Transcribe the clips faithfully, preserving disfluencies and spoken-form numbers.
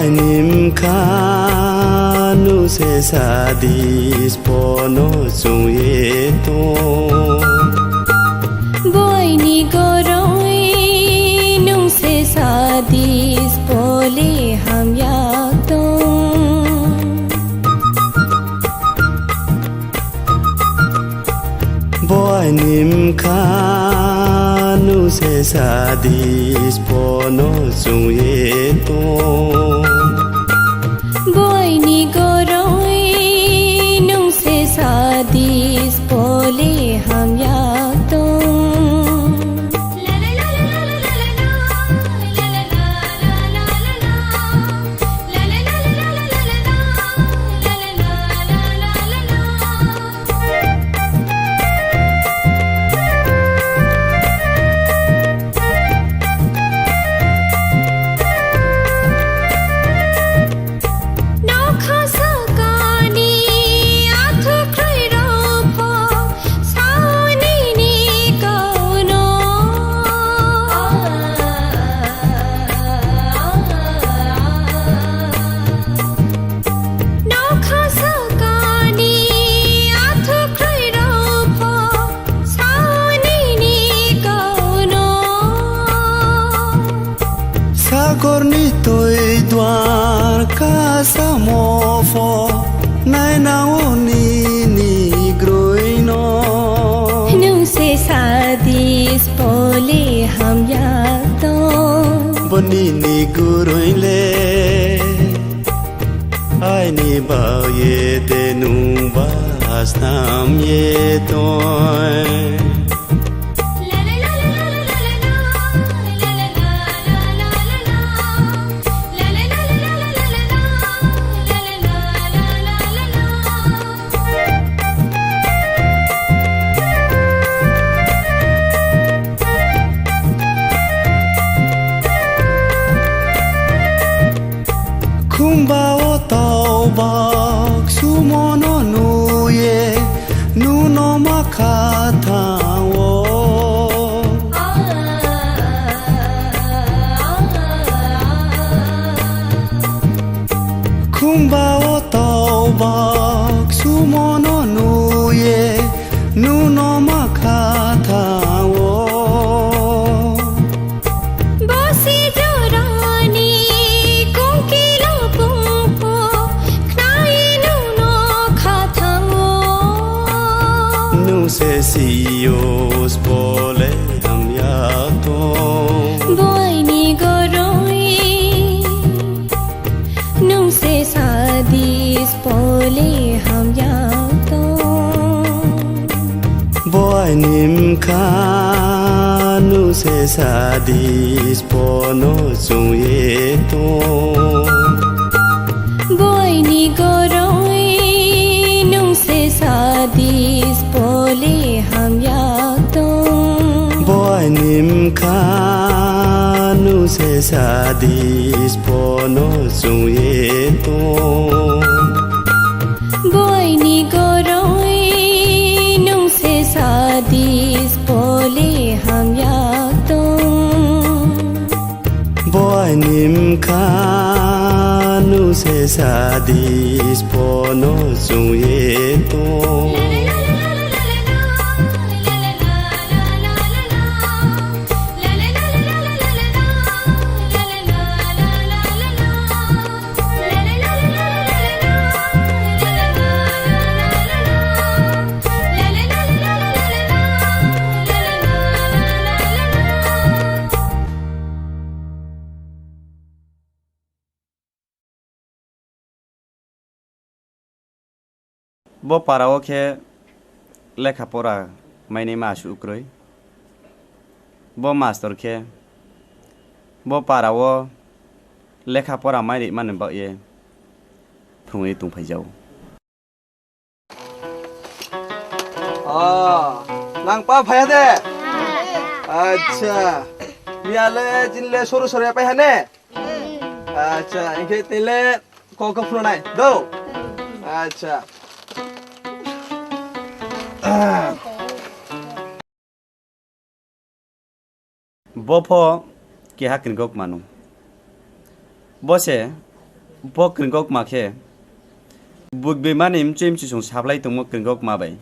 Nimkha nung se sadis pono chungye tong. Boini goroi nung se sadis pole hamya tong. Boini mkha nung se sadis pono chungye tong. Boini goroi nung se sadis pole hamya tong. Nokha sakani athukrwi rokho saunini kauno. Nokha sakani athukrwi rokho saunini kauno. Sagorni twi dwar kasamo pho nainao nini groino. Nung se sadis pole hamya tong. Bo nini groile aini baye de nung ba astam ye tong. Khumba o tobok sumono nuye nuno makha thango. Khumba o tobok sumono nuye nuno makha thango. Bosi jorani kungkilo pungpo khnai nuno kha thango. Nung se siyos pole hamya tong. Boini goroi nung se sadis pole hamya tong. Boini mkha nung se sadis pono chungye tong. Boini goroi nung se sadis pole hamya tong. Boini mkha nung se sadis pono chungye tong. Boini goroi nung se sadis pole hamya tong. Boini mkha nung se sadis pono chungye tong. Bo parao khe lekha pora mainai ma aswk kwrwi. Bo mastor khe bo parao lekha pora mai rimani bagwi phrwngwi tongphaijao. Ah, nang pa phaiya de? Acha. Miyale jinle soru soru ya pai hane? Acha, engke tele kok kok phunai. Do. Acha. Bo pho keha kwrwngkok mano. Bo se Bo kwrwngkok ma khe, bwk bemani mchwi mchisong saplai tongmo kwrwngkok ma bai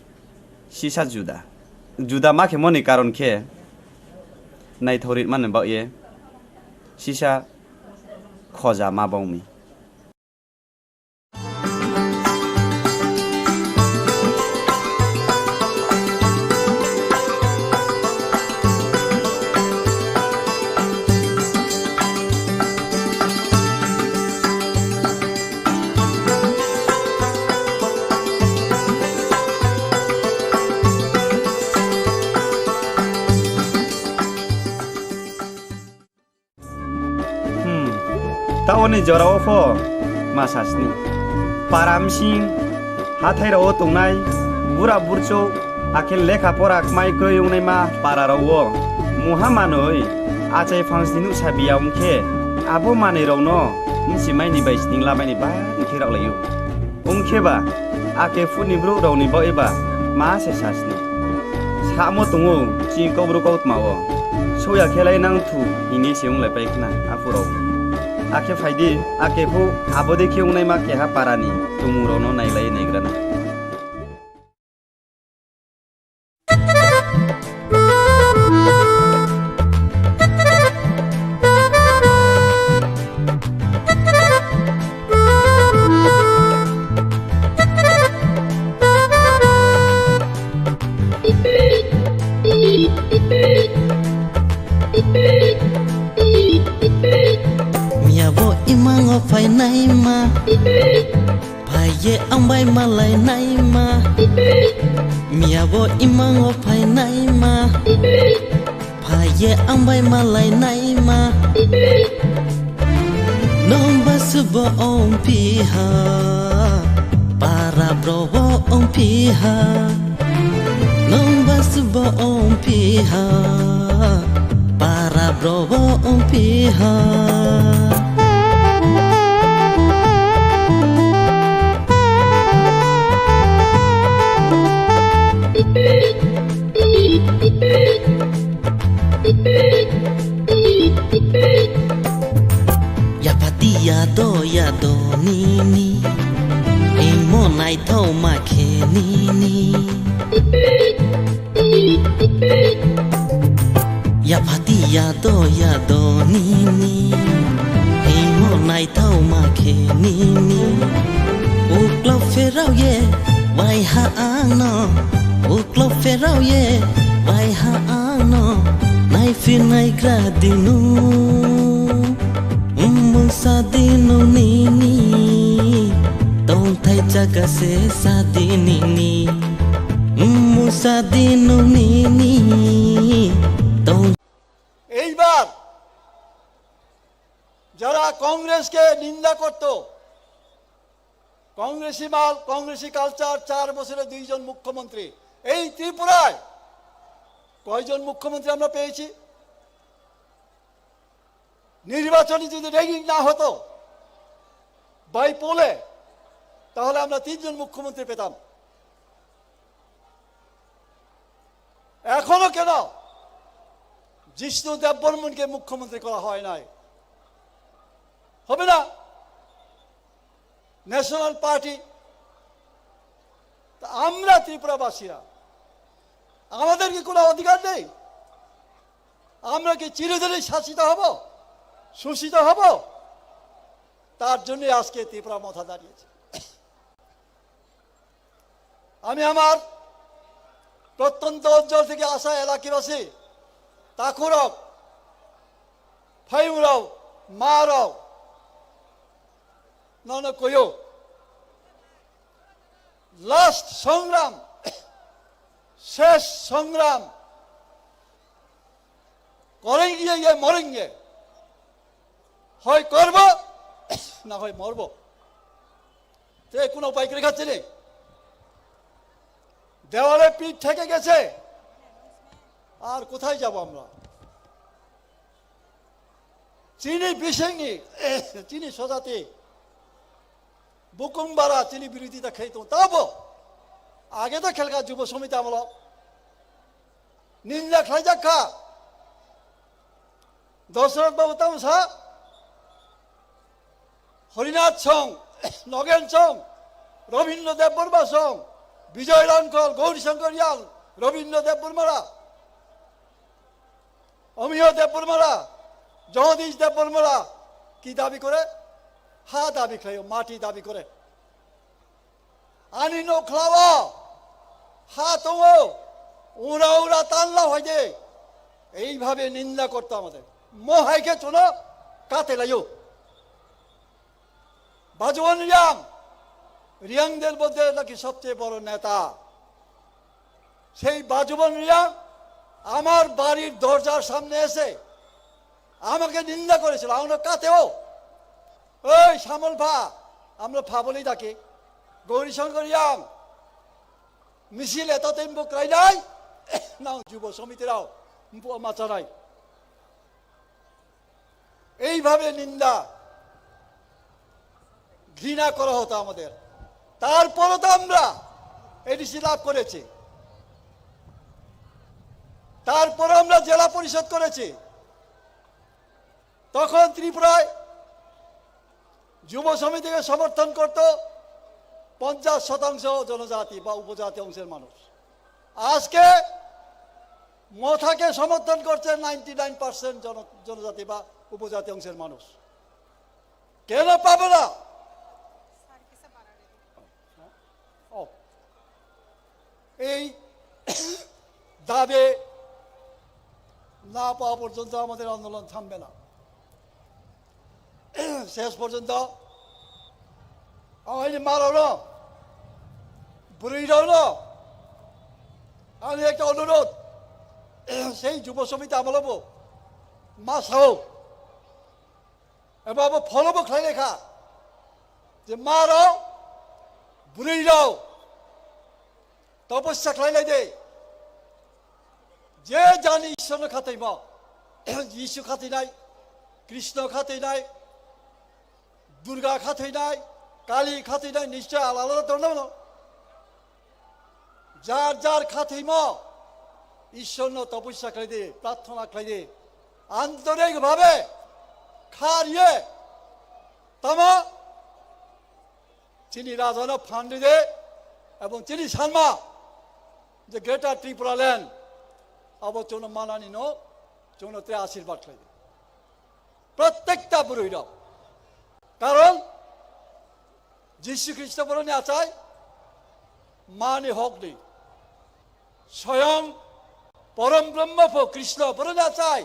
sisa juda. Juda ma khe moni karon khe naithok ritmani bagwi sisa khoja ma bongmi. Hmm, taoni jorao pho ma sasni. Para msing, hathai rao tongnai bura burchou, akhe lekha pora kmai kroi wngnai ma para rao. Muha manoi achai phangsni nuhsa biya wngkhe abo manoi rao no msi maini bai sning lamani bai khe rok lai o. Wngkhe ba, ake phurni brouh rokni bagwi ba ma se sasni. Samo tongo chini kobru kautma o. Soya khe lai nang thu hini se wng lai pai khna aphuru. Akhe phai di, ake phu abo de khe wngnai ma keha para ni tumung rok no nai lai nai gra na. Miya bo imango phainai ma. Phaiye ang bai malai naima. Miya bo imango phai naima. Phaiye ang bai malai naima. Nong ba subo ong piha. Para bro bo ong piha. Nong ba subo ong piha. Para bro bo ong piha. Yapati yado yado nini. Imo naithok ma khe nini. Yapati yado yado nini. Imo naithok ma khe nini. Uklok pherao ye waiha ang no. Uklok pherao ye waiha ang no. Naiphinai gra dinu. Mungsa dinu nini. Tongthai jaga se sa dinini. Mungsa dinu nini. Tong এইবার যারা কংগ্রেসকে নিন্দা করত, কংগ্রেসি মাল, কংগ্রেসি কালচার, চার বছরে দুইজন মুখ্যমন্ত্রী, এই ত্রিপুরায় কয়জন মুখ্যমন্ত্রী আমরা পেয়েছি? নির্বাচনে যদি র্যাগিং না হতো, বাই পোলে, তাহলে আমরা তিনজন মুখ্যমন্ত্রী পেতাম। এখনো কেন জিষ্ণু দেববর্মনকে মুখ্যমন্ত্রী করা হয় নাই? হবে না। ন্যাশনাল পার্টি, তা আমরা ত্রিপুরাবাসীরা, আমাদের কি কোনো অধিকার নেই? আমরা কি চিরদিনই শাসিত হব, শোষিত হব? তার জন্য আজকে ত্রিপুরা মথা দাঁড়িয়েছে। আমি আমার প্রত্যন্ত অঞ্চল থেকে আসা এলাকাবাসী, তাকুরক, ফাইমুরাও, মারাও, নন কয়ো, লাস্ট সংগ্রাম, শেষ সংগ্রাম, করেঙ্গে ইয়ে মরেঙ্গে, হয় করব, না হয় মরব। তে কোনো উপায় করে খাচ্ছে নেই। দেওয়ালে পিঠ থেকে গেছে, আর কোথায় যাব আমরা? চিনি বিশেঙ্গি, চিনি স্বজাতি, বুকুম বারা চিনি বিরোধিতা খেয়ে তো তাবো আগে তো খেলকা যুব সমিতি আমল নিন্দা খাইজাক খা। দশরথ বাবু তামসা হরিনাথ সং, নগেন সং, রবীন্দ্র দেববর্মা সং, বিজয় রাংখল, গৌরী শঙ্কর রিয়াং, রবীন্দ্র দেববর্মারা, অমিয় দেববর্মারা, জগদীশ দেববর্মারা কি দাবি করে? হা দাবি খায়, মাটি দাবি করে। Ani nokhlao ha tongo, ura ura tanla hoide, এইভাবে নিন্দা করতো আমাদের। মহাইকে চলো কাতে লাইও। বাজুবন রিয়াং, রিয়াংদের মধ্যে নাকি সবচেয়ে বড় নেতা। সেই বাজুবন রিয়াং আমার বাড়ির দরজার সামনে এসে আমাকে নিন্দা করেছিল। আমরা কাতেও, ওই শ্যামল ভা, আমরা ভা বলেই ডাকি, গৌরীশঙ্কর রিয়াং, মিছিল এতদিন বুক রাইলাই, না যুব সমিতিরাও বুক মাচারাই। এইভাবে নিন্দা, ঘৃণা করা হতো আমাদের। তারপরও তো আমরা এডিসি লাভ করেছি, তারপরও আমরা জেলা পরিষদ করেছি। তখন ত্রিপুরায় যুব সমিতিকে সমর্থন করত পঞ্চাশ শতাংশ জনজাতি বা উপজাতি অংশের মানুষ। আজকে মথাকে সমর্থন করছে নাইনটি নাইন পার্সেন্ট জন-, জনজাতি বা উপজাতি অংশের মানুষ। কেন পাবে না? ও, এই দাবি না পাওয়া পর্যন্ত আমাদের আন্দোলন থামবে না। শেষ পর্যন্ত আমার এই মারানো, বুড়িরানো, আমি একটা অনুরোধ, সেই যুব সমিতি আমলবো মা সাও, এবার আবার ফলো বো খাই লেখা, যে মারাও, বুড়িরাও, তপস্যা খাই লাই দে। যে জানি ঈশ্বরনো খাতাইমা, যিশু খাতাইনাই, কৃষ্ণ খাতাইনাই, দুর্গা খাতাইনাই, কালী খাতাইনাই, নিশ্চয় আলাদা আলাদা ধর্ম। যার যার খাতাইমা, ঈশ্বরনো তপস্যা খাই দে, প্রার্থনা খাই দে, আন্তরিকভাবে খারিয়ে তামা চিনি রাজানো ফান্ডি দে এবং চিনি সানমা যে গ্রেটার ত্রিপুরা ল্যান্ড আবো চৌনো মানানি নো চৌনো ত্রে আশীর্বাদ খাই দে। প্রত্যেকটা বুড়িরাও। কারণ যীশু খ্রিস্ট বড় নি আচাই মানি হক নি। স্বয়ং পরম ব্রহ্ম ফো কৃষ্ণ বড় নি আচাই।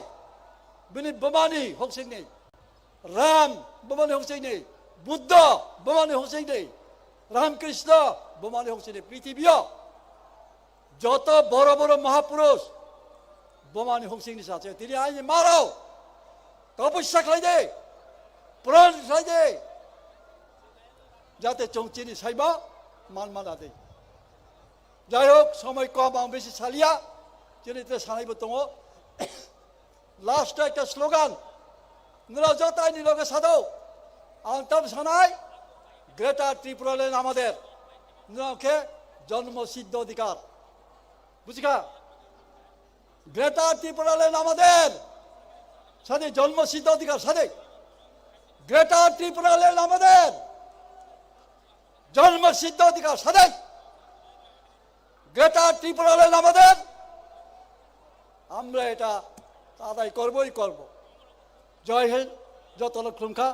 বিনি বোমানি হক সিং নেই। রাম বোমানি হক সিং নেই। বুদ্ধ বোমানি হক সিং নেই। রামকৃষ্ণ বোমানি হক সিং নেই। পৃথিবীও যত বড় বড় মহাপুরুষ বোমানি হক সিং নেই সাথে। তিনি আইনি মারাও। তপস্যা খাই দে। প্রণ খাই দে। যাতে চৌচিনি সাইবা মান মানা দে। যাই হোক, সময় কম, আমি বেশি চালিয়া, যেন এতে সানাইবো দङ। লাস্ট একটা স্লোগান, নরা যত আইনি লগে সাদো, আন্তাম সানাই, গ্রেটার ত্রিপুরা ল্যান্ড আমাদের, নরাকে জন্মসিদ্ধ অধিকার। বুঝিকা? গ্রেটার ত্রিপুরা ল্যান্ড আমাদের, সাথে জন্মসিদ্ধ অধিকার সাথে। গ্রেটার ত্রিপুরা ল্যান্ড আমাদের, জন্মসিদ্ধ অধিকার সাথে। গ্রেটার ত্রিপুরা ল্যান্ড আমাদের, আমরা এটা আদায় করবই করব। জয় হিন্দ, যত লোক খুলুমখা,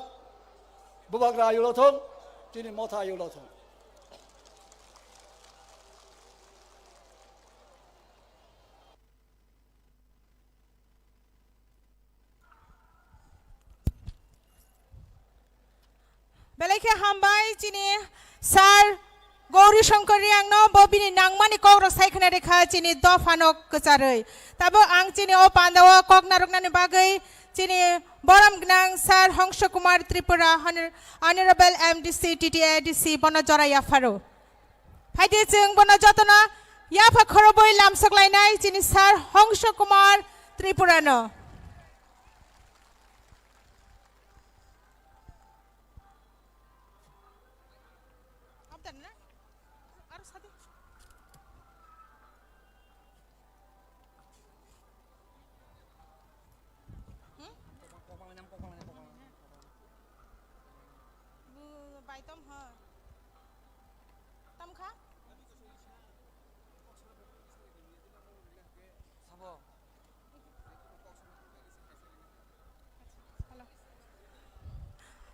বুবাগ্রা আয়ুলথন, তিনি মথা আয়ুলথন। Belai khe hambai chini sir Gauri Shankar Reang no bo bini nangmani kok rok sai khna rikha chini dopha no kwcharwi. Tabuk ang chini o panda o kok narwknani bagwi chini borom gnang sir Hongso Kumar Tripura, Honor-, Honorable M D C, T T A D C bono jora yapharo. Phaidi chwng bono jotono yapha khorobwi lamsok lainai chini sir Hongso Kumar Tripura no.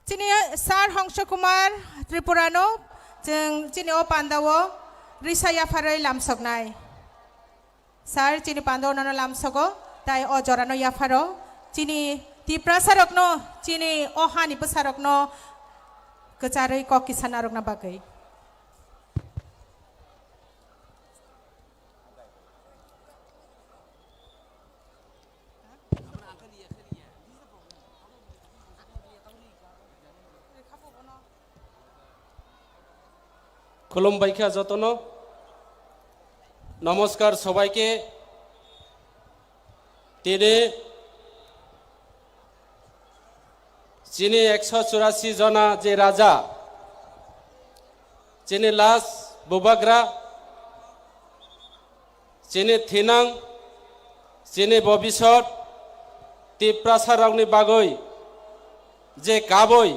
Chini Sir Hongso Kumar Tripurano chwng chini o pandao risa yapharwi lamsoknai. Sir, chini pandao nono lamsogo, tai o jorano yapharo chini Tiprasarokno, chini o hani bwsarokno kwcharwi kok kisa narwkna bagwi. Khulumbai kha jotono. নমস্কার সবাইকে। Tini chini ekso churasi jona je raja, chini last bubagra, chini thinang, chini bobisot, Tiprasarokni bagwi je kaboi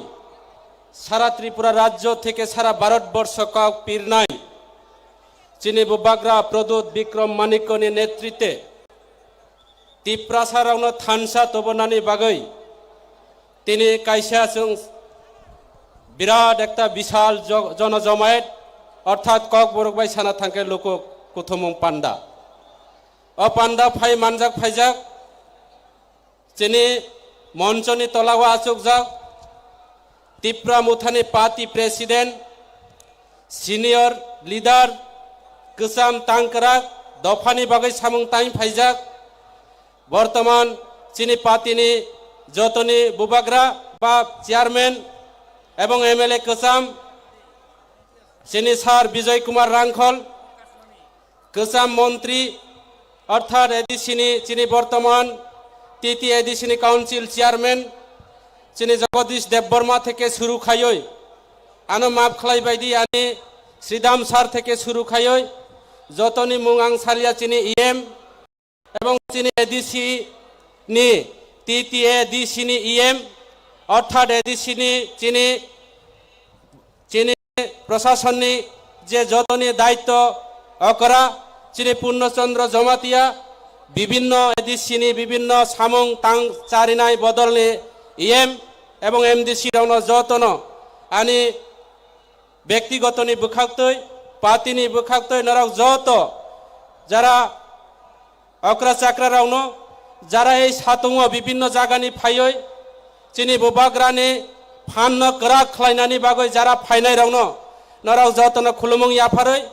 sara Tripura rajyo theke sara Bharatborsho kok pirnai chini bubagra Pradyut Bikram Manikyani netritwe Tiprasarokno thansa tubunani bagwi tini kaisa chwng birat ekta bisal jo-, jonojomayet orthat Kokborok bai sana thangkhe luku kuthumung panda. O panda phai manjak phaijak chini monchoni tolao achukjak Tipra Mothani party president, senior leader, kwcham tangkrak dophani bagwi samung tang phaijak. Bortoman chini party ni jotoni bubagra ba chairman ebong M L A kwcham chini sir Bijoy Kumar Rangkhol, kwcham montri, orthat A D C ni chini bortoman T T A D C ni council chairman chini Jagadish Debbarma theke suru khaioi, ano map khlai baidi ani Sridham sir theke suru khaioi, jotoni mung ang salia chini E M, ebong chini A D C ni, T T A D C ni E M, orthat A D C ni chini, chini prosasonni je jotoni daitto okra, chini Purno Chandra Jamatia, bibinno A D C ni bibinno samung tang charinai bodolni E M ebong M D C rokno jotono ani bektigotoni bwkhaktwi, party ni bwkhaktwi norok joto jara okra chakra rokno, jara ei satungo bibinno jagani phaioi chini bubagrani phanno kwrak khlainani bagwi jara phainai rokno norok jotono khulumung yapharwi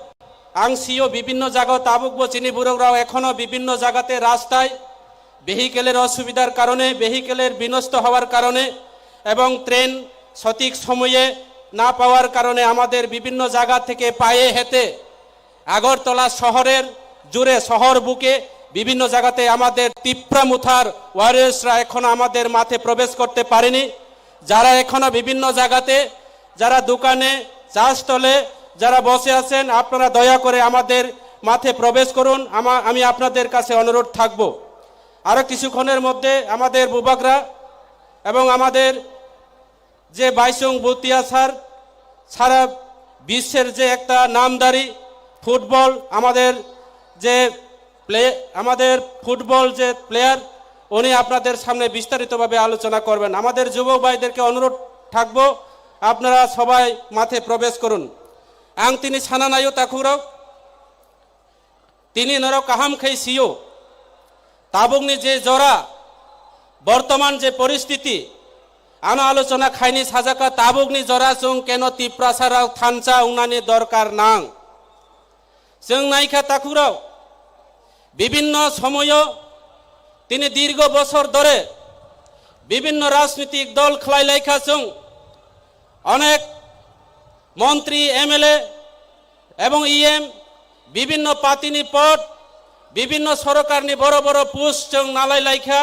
ang sio bibinno jagao tabukbo chini borok rok ekhono bibinno jagate rastai vehicle-এর অসুবিধার কারণে, vehicle-এর বিনষ্ট হওয়ার কারণে এবং ট্রেন সঠিক সময়ে না পাওয়ার কারণে আমাদের বিভিন্ন জায়গা থেকে পায়ে হেঁটে আগরতলা শহরের জুড়ে, শহর বুকে বিভিন্ন জায়গাতে আমাদের তিপ্রা মুথার ওয়ারিয়র্সরা এখনো আমাদের মাঠে প্রবেশ করতে পারেনি। যারা এখনো বিভিন্ন জায়গাতে, যারা দোকানে, চা স্টলে যারা বসে আছেন, আপনারা দয়া করে আমাদের মাঠে প্রবেশ করুন। আমা-, আমি আপনাদের কাছে অনুরোধ থাকব। আরও কিছুক্ষণের মধ্যে আমাদের বুবাগরা এবং আমাদের যে বাইচুং ভুটিয়া স্যার, সারা বিশ্বের যে একটা নামধারী ফুটবল, আমাদের যে প্লে-, আমাদের ফুটবল যে প্লেয়ার, উনি আপনাদের সামনে বিস্তারিতভাবে আলোচনা করবেন। আমাদের যুবক ভাইদেরকে অনুরোধ থাকবো, আপনারা সবাই মাঠে প্রবেশ করুন। Ang tini sana naio takhukrok, tini norok kaham khe sio, tabukni je jora, bortoman je poristiti, ano alochona khaini sajaka, tabukni jora chwng keno Tiprasarok thansa wngnani dorkar nang. Chwng naikha takhukrok, bibinno somoyo tini dirgo bosor dhore bibinno rajnitik dol khlai laikha chwng, onek montri, M L A ebong E M, bibinno party ni pod, bibinno sorokarni boro boro post chwng nalai laikha,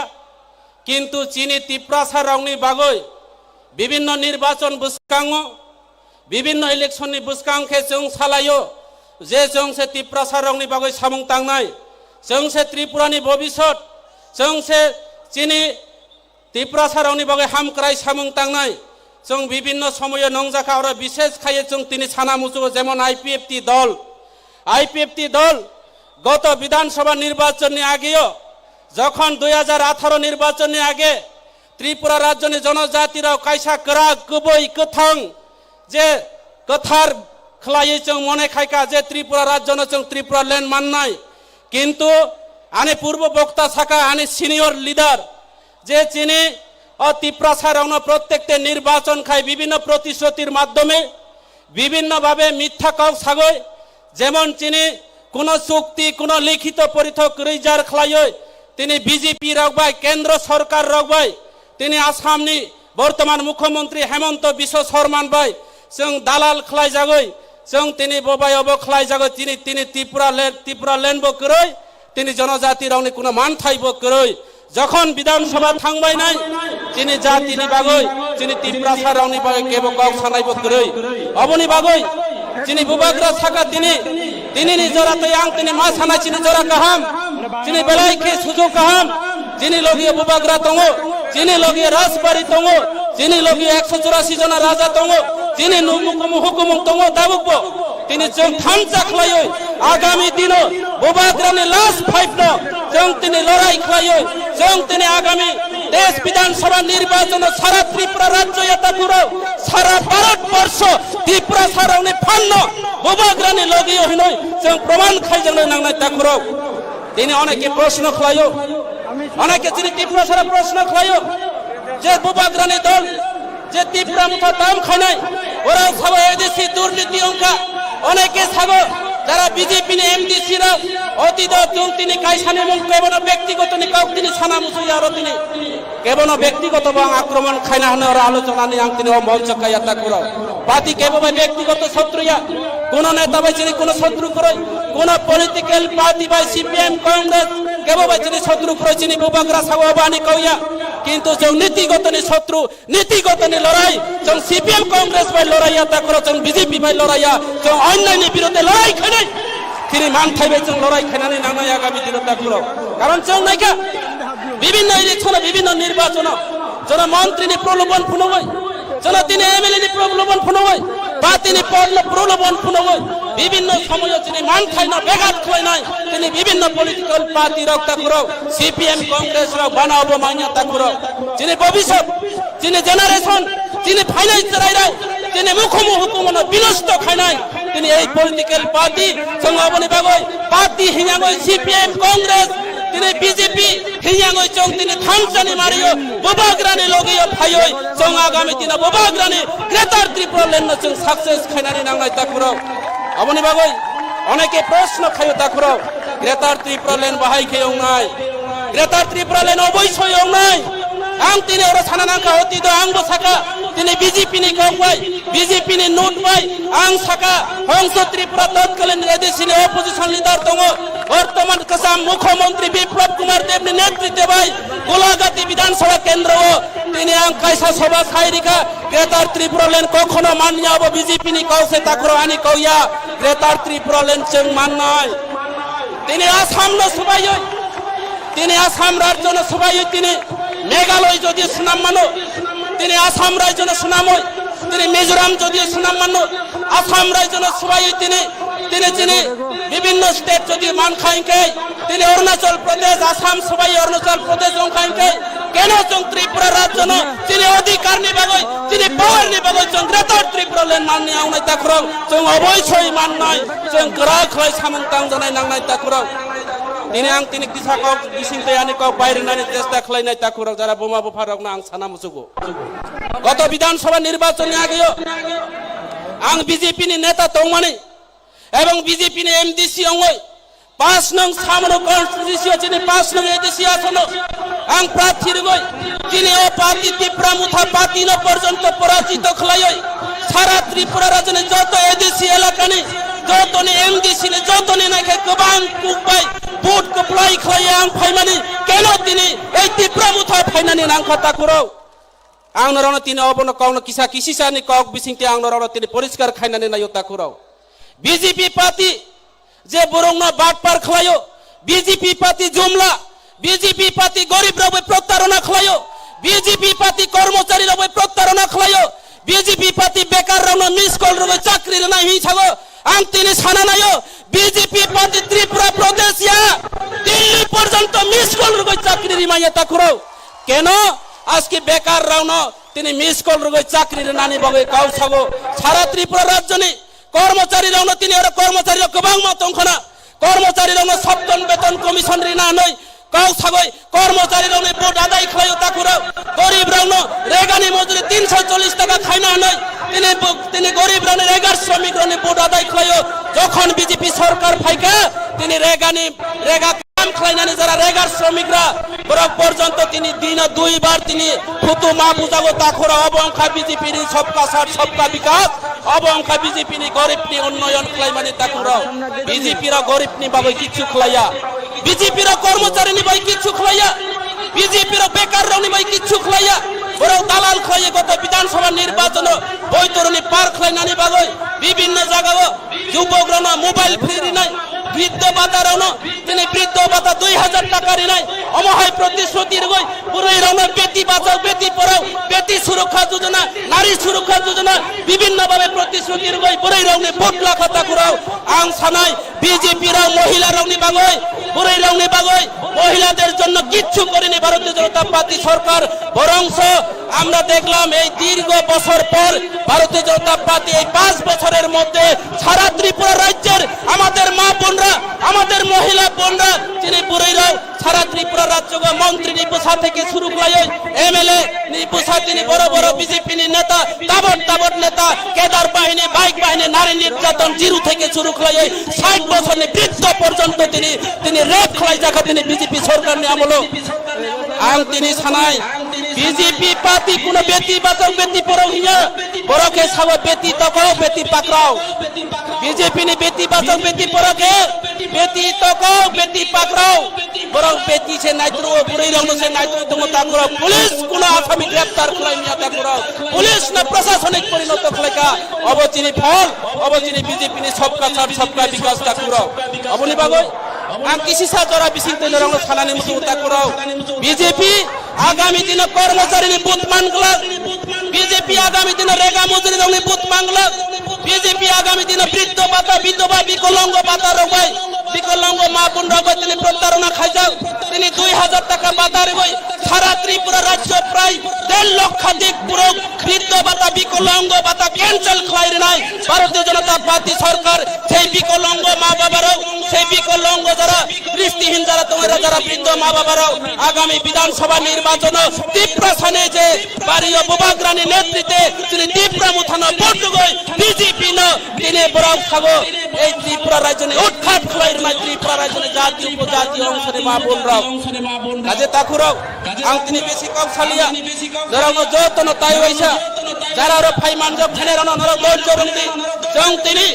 kintu chini Tiprasa rokni bagwi bibinno nirbachon bwskango, bibinno election ni bwskang khe chwng salaio je chwng se Tiprasa rokni bagwi samung tangnai, chwng se Tripura ni bobisot, chwng se chini Tiprasa rokni bagwi hamkrai samung tangnai, Chwng bibinno somoyo nongjakha, oro bishesh khaiye chwng tini sana muchugo, jemon I P F T dol, I P F T dol goto Bidhan Sabha nirbachonni ageo jokhon dui hajar atharo nirbachonni age Tripura rajyoni jonojatirok kaisa kwrak, kubui, kwthang je kwthar khlaiwi chwng mone khaikha je Tripura rajyono chwng Tripura land mannai, kintu ani purbo bokta saka, ani senior leader, je chini o Tiprasa rokno prottekte nirbachon khai bibinno protisrutir maddhome bibinno bhabe mitha kok sagoi, jemon chini kuno chukti, kuno likhito porithok kwrwi jar khlaioi, tini B J P rok bai, kendro sorkar rok bai, tini Assam ni bortoman mukhyamantri Hemanta Biswa Sarma bai chwng dalal khlai jagoi, chwng tini bo bai obo khlai jagoi, tini, tini Tripura le-, Tripura land bo kwrwi, tini jonojati rokni kuno manthai bo kwrwi. Jokhon Bidhan Sabha thangbai nai, chini jatini bagwi, chini Tiprasa rokni bagwi kebo kok sanai bo kwrwi. Oboni bagwi chini bubagra saka tini, tini ni jora tei ang tini ma sanai chini jora kaham, chini belai khe sujuk kaham, chini logi bubagra tongo, chini logi rajbari tongo, chini logi ekso churasi jona raja tongo, chini nu-, mukumu hukumung tongo tabuk bo. Tini chwng thansa khlaiwi agami dino bubagrani last fight no chwng tini lorai khlaiwi chwng tini agami desh Bidhan Sabha nirbachon o sara Tripura rajyo yatakurok, sara Bharat borsho Tiprasa rokni phanno bubagrani logi o hinwi chwng proman khaijaknai nangnai takurok. Tini oneke proshno khlaio, oneke chini Tiprasara proshno khlaio je bubagrani dol je Tipra Motha tam khainai, borok sabo A D C durniti wngkha, oneke sabo jara B J P ni M D C rok, otito chwng tini kaisani mung kebono bektigotoni kok tini sana musuya aro tini kebono bektigoto bo ang akromon khaina hwnwi oro alochonani ang tini o moncho kaya takurok. Party kebo bai bektigoto sotru ya, kuno neta bai chini kuno sotru kwrwi, kuno political party bai C P M Congress kebo bai chini sotru kwrwi, chini bubagra sabo bo ani kauya, kintu chwng nitigotoni sotru, nitigotoni lorai, chwng C P M Congress bai lorai ya, takhoro chwng B J P bai lorai ya, chwng onyaini birudhe lorai khainai. Chini manthai bai chwng lorai khainani nangnai agami dino takhoro. Karon chwng naikha, bibinno election o, bibinno nirbachon o, jono montri ni prolobon phunugwi, jono tini M L A ni prolobon phunugwi, party ni por-, prolobon phunugwi, bibinno somoyo chini manthai no begat khlainai, tini bibinno political party rok takhoro, C P M Congress rok bana obo manya takhoro. Chini bobisot, chini generation, chini phainai chwrairok, chini mukhumu hukumono binosto khainai. Tini ei political party, chwng oboni bagwi party hingyangwi C P M, Congress, tini B J P hingyangwi chwng tini thansani mario, bubagrani logio phaioi, chwng agami dino bubagrani Greater Tripura Land no chwng success khainani nangnai takhurok. Aboni bagwi oneke proshno khaio takhurok, Greater Tripura Land bahai khe wngnai? Greater Tripura Land oboisoi wngnai. Ang tini oro sana nangkha, otito ang bo saka, tini B J P ni kok bai, B J P ni note bai, ang saka, Hongso Tripura totkalin A D C ni opposition leader tongo, bortoman kwcham Mukhyamantri Biplab Kumar Deb ni netritwe bai Golagati Bidhan Sabha kendro o tini ang kaisa sabha khai rikha, Greater Tripura Land kokhono manya, abo B J P ni kok se takhoro ani kok ya, Greater Tripura Land chwng mannai. Tini Assam no swbaiwi, tini Assam rajyo no swbaiwi tini Meghalaya jodi swnam mano, tini Assam rajyo no swnamwi, tini Mizoram jodi swnam mano, Assam rajyo no swbaiwi tini, tini chini bibinno state jodi mankha hinkhe, tini Arunachal Pradesh, Assam swbaiwi Arunachal Pradesh wngkha hinkhe, keno chwng Tripura rajyo no chini odhikar ni bagwi, chini power ni bagwi chwng Greater Tripura Land manni wngnai takhurok, chwng oboisoi mannai, chwng kwrak khlai samung tangjanai nangnai takhurok. Tini ang tini kisa kok bising tei ani kok bai rwnani chesta khlainai takhurok jara buma bupharokno ang sana muchugo. Goto Bidhan Sabha nirbachon ni ageo ang B J P ni neta tongmani ebong B J P ni M D C ongoi pas nong samano constituency o chini pas nong A D C asono ang prarthi rwgoi chini o party Tipra Motha party no porjonto porajito khlaioi sara Tripura rajyoni joto A D C elakani jotoni M D C ni jotoni naikhe kwbang kukbai vote kwplai khlaiya ang phaimani keno tini ei Tipra Motha phainani nangkha takhurok. Ang norokno tini obono kokno kisa kisisani kok bisingtwi ang norokno tini poriskar khainani naio takhurok. B J P party je borokno batpar khlaio, B J P party jumla, B J P party gorib rok bai protarona khlaio, B J P party kormochari rok bai protarona khlaio, B J P party bekar rokno miss call rwgwi chakri rwnai hwnwi sago. Ang tini sana naio, B J P party Tripura Pradesh ya Delhi porjonto miss call rwgwi chakri rwmanya takhurok. Keno aski bekar rokno tini miss call rwgwi chakri rwnani bagwi kau sago. Sara Tripura rajyoni kormochari rokno tini oro kormochari rok kwbangma tongkhana. Kormochari rokno Saptan Beton Commission rina hwnwi kau sagwi kormochari rokni vote adai khlaio takhurok. Gorib rokno regani mojuri tinsho chollish taka khaina hwnwi tini bo-, tini gorib rokni regar shramik rokni vote adai khlaio. Jokhon B J P sorkar phaikha tini regani rega kam khlainani jara regar shramik rok borok porjonto tini dino dui bar tini phutu ma bujago takhurok. Obo wngkha B J P ni sabka sath sabka bikas. Obo wngkha B J P ni gorib ni unnoyon khlaimani takhurok. B J P rok gorib ni bagwi kichu khlaiya. B J P rok kormochari ni bagwi kichu khlaiya. B J P rok bekar rok ni bagwi kichu khlaiya. Borok dalal khlaiya goto Bidhan Sabha nirbachano boitoroni par khlainani bagwi bibinno jagao yubok rokno mobile free rinai, briddho bata rokno tini briddho bata dui hajar taka rinai, omo hai protishruti rwgwi bwrwi rokno beti bachao, beti porao, beti surokha jojona, nari surokha jojona, bibinno bhabe protishruti rwgwi bwrwi rokni vote lakha takhurok. Ang sanai B J P rok mohila rokni bagwi, bwrwi rokni bagwi, মহিলাদের জন্য কিচ্ছু করেনি ভারতীয় জনতা পার্টি সরকার, বরঞ্চ আমরা দেখলাম এই দীর্ঘ বছর পর ভারতীয় জনতা পার্টি এই পাঁচ বছরের মধ্যে সারা ত্রিপুরা রাজ্যের আমাদের মা বোনরা, আমাদের মহিলা বোনরা, যিনি বুড়িরাও সারা ত্রিপুরা রাজ্য মন্ত্রী নিপুসা থেকে শুরু করে এমএলএ নিপুসা তিনি বড় বড় বিজেপি নেতা, তাবড় তাবড় নেতা, কেদার বাহিনী, বাইক বাহিনী, নারী নির্যাতন জিরু থেকে শুরু করে ষাট বছর বৃদ্ধ পর্যন্ত তিনি, তিনি রেপ খাওয়াই জায়গা তিনি বিজেপি সরকার নিয়ে আমলো। Ang tini sanai, B J P party kuno beti bachao beti porao hinya, borok khe sao beti tokao beti pakrao. B J P ni beti bachao beti porao khe beti tokao beti pakrao. Borok beti se naitruo, bwrwi rokno se naitruo tongo takurok. Police kuno asami greptar khlai miya takurok. Police no prosasonik porinoto khlaika. Obo chini phol, obo chini B J P ni sabka sath sabka bikas takurok. Oboni bagwi ang kisisa jora bising twi norokno sanani muchungo takurok. B J P agami dino kormochari ni but manglak, B J P agami dino rega mojuri rokni but manglak, B J P agami dino briddho bata, bidhoba, bikolongo bata rok bai, bikolongo ma bun rok bai tini protarona khaijak, tini dui hajar taka bata rwgwi sara Tripura rajyo prai der lokhadik borok briddho bata, bikolongo bata cancel khlai rwnai Bharatiya Janata Party sarkar. Sei bikolongo ma baba rok, sei bikolongo jara dristihin jara tongo, jara briddho ma baba rok agami Bidhan Sabha nirbachon o Tiprasa ni je bari o Bubagra ni netritwe chini Tipra Motha no vote rwgwi B J P no tini borok sago ei Tripura rajyo ni utkhat khlai rwnai, Tripura rajyo ni jati upojati ongso ni ma bun rok. Kaje takhurok, ang tini besi kok saliya, norok no joto no tai waisa, jara ro phai manjak thani rano norok dol jorong di, jong tini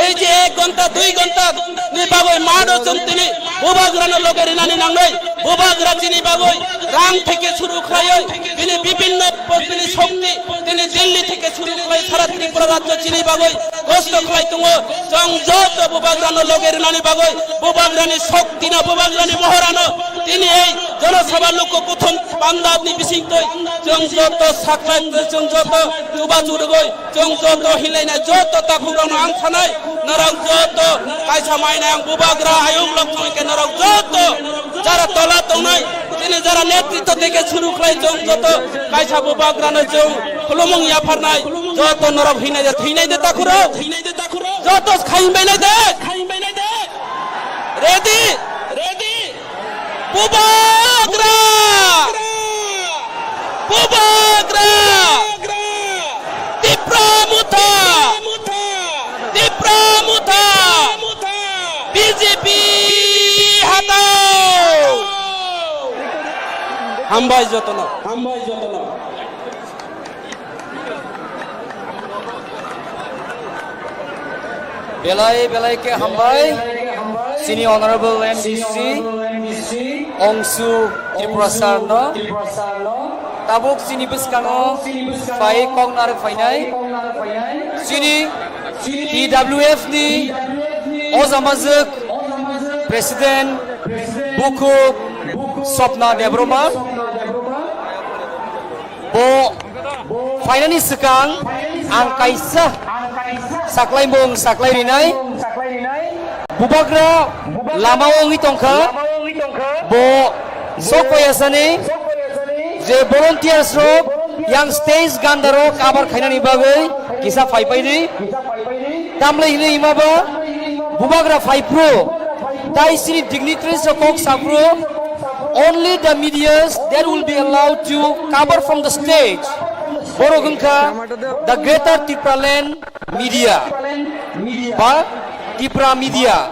ei je ek ghonta, dui ghonta ni bagwi mado chwng tini Bubagrano loge rinani nangnai. Bubagra chini bagwi rang theke suru khlaiwi, bini bibinno bini shokti, tini Delhi theke suru khlai sara Tripura rajyo chini bagwi kosto khlai tongo. Chwng joto Bubagrano loge rinani bagwi, Bubagrani shoktino, Bubagrani mohorano tini ei Jana Sabha luku kuthum pandabni bisingtwi chwng joto saklai, chwng joto chubachu rwgwi, chwng joto hinlaina joto takhukrokno ang sanai, norok joto kaisa mainai ang Bubagra ayung lok thangkhe norok joto jara tola tongnai, tini jara netritw theke suru khlai chwng joto kaisa Bubagrano chwng khulumung yapharnai, joto norok hinai de, hinai de takhurok, joto khaimbainai de. Ready? Bubagra! Bubagra! Tipra Motha! Tipra Motha! B J P hatao! Hambai jotono. Belai belai khe hambai chini Honorable M D C Ongsu Tripura sir no. Tabuk chini bwskango phai kok narwk phainai chini T W F ni ojamajwk President Bukhuk Sopna Debbarma. Bo Phainani swkang ang kaisa saklaimung saklai rinai. Bubagra lama wngwi tongkha, bo sok paiyasani je volunteers rok yang stage ganda rok cover khainani bagwi kisa phaipaidi. Tamle hini imaba bubagra phaiphru, tai sini dignitaries rok kok saphru, only the medias that will be allowed to cover from the stage. Borok wngkha the Greater Tipraland Media ba Tipra Media.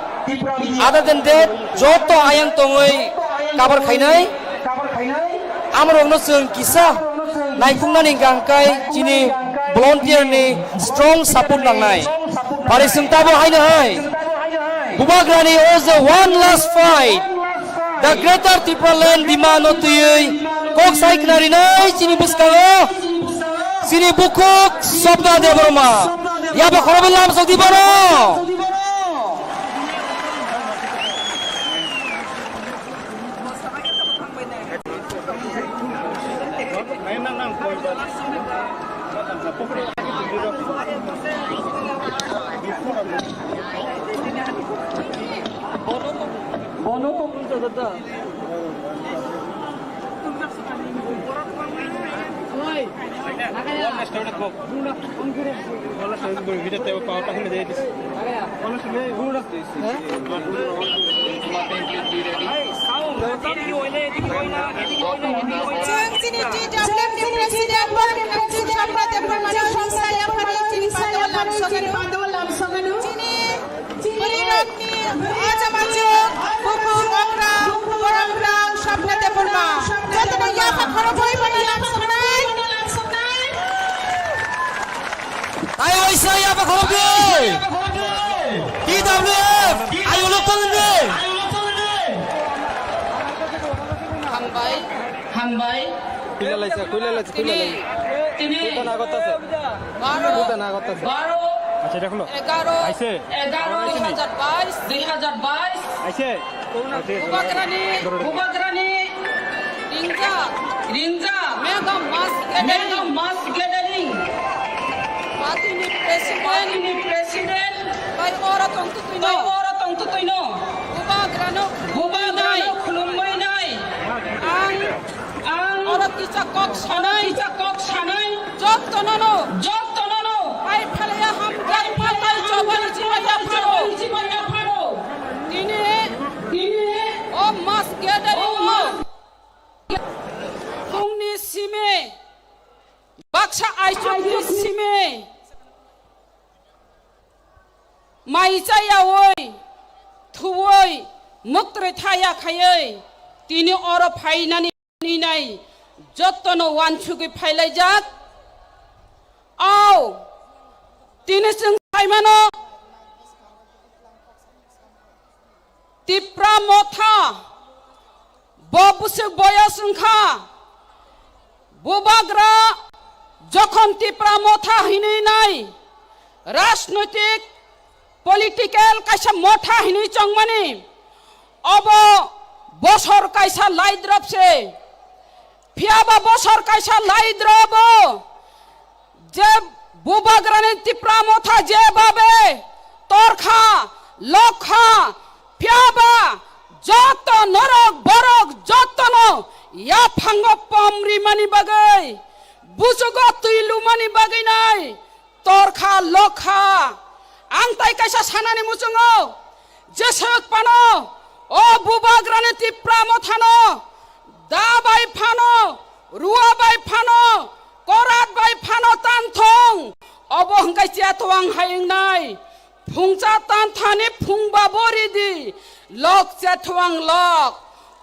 Other than that, joto ayang tongwi cover khainai. Amrokno chwng kisa naikhuknani hwnkha hwnkhe chini volunteer ni strong support nangnai. Bari chwng tabo haino hai. Bubagrani o je one last fight. The Greater Tipraland demand no twiwi kok sai khna rinai chini bwskango. Chini bukhuk Swapna Debbarma. Yaba khorobo lamsok di bono. Chwng chini T W F ni president, T W F ni president, Swapna Debbarma ni songsa yapharo chini pando lamsogano. Chini Bwrwirokni o jamaijwk, bukhuk, okra, borok rang, Swapna Debbarma. Jotono yapha khoroknwi bono lamsoknai. Taya waisa yapha khoroknwi. T W F, ayo lokol ni. Hambai. Hambai. Kuila laisa, kuila laisa, kuila laisa. Tini. Kuta na kota se. Baro. Kuta na kota se. Baro. Acha, dekh lo. Egaro. Aise. Egaro. Dui hajar bais. Dui hajar bais. Aise. Bubagrani. Bubagrani. Ringja. Ringja. Mega mass gathering. Mega mass gathering. Patini president. Patini president. Bai ora tongtwi twino. Bai ora tongtwi twino. Bubagrano. Bubagrano khulumwi nai. Ang. Ang oro kisa kok sanai. Kisa kok sanai. Jottonono. Jottonono. Pai phalaya hamjak matai chobani chimaya pharo. Chimaya pharo. Tini. Tini. O mass gathering o. O mass. Phungni simi. Baksa aichukni simi. Mai chayawi, thuwi, muktri thaya khaiwi, tini oro phainani nai jottono wansugwi phailaijak. Au, tini chwng saimano Tipra Motha, bo bwswk boyos wngkha, bubagra jokhon Tipra Motha hinwi nai, rajnoitik, political kaisa motha hinwi chongmani, obo bosor kaisa laidrop se, phiyaba bosor kaisa laidrobo, je bubagrani Tipra Motha je babe torkha, lokha, phiyaba joto norok borok jotono yaphango pom rimani bagwi, busugo twi lumani bagwi nai torkha, lokha. Ang tai kaisa sanani muchungo, jeswk phano o bubagrani Tipra Mothano da bai phano, rua bai phano, korat bai phano tanthong, obo hwnkhe chetwang hai wngnai. Phungcha tanthani phungba bo ridi, lok chetwang lok.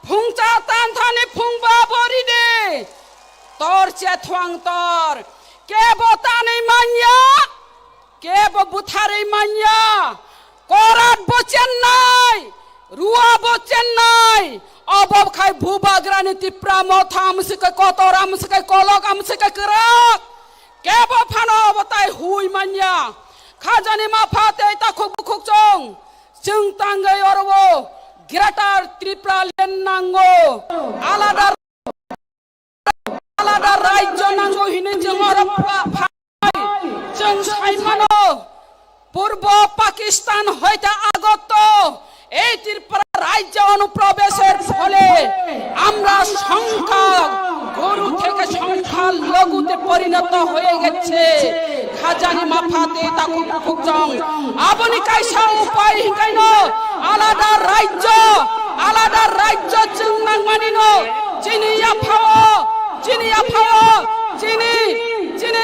Phungcha tanthani phungba bo ridi, tor chetwang tor. Kebo tanwi manya, kebo butharwi manya, korat bo chennai, rua bo chennai, obo khai bubagrani Tipra Motha amswkhe kotor, amswkhe kolok, amswkhe kwrak, kebo phano obo tai hui manya. Khajani mapha tei takhuk bukhuk chwng, chwng tangwi oro o Greater Tripura Land nango, alada. Alada rajyo nango hinwi chwng oro pha-, pha-, chwng saimano, Purbo Pakistan hoite agoto ei Tripura rajyo onuprobesher phole amra songkha goru theke songkha logude porinoto hoye geche. Khajani maphate takhuk bukhuk chong. Aboni kaisa upai hinkaino alada rajyo, alada rajyo chwng nangmanino chini yaphao, chini yaphao, chini, chini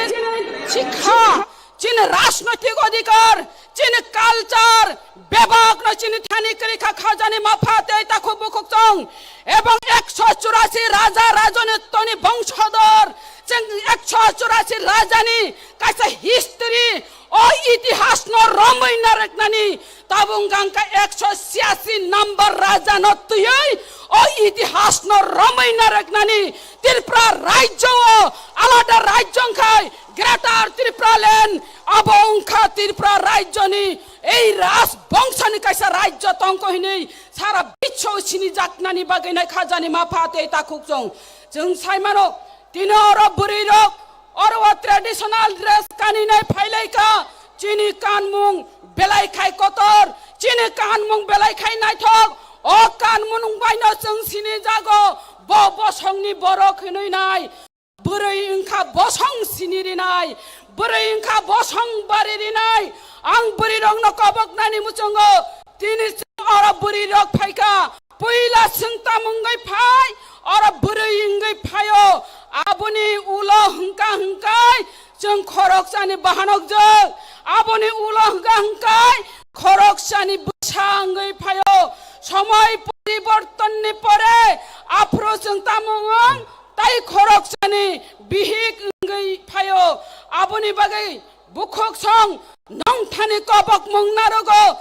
sikha, chini rajnoitik odhikar, chini culture, bebakno chini thani kwrwi kha khajani maphate takhuk bukhuk chong. Ebong ekso churasi raja rajonitoni bongsodor, chwng ekso churasi rajani kaisa history, o itihasno romwi narwknani, tabuk hwnkha ekso chiyasi number rajano twiwi o itihasno romwi narwknani Tripura rajyo o alada rajyo wngkhai Greater Tripura Land, abo wngkha Tripura rajyoni ei raj bongsani kaisa rajyo tongkho hinwi sara biswo sinijaknani bagwi nai khajani maphate takhuk chong. Chwng saimano, tini oro bwrwirok oro o traditional dress kaninai phailaikha, chini kanmung belai khai kotor, chini kanmung belai khai naithok, o kanmung baino chwng sinijago, bo bosongni borok hinwi nai. Bwrwi wngkha bosong sini rinai, bwrwi wngkha bosong bari rinai. Ang bwrwirokno koboknani muchungo tini chwng oro bwrwirok phaikha. Puila chwng tamo wngwi phai, oro bwrwi wngwi phaio. Aboni ulo hwnkha hwnkhe chwng khoroksani bahanokjwk. Aboni ulo hwnkha hwnkhe khoroksani bwsa wngwi phaio. Somoi poribortonni pore aphuru chwng tamo wng? Tai khoroksani bihik wngwi phaio. Aboni bagwi bukhuk song nongthani kobokmung narogo.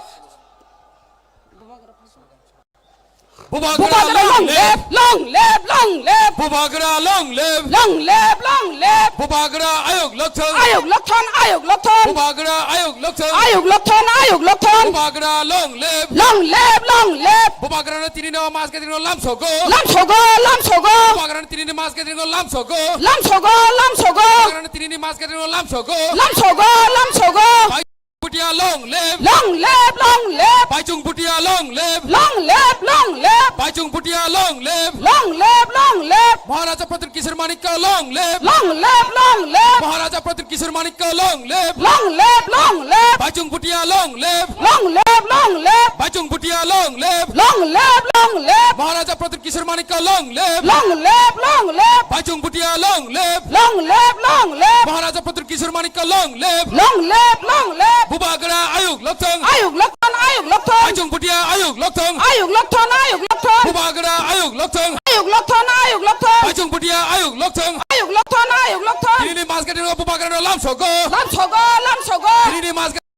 Bubagra long live, long live, long live. Bubagra long live. Long live, long live. Bubagra ayuk lokthong. Ayuk lokthon, ayuk lokthon. Bubagra ayuk lokthong. Ayuk lokthon, ayuk lokthon. Bubagra long live. Long live, long live. Bubagra no tini no mas gadri no lam sogo. Lam sogo, lam sogo. Bubagra no tini no mas gadri no lam sogo. Lam sogo, lam sogo. Bubagra no tini no mas gadri no lam sogo. Lam sogo, lam sogo. Bhutia long live. Long live, long live. Baichung Bhutia long live. Long live, long live. Baichung Bhutia long live. Long live, long live. Maharaja Pradyut Kishore Manikya long live. Long live, long live. Maharaja Pradyut Kishore Manikya long live. Long live, long live. Baichung Bhutia long live. Long live, long live. Baichung Bhutia long live. Long live, long live. Maharaja Pradyut Kishore Manikya long live. Long live, long live. Baichung Bhutia long live. Long live, long live. Maharaja Pradyut Kishore Manikya long live. Long live, long live. Bubagra ayuk lokthong. Ayuk lokthon, ayuk lokthon. Baichung Bhutia ayuk lokthong. Ayuk lokthon, ayuk lokthon. Bubagra ayuk lokthong. Ayuk lokthon, ayuk lokthon. Baichung Bhutia ayuk lokthong. Ayuk lokthon, ayuk lokthon. Tini ni mas gadri no Bubagra no lam sogo. Lam sogo, lam sogo. Tini ni mas gadri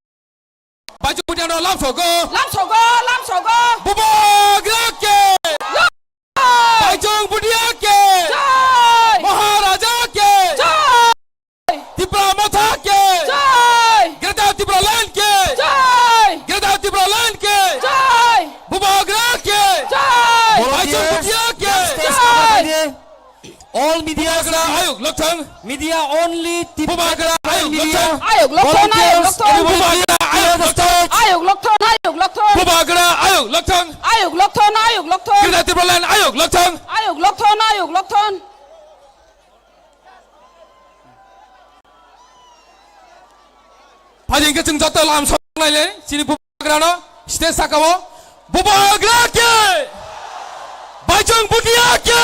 Baichung Bhutia no lam sogo. Lam sogo, lam sogo. Bubagra ke. Jai. Baichung Bhutia ke. Jai. Maharaja ke. Jai. Tipra Motha ke. Jai. Greater Tipraland ke. Jai. Greater Tipraland ke. Jai. Bubagra ke. Jai. Baichung Bhutia ke. Jai. All media. Bubagra ayuk lokthong. Media only. Bubagra ayuk lokthong. Ayuk lokthon, ayuk lokthon. Bubagra ayuk lokthong. Ayuk lokthon, ayuk lokthon. Bubagra ayuk lokthong. Ayuk lokthon, ayuk lokthon. Greater Tipraland ayuk lokthong. Ayuk lokthon, ayuk lokthon. Phai hwnkhe chwng joto lam song naile chini Bubagrano stage sakao. Bubagra ke! Baichung Bhutia ke!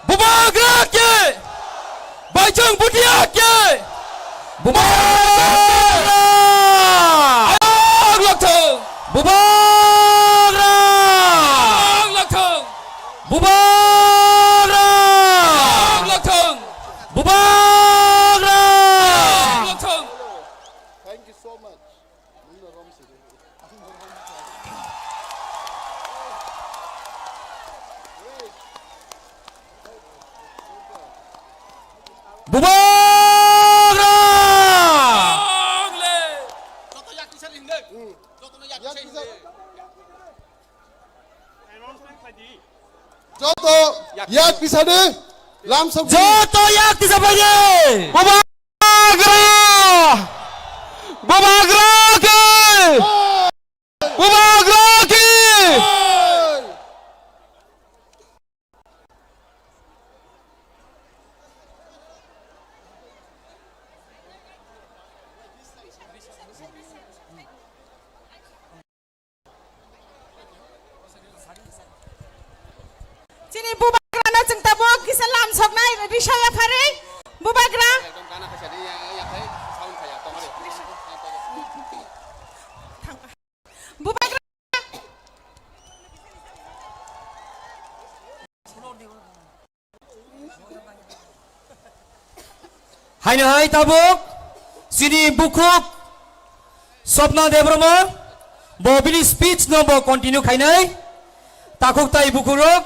Bubagra ke! Baichung Bhutia ke! Bubagra! Ayok lokthong! Bubagra! Ayok lokthong! Bubagra! Ayok lokthong! Bubagra! Ayok lokthong! Thank you so much. Bubagra! Joto yak pisadi. Lamsok joto yak tisa paidi. Bubagra! Bubagra ki! Bubagra ki! Chini bubagrano chwng tabuk kisa lam soknai risa yapharwi bubagra. Bubagra. Haino hai tabuk chini bukhuk Swapna Debbarma bo bini speech no bo continue khainai. Takhuk tai bukhuk rok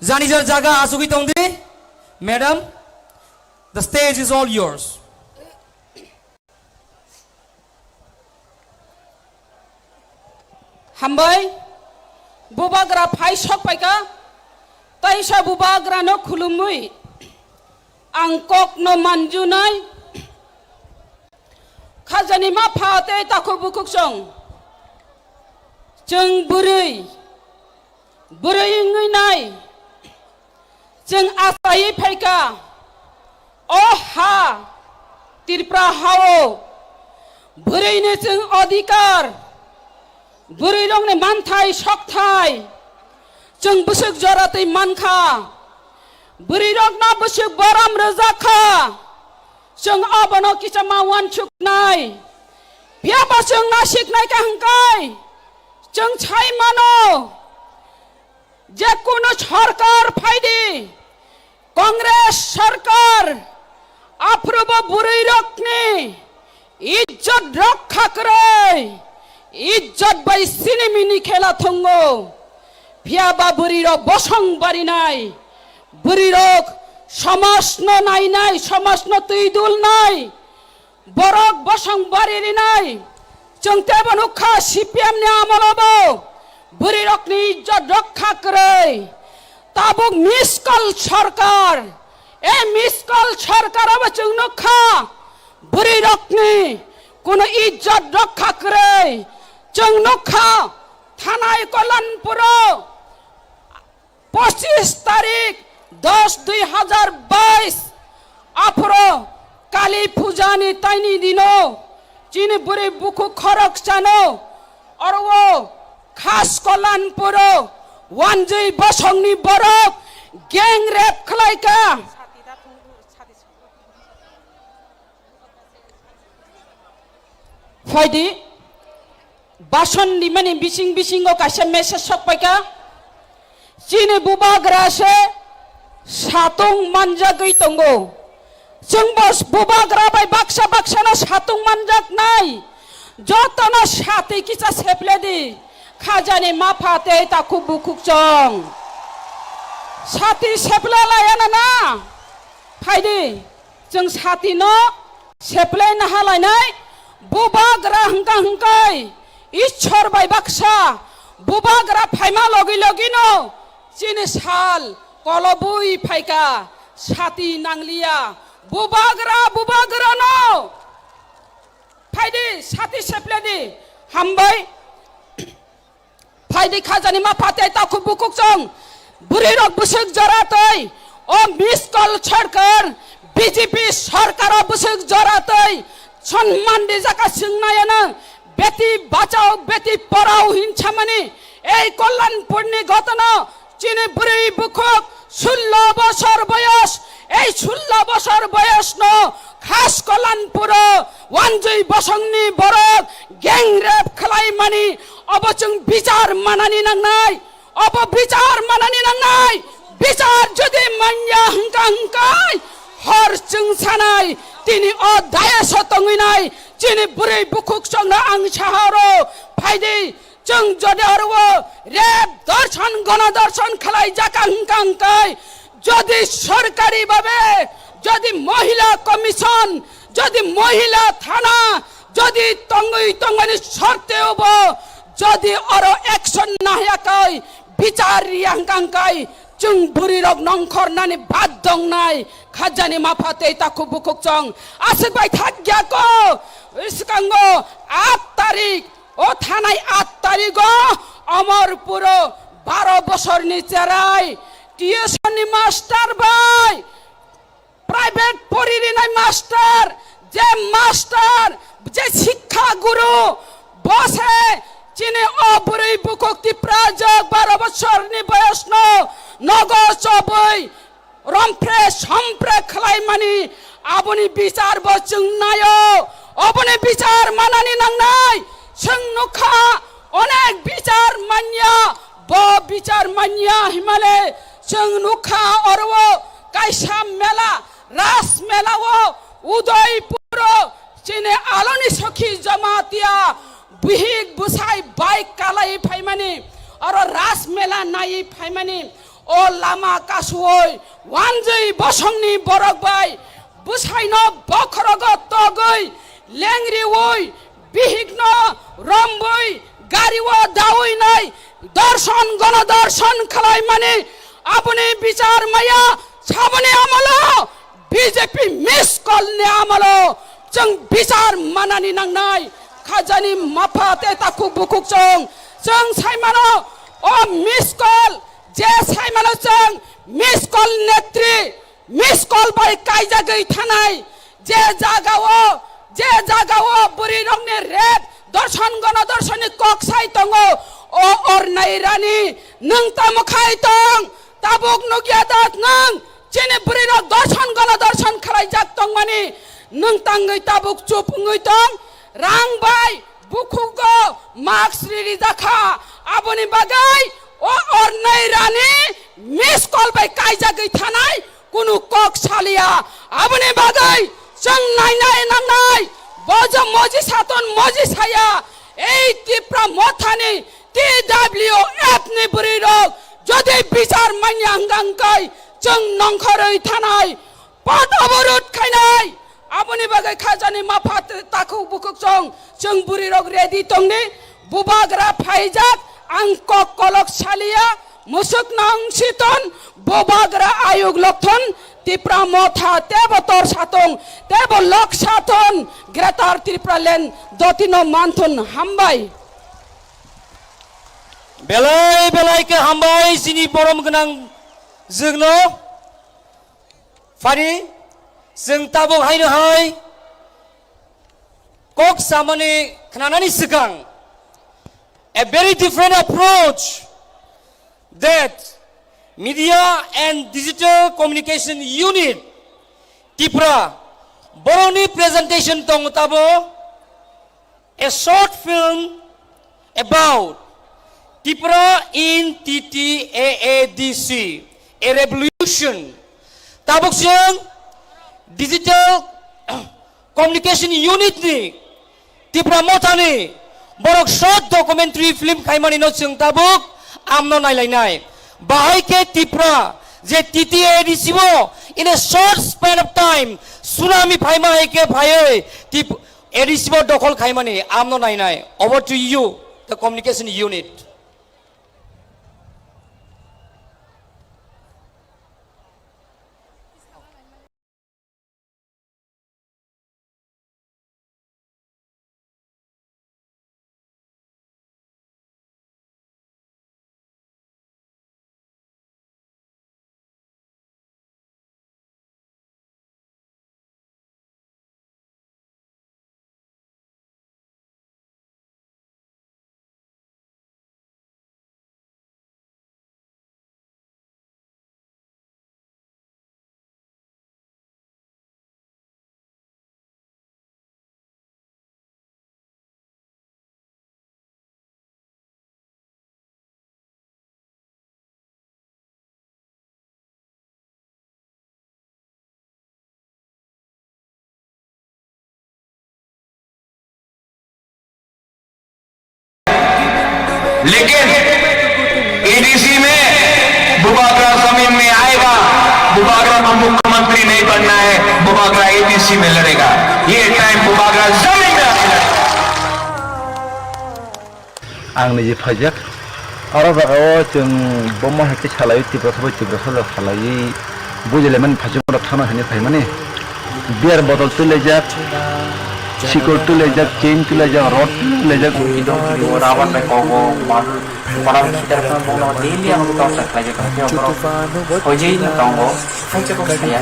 jani jar jaga asugwi tongdi. Madam, the stage is all yours. Hambai, bubagra phai sok paikha, taisa bubagrano khulumwi ang kokno manjunai. Khajani ma pha tei takhuk bukhuk song, chwng bwrwi, bwrwi wngwi nai. Chwng achaiwi phaikha, o ha, Tripura hao, bwrwini chwng adhikar, bwrwirokni manthai sokthai, chwng bwswk jora twi mankha, bwrwirokno bwswk borom rwjakha, chwng abono kisa ma uansuknai, phiyaba chwng nasiknai kha hwnkhe, chwng sai mano. Je kono sarkar phaidi, Congress sarkar, aphuru bo bwrwirokni ijjot rokha kwrwi, ijjot bai sinimini khela thwngo. Phiyaba bwrwirok bosong barinai, bwrwirok somajno nainai, somajno twi dulnai. Borok bosong bari rinai, chwng teibo nukha C P M ni amolo bo bwrwirokni ijjot rokha kwrwi. Tabuk miskol sarkar, e miskol sarkar abo chwng nukha bwrwirokni kuno ijjot rokha kwrwi. Chwng nukha thanai Kollanpuro pochis tarik dos dui hazar bais aphuru Kali Puja ni taini dino chini bwrwi bukhuk khoroksano oro o khas Kollanpuro wanjwi bosongni borok gang rape khlaikha. Phaidi. Bason rimani bising bisingo kaisa message sok paikha. Chini bubagra se satung manjagwi tongo. Chwngbo bubagra bai baksa baksano satung manjaknai. Jotono sati kisa sepledi. Khajani mapha tei takhuk bukhuk chong. Sati sepla laya na na. Phaidi. Chwng satino seplai nahalainai bubagra hwnkha hwnkhe Ishwar bai baksa bubagra phaima logi logino chini sal kolobwi phaikha, sati nangliya bubagra bubagrano phaidi sati sepledi hambai. Phaidi khajani mapha tei takhuk bukhuk chong. Bwrwirok bwswk jora twi. O miskol sarkar, B J P sarkar o bwswk jora twi. Sonman rijak a swngnai ano. Beti bachao, beti porao hin samani. Ei Kollanpurni ghotona. Chini bwrwi bukhuk sullo bosor boyos, ei sullo bosor boyosno khas Kollanpuro wanjwi bosongni borok gang rape khlaimani, obo chwng bichar manani nangnai, obo bichar manani nangnai, bichar jodi manya hwnkha hwnkhe hor chwng sanai, tini o dayaso tongwinai chini bwrwi bukhuk chwngno ang saharo phaidi. Chwng jodi oro o rape dorshon, gono dorshon khlai jaka hwnkha hwnkhe, jodi sorkari babe, jodi mohila commission, jodi mohila thana, jodi tongwi tongmani sorteo bo, jodi oro action nahya kai, bichar riya hwnkha hwnkhe, Chwng bwrwi rok nongkhor nani bad dongnai khajani mapha tei takhuk bukhuk chwng aswk bai thakya ko. Swkango aat tarik o thanai aat tarigo Amarpuro baro bosorni cherai tuition ni master bai private pori rinai master, je master, je sikha guru, bo se chini o bwrwi bukhuk Tiprajwk baro bosorni boyosno nogo chobwi rompre sompre khlaimani, aboni bichar bo chwng naio, oboni bichar manani nangnai. Chwng nukha onek bichar manya, bo bichar manya himale chwng nukha oro kaisa mela, ras mela o Udaipuro chini Aloni Sokhi Jamatia bihik bwsai bike kalai phaimani, aro ras mela nai phaimani, o lama kasuoi wanjwi bosongni borok bai bwsaino bokhorogo togwi lengriwi bihikno romwi gario dawi nai dorson gono dorson khlaimani, aboni bichar maya saboni amolo B J P miss call ni amolo chwng bichar manani nangnai. Khajani mapha tei takhuk bukhuk chwng, chwng saimano o miss call je saimano chwng miss call netri miss call bai kaijagwi thanai, je jagao, je jagao bwrwi rokni rep dorson gono dorsoni kok sai tongo, o ornai rani nwng tamo khai tong, tabuk nukya da nwng chini bwrwi rok dorson gono dorson khwlaijak tongmani, nwng tangwi tabuk chup wngwi tong, rang bai bukhugo mask ririjakha, aboni bagwi o ornai rani miss call bai kaijagwi thanai kunu kok salia, aboni bagwi chwng nainai nangnai, bojo moji saton moji saya, ei Tipra Mothani T W F ni bwrwi rok jodi bichar manya hwnkha hwnkhe chwng nongkhorwi thanai, pot oborot khainai. Aboni bagwi khajani mapha takhuk bukhuk chwng, chwng bwrwi rok ready tongni. Bubagra phaijak, ang kok kolok salia, musuk nang siton, bubagra ayuk lokthon, Tipra Motha tebo tor satong, tebo lok saton, Greater Tripura Land dotino manthon. Hambai. Belai belai khe hambai chini borom gwnang jwkno. Phani, chwng tabuk haino hai kok samani khnanani swkang, a very different approach that Media and Digital Communication Unit Tripura borokni presentation tong tabo. A short film about Tripura in T T A A D C, a revolution. Tabuk chwng Digital Communication Unit ni Tipra Mothani borok short documentary film khaimani no chwng tabuk amno nailainai. Bahai khe Tipra je T T A A D C o in a short span of time tsunami phaima hai khe phaiwi Tip-, A D C bo dokhol khaimani amno nainai. Over to you, the communication unit. लेकिन एडीसी में बुबागरा जमीन में आएगा। बुबागरा को मुख्यमंत्री नहीं बनना है, बुबागरा एडीसी में लड़ेगा। ये टाइम बुबागरा जमीन में आने लगा। Ang niji phaijak, Aro jaga o chwng bomo hai khe salai, Tiprasa bai Tiprasa jat salai, bujilaimani phaising oro thana hwnwi phaimani. Beer bottle twi laijak, sikol twi laijak, chain twi laijak, rod twi laijak. Rubber bai kogo, kono sitwrwkno bono daily ang torture khlaijak, khe borok hoijaino tongo, phaisa kok saya.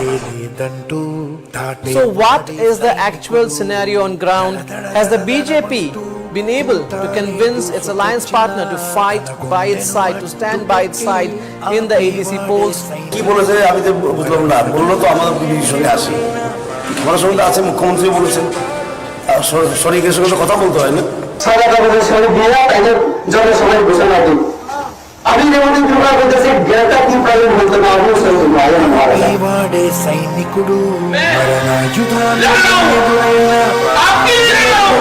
So what is the actual scenario on ground? Has the B J P been able to convince its alliance partner to fight by its side, to stand by its side in the A D C polls? কি বলেছে আমি তো বুঝলাম না, বললো তো আমাদের বিজেপির সঙ্গে আছে, ওনার সঙ্গে তো আছে, মুখ্যমন্ত্রী বলেছেন, আর স-, শরিকের সঙ্গে তো কথা বলতে হয় না। সাদা কাগজে সই দিয়ে তাদের জনসভায় ঘোষণা দিন। আমি যেমন ত্রিপুরা বলতেছি, গ্রেটার ত্রিপুরা বলতে না, আমি সই করবো, I am not. ఈ వాడే సైనికుడు మరణాయుధాలు ఎదురైనా आपके लिए लड़ रहा हूँ,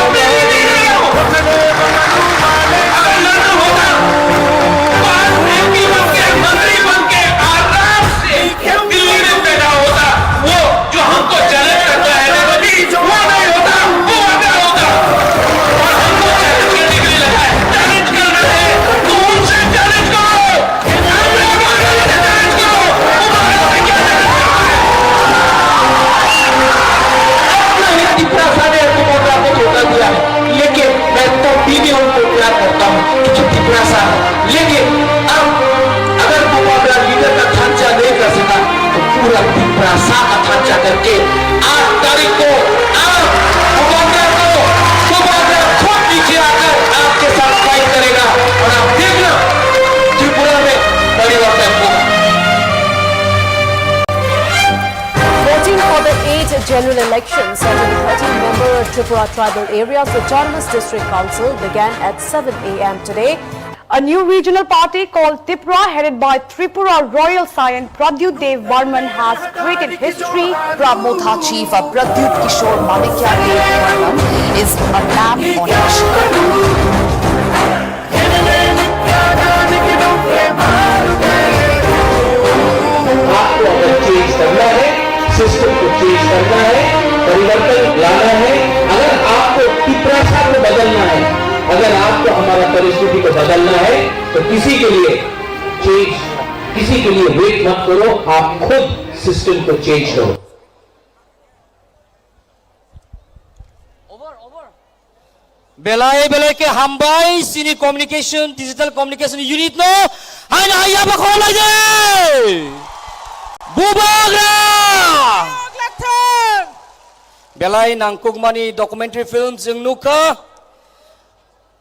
आपके लिए लड़ रहा हूँ। अगर लड़ना होता, तो आज एमपी बन के, मंत्री बन के, आराम से दिल्ली में बैठा होता। वो जो हमको चैलेंज करता है, रेवती, वो नहीं होता, वो अंदर होता। और हमको चैलेंज करने के लिए लगा है। चैलेंज करना है, तो उनसे चैलेंज करो। अपना ही तिपरासा ने हमको मोटा को धोखा दिया है, लेकिन मैं तब भी, भी उनको प्यार करता हूँ, क्योंकि तिपरासा है। लेकिन अब अगर वो अपना लीडर का ढांचा नहीं कर सका, तो पूरा तिपरासा का ढांचा करके आठ तारीख को आप बुबागरा को, बुबागरा खुद नीचे आकर आपके साथ फाइट करेगा और आप देखना, त्रिपुरा में परिवर्तन होगा। Voting for the eighth general elections under the thirteen member Tripura Tribal Areas Autonomous District Council began at seven a m today. A new regional party called Tipra, headed by Tripura Royal Scion Pradyut Dev Barman, has created history. Tipra Motha chief Pradyut Kishore Manikya Dev Barman is a lamb on a आपको अगर चेंज करना है, सिस्टम को चेंज करना है, परिवर्तन लाना है, अगर आपको तिपरासा को बदलना है, अगर आपको हमारा परिस्थिति को बदलना है, तो किसी के लिए चेंज, किसी के लिए वेट मत करो, आप खुद सिस्टम को चेंज करो। Belai belai khe hambai chini communication, digital communication unit no, haino haiya ba khorok lai de. Bubagra. Belai nangkukmani documentary film chwng nukha.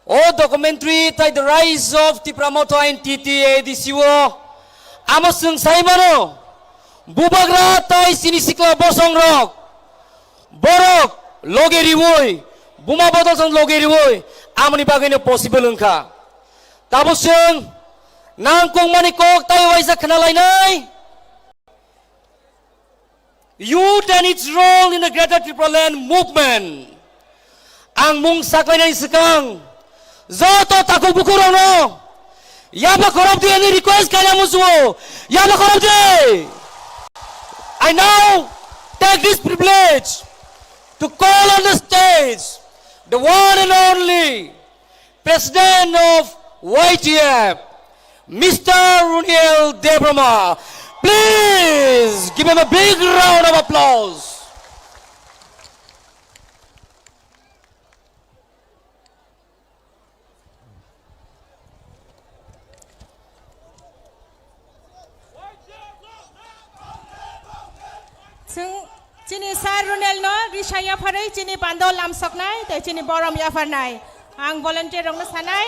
O documentary tai The Rise of Tipra Motha and T T A D C o. Amo chwng sai mano, bubagra tai chini sikla bosongrok, borok loge riwi, buma bodol song loge riwi, amoni bagwino possible wngkha. Tabuk chwng nangkukmani kok tai waisa khna lainai. Youth and its role in the Greater Tipraland movement. Ang mung saklainani swkang joto takhuk bukhurokno yaba khorop di ani request khaina musuo, yaba khorop di. I now take this privilege to call on the stage the one and only President of Y T F, Mister Runiel Debbarma. Please give him a big round of applause. Chwng chini sir Runel no risa yapharwi chini bando lamsoknai tei chini borom yapharnai. Ang volunteer rokno sanai.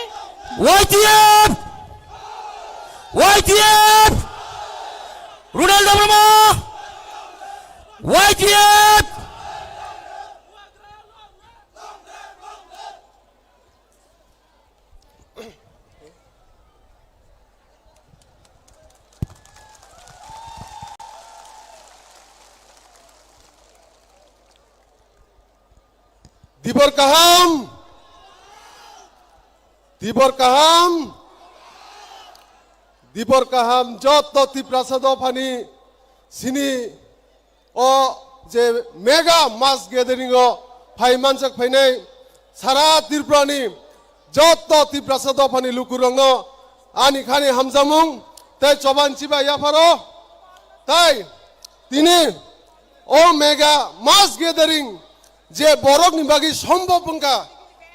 Y T F! Y T F! Runel Debbarma! Y T F! Dibor kaham, dibor kaham, dibor kaham, joto Tiprasa dophani sini o je mega mass gathering o phai manjak phainai sara Tripura ni joto Tiprasa dophani lukurokno ani khani hamjamung tei choban chiba yapharo, tai tini o mega mass gathering je borokni bagwi sombhob wngkha,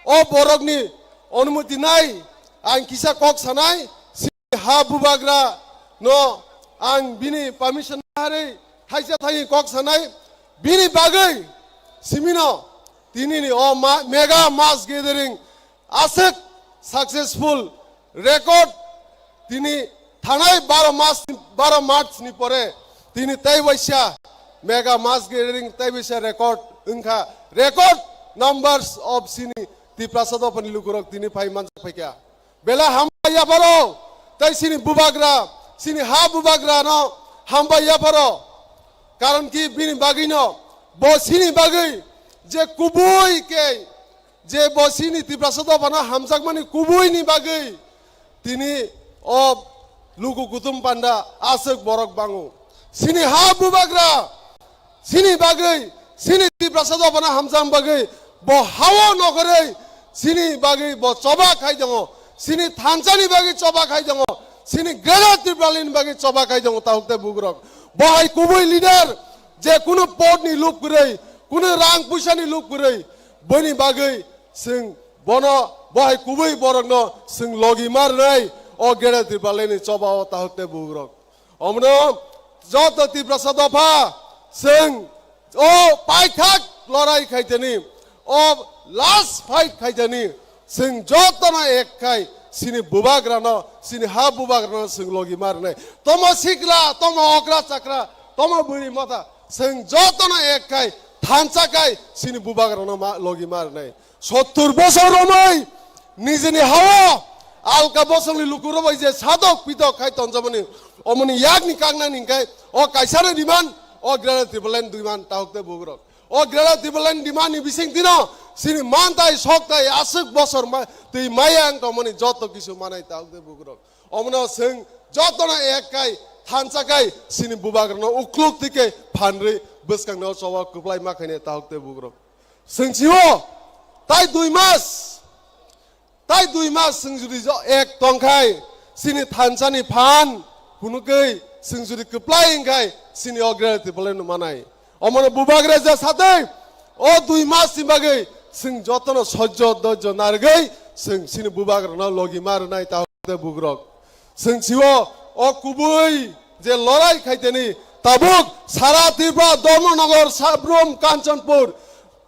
o borokni onumoti nai ang kisa kok sanai, ha bubagra no ang bini permission harwi thaisa thani kok sanai, bini bagwi simino tinini o ma-, mega mass gathering aswk successful record tini thanai baro mas, baro March ni pore tini tei waisa mega mass gathering tei waisa record wngkha, record numbers of sini Tiprasa dophani lukurok tini phai manjak phaikha. Belai hambai yapharo, tei sini bubagra, sini ha bubagra no hambai yapharo. Karon ki bini bagwi no, bo sini bagwi je kubui ke, je bo sini Tiprasa dophano hamjakmani kubui ni bagwi tini o luku kutum panda aswk borok bango. Sini ha bubagra, sini bagwi, sini Tiprasa dophano hamjak bagwi, bo hao nokhorwi, sini bagwi bo choba khai tongo, sini thansani bagwi choba khai tongo, sini Greater Tipraland ni bagwi choba khai tongo, tahuk tei bugrok. Bo hai kubui leader, je kunu pod ni lub kwrwi, kunu rang puisa ni lub kwrwi, boni bagwi chwng bono, bo hai kubui borok no chwng logi ma rwnai, o Greater Tipraland ni choba o, tahuk tei bugrok. Omono joto Tiprasa dopha chwng o paithak lorai khaiteni, o last fight khaiteni, chwng jotono ek khai sini bubagrano, sini ha bubagrano chwng logi ma rwnai. Tomo sikla, tomo okra chakra, tomo bwrwi motha, chwng jotono ek khai thansa khai sini bubagrano ma, logi ma rwnai. Sottur bosor romwi nijini hao alka bosongni luku romwi je sadok pitok khai tonjamani, omoni yakni kaknani hingkai o kaisano demand, o Greater Tipraland demand, tahuk tei bugrok. O Greater Tipraland demand ni bising dino sini mantai soktai aswk bosor ma-, twi maya ang tongmani joto kisu manai, tahuk tei bugrok. Omono chwng jotono ek kai thansa kai sini bubagrano ukluk tike phanrwi bwskangno choba kwplai ma khainai, tahuk tei bugrok. Chwng sio tai dui mas, tai dui mas chwng judi jo-, ek tongkhai, chini thansani phan phunukgwi chwng judi kwplai wngkhai, chini o Greater Tipraland no manai. Omono bubagra ja satwi o dui mas ni bagwi chwng jotono sojjo dojjo narwgwi chwng chini bubagrano logi ma rwnai, tahuk tei bugrok. Chwng sio o kubui je lorai khaiteni tabuk sara Tripura, Dharmanagar, Sabrum, Kanchanpur,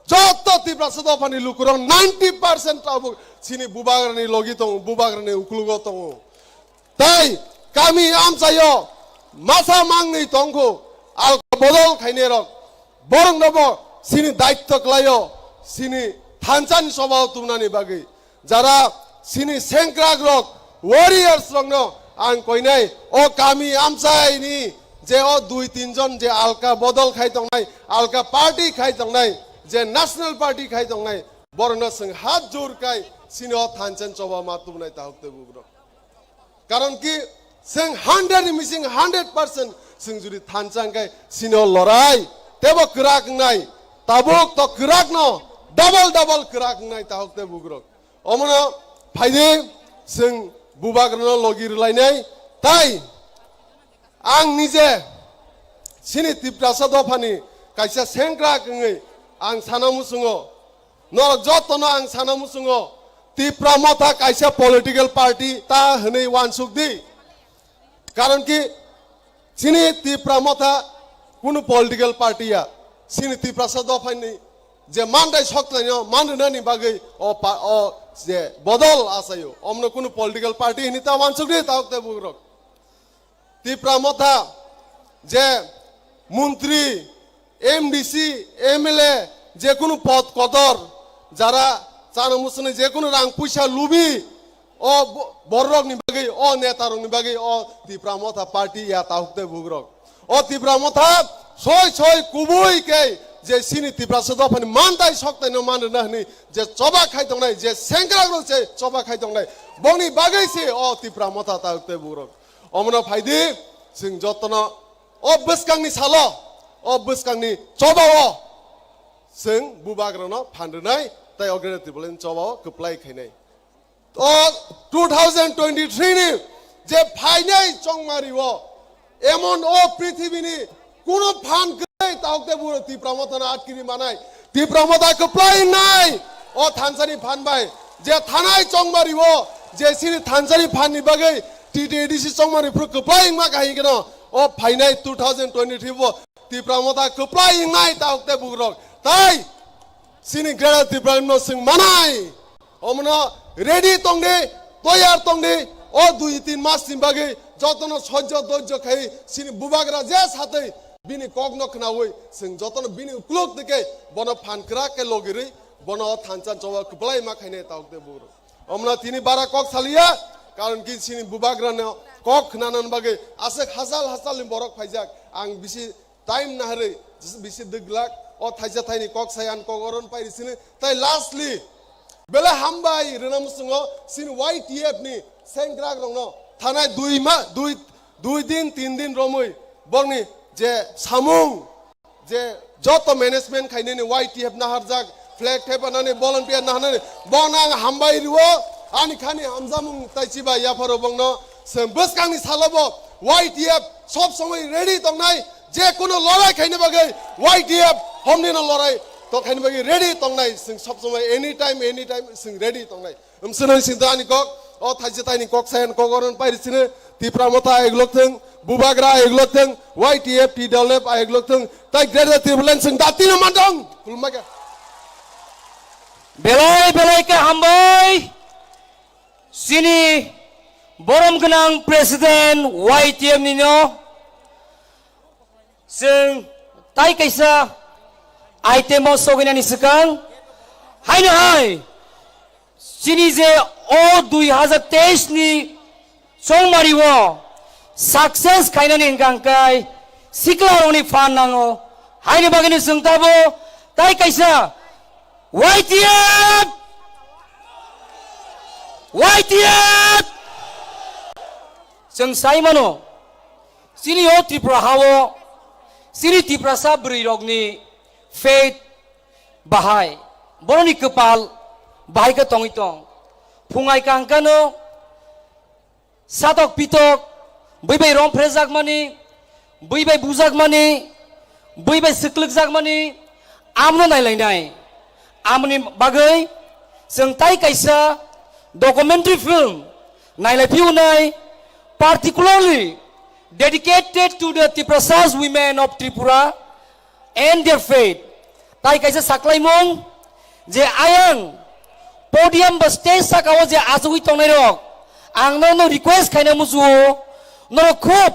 joto Tiprasa dophani lukurok ninety percent tabuk chini bubagrani logi tongo, bubagrani uklugo tongo. Tai kami amchaio masa mangni tongkhu alka bodol khainairok, boroknobo chini daitto kwlaio, chini thansani sobao tumnani bagwi. Jara chini sengkrakrok, warriors rokno ang koinai, o kami amchaini je o dui tin jon je alka bodol khai tongnai, alka party khai tongnai, je national party khai tongnai, borokno chwng hat jur kai chini o thansen choba ma tubunai, tahuk tei bugrok. Karon ki chwng hundred ni bising hundred percent chwng judi thansa hwnkhe chini o lorai tebo kwrak wngnai, tabuk to kwrakno double double kwrak wngnai, tahuk tei bugrok. Omono phaidi chwng bubagrano logi rwlainai. Tai ang nije chini Tiprasa dophani kaisa sengkrak wngwi ang sana muchungo, norok jotono ang sana muchungo, Tipra Motha kaisa political party ta hwnwi uansuk di. Karon ki chini Tipra Motha kunu political party ya, chini Tiprasa dophani je mandai sokthai no manrwnani bagwi o pa-, o je bodol achaio, omno kunu political party hini ta uansukdi, tahuk tei bugrok. Tipra Motha je montri, M D C, M L A, je kunu pod kotor, jara chana musuni je kunu rang puisa lubi, o bo-, bororokni bagwi, o netarokni bagwi o Tipra Motha party ya, tahuk tei bugrok. O Tipra Motha soi soi kubui khe je chini Tiprasa dophani mandai sokthai no manrwna hwnwi je choba khai tongnai, je sengkrakrok je choba khai tongnai, bongni bagwi se o Tipra Motha, tahuk tei bugrok. Omono phaidi chwng jotono o bwskangni salo, o bwskangni chobao chwng bubagrano phan rwnai tei o Greater Tipraland chobao kwplai khainai. O two thousand twenty-three ni je phainai chongmari o emon o prithibini kuno phan kwrwi taukte buro Tipra Mothano atkiri manai. Tipra Motha kwplai wngnai o thansani phan bai. Je thanai chongmari o je sini thansani phan ni bagwi T T A D C chongmari phuru kwplai wngma kahai keno o phainai two thousand twenty-three bo Tipra Motha kwplai wngnai taukte bugrok. Tai sini Greater Tipraland no swng manai. Omono ready tongdi, toyar tongdi, o dui tin mas ni bagwi jotono sojjo dojjo khai sini bubagra je satwi bini kokno khnawi swng jotono bini ukluk tike bono phan kwrak khe logirwi bono o thansa choba kwplai ma khainai taukte bugrok. Omono tini bara kok saliya, karon ki sini bubagrano kok khnanani bagwi aswk hachal hachalni borok phaijak. Ang bisi time naharwi bisi dwglak, o thaisa thaini kok sai ang kok oron pairi sini. Tai lastly, belai hambai rwna muchungo sini Y T F ni sengkrak rokno thanai dui ma, dui, dui din, tin din romwi borni je samung, je joto management khainani Y T F naharjak, flag thepanani, volunteer naharnani, bono ang hambai rwo, ani khani hamjamung tai chiba yapharo bongno, se bwskangni salobo Y T F sob somoi ready tongnai, je kuno lorai khaina bagwi Y T F homnino lorai to khaina bagwi ready tongnai, sing sob somoi anytime, anytime sing ready tongnai. Umswnoi singto ani kok, o thaisa taini kok sayan kok oron pairi sini, Tipra Motha eglok thung, Bubagra eglok thung, Y T F T W F eglok thung, tai Greater Tipraland sing datino mandong, kulmaka. Belai belai khe hambai, sini borom gwnang President Y T F nino, chwng tai kaisa item o soginani swkang, haino hai, chini je o dui hazar teis ni chongmari o success khainani hwnkha hwnkhe sikla rokni phan nango, haini bagwino chwng tabo tai kaisa Y T F, Y T F chwng sai mano. Chini o Tripura hao, chini Tiprasa bwrwi rokni faith bahai, boroni kwpal bahai khe tongwi tong. Phungai kangkano satok pitok, bwi bai rom phrejakmani, bwi bai bujakmani, bwi bai swklwkjakmani, amno nailainai. Amoni bagwi chwng tai kaisa documentary film nailai phiyunai, particularly dedicated to the Tiprasas women of Tripura and their faith. Tai kaisa saklaimung je ayang podium ba stage saka o je achugwi tongnai rok, ang no no request khaina muchuo, norok khub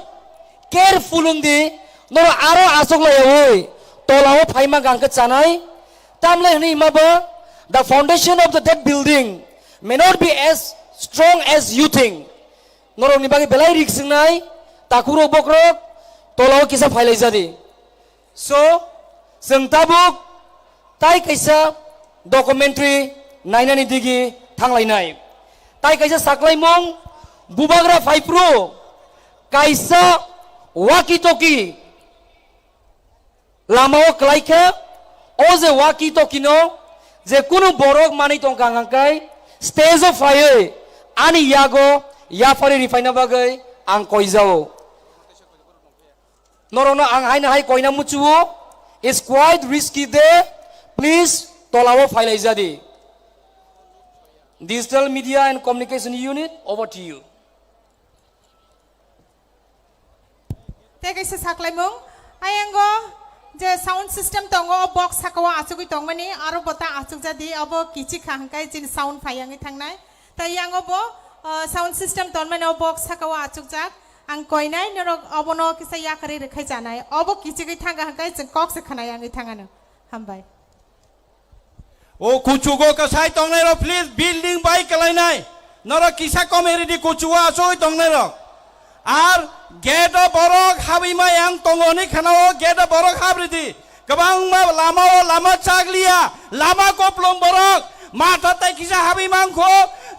careful wngdi, norok aro achuk laiyawi tola o phaima gang khe chanai. Tamle hwnwi hima ba, the foundation of the that building may not be as strong as you think. Norokni bagwi belai risk wngnai, takhurok bokrok tola o kisa phailai jadi. So, chwng tabuk tai kaisa documentary nainani digi thanglainai. Tai kaisa saklaimung bubagra phaiphru kaisa walkie talkie lama o kwlai khe, o je walkie talkie no je kunu borok manwi tongkha hwnkha khe stage o phaiwi ani yago yapharwi riphaina bagwi ang koijao. Norokno ang haino hai koina muchuo, it's quite risky de, please tola o phailai jadi. Digital Media and Communication Unit, over to you. Tei kaisa saklaimung, ayango je sound system tongo, o box saka o achugwi tongmani, aro bo ta achuk jadi, obo kichik kha hwnkhe chini sound phai yangwi thangnai. Tai yango bo, uh, sound system tonmani o box saka o achukjak. Ang koinai norok obono kisa yakarwi rwkhai chanai. Obo kichigwi thangkha hwnkhe chwng kok se khna yangwi thangano. Hambai. O kuchugo kasai tongnai rok, please, building bai kalainai. Norok kisa komeri di kuchugo asoi tongnai rok. Ar gate o borok habwi ma yang tongo hwnwi khana o gate o borok habri di. Kwbangma lama o lama chakliya, lama koplong borok, matha tai kisa habwi mangkho,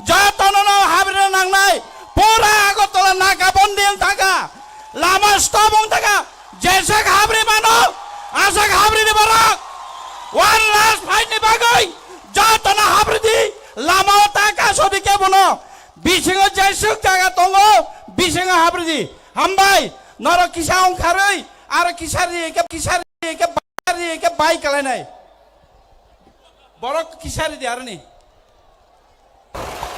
jotono no habri nangnai, pura Agartala naka bondi wng thangkha, lama stop wng thangkha, jeswk habri mano, aswk habri ni borok, one last fight ni bagwi, jotono habri di, lama o ta ka sodi kebono, bisingo jeswk jaga tongo, Bisingo habridi, hambai, norok kisa ongkharwi, aro kisa ri khe, kisa ri khe, ri khe bai kalainai. Borok kisa ridi aroni.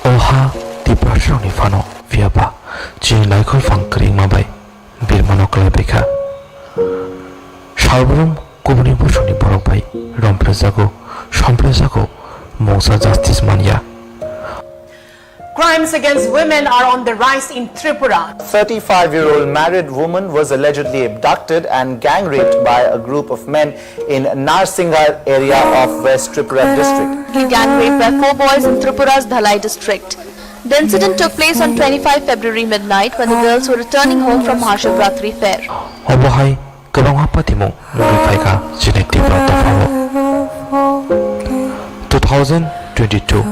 O ha Tiprasarokni phano, phiyaba chini naikolphang kwrwngma bai birmano kwlaibaikha. Salbrum kubuni bosongni borok bai romphrejago, somphrejago, mungsa justice manya. Crimes against women are on the rise in Tripura. Thirty-five-year-old married woman was allegedly abducted and gang raped by a group of men in Narsingar area of West Tripura district. He gang raped by four boys in Tripura's Dhalai district. The incident took place on twenty-five February midnight when the girls were returning home from Mahashivratri fair. Obo hai kwbangma patimung wngwi phaikha chini Tipra dophao. Two thousand twenty-two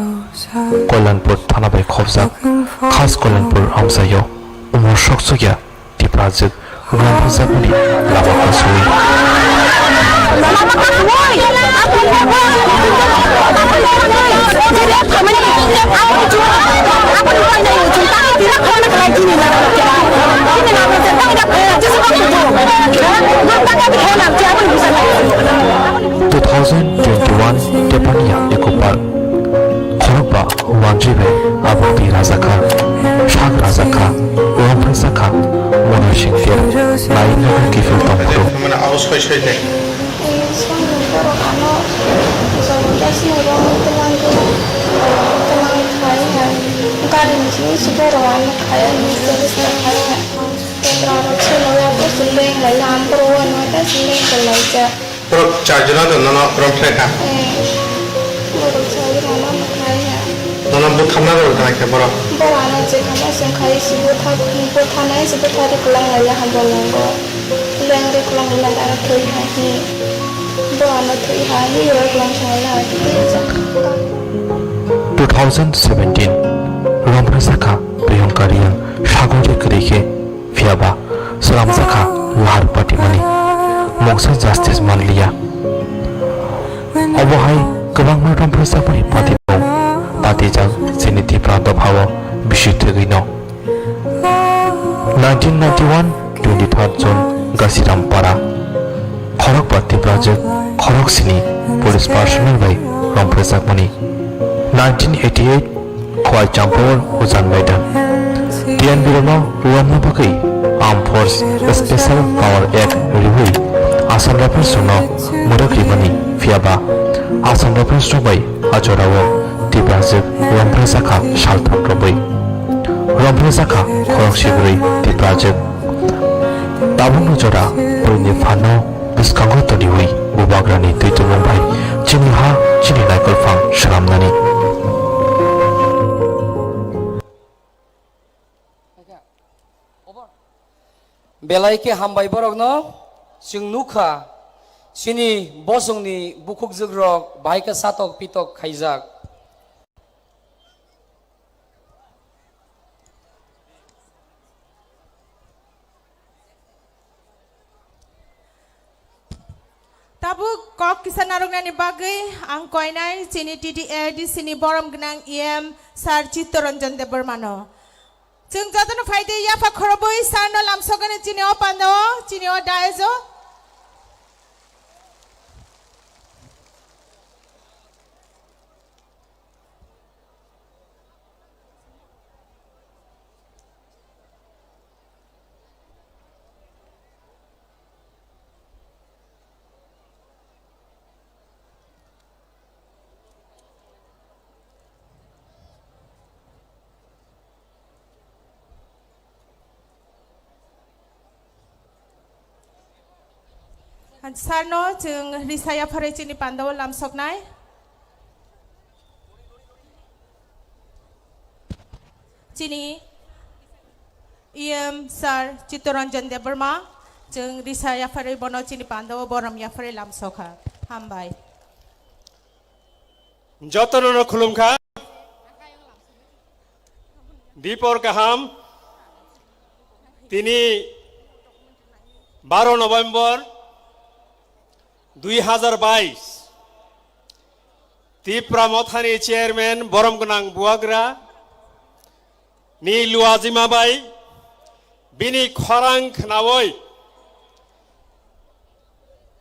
Koilanpur thana bai khopjak khas Koilanpur amchaio umor soksokya Tiprajwk romphrejakmani lama kasui. Two thousand twenty-one Tepania Eco Park. Khorokba wanjwi bai aboni rajakha, sak rajakha, romphrejakha, Mona Singter, Naina Kifil tongphuru. Mane abo soi soi de. Songni borok ano jabardasti ni rong twlang twlang khai hai. Gari ni simi si borok ano khai hai, ni simi si khai hai. Tendra rok se loya to sindeng lai lam borok wano ta sindeng lai ja. Borok charjona do nono romphre kha. Eh, borok charjona no khai ya. Nono butharna rw gana khe borok. Borok ano je khama song khai si butha, butha nai si butha ri kwlang lai ya ha bolongo. Leng ri kwlang lai dara thwi ha hi. Borok ano thwi ha hi, borok kwlang song lai ha hi. Two thousand seventeen romphre sakha Priyanka Reang sagori kwrwi khe. Phiyaba slamjakha lahar patimani mungsa justice manliya. Obo hai kwbangma romphrejakmani patimung patijak chini Tipra dophao bisi thwgwino. Nineteen ninety-one twenty-third June Gasiram Para khorokba Tiprajwk khoroksini police personnel bai romphrejakmani. Nineteen eighty-eight Khowai Champawar Ujan Maidan. T N Birno romna bagwi Armed Force Special Power Act riwi Assam Rifles rokno mwrwk rimani phiyaba Assam Rifles rok bai a jorao Tiprajwk romphrejakha saltham romwi. Romphrejakha khorok sibrwi Tiprajwk. Tabukno jora buini phanno bwskango toniwi bubagrani twi tongmung bai chini ha chini naikolphang swnamnani. Belai khe hambai borokno chwng nukha, chini bosongni bukhukjwkrok bahai khe satok pitok khaijak. Tabuk kok kisa narwknani bagwi ang koinai chini T D A D C ni borom gwnang E M Sir Chittaranjan Debbarmano. Chwng jotono phaidi yapha khorobwi Sir no lamsogani chini o pandao, chini o dais o. Sir no chwng risa yapharwi chini pandao lamsoknai. Chini E M Sir Chittaranjan Debbarma, chwng risa yapharwi bono chini pandao borom yapharwi lamsokha. Hambai. Jotono no khulumkha. Dipor kaham. Tini baro November dui hazar bais, Tipra Mothani Chairman Borom Gwnang Buagra ni luajima bai Bini khorang khnaui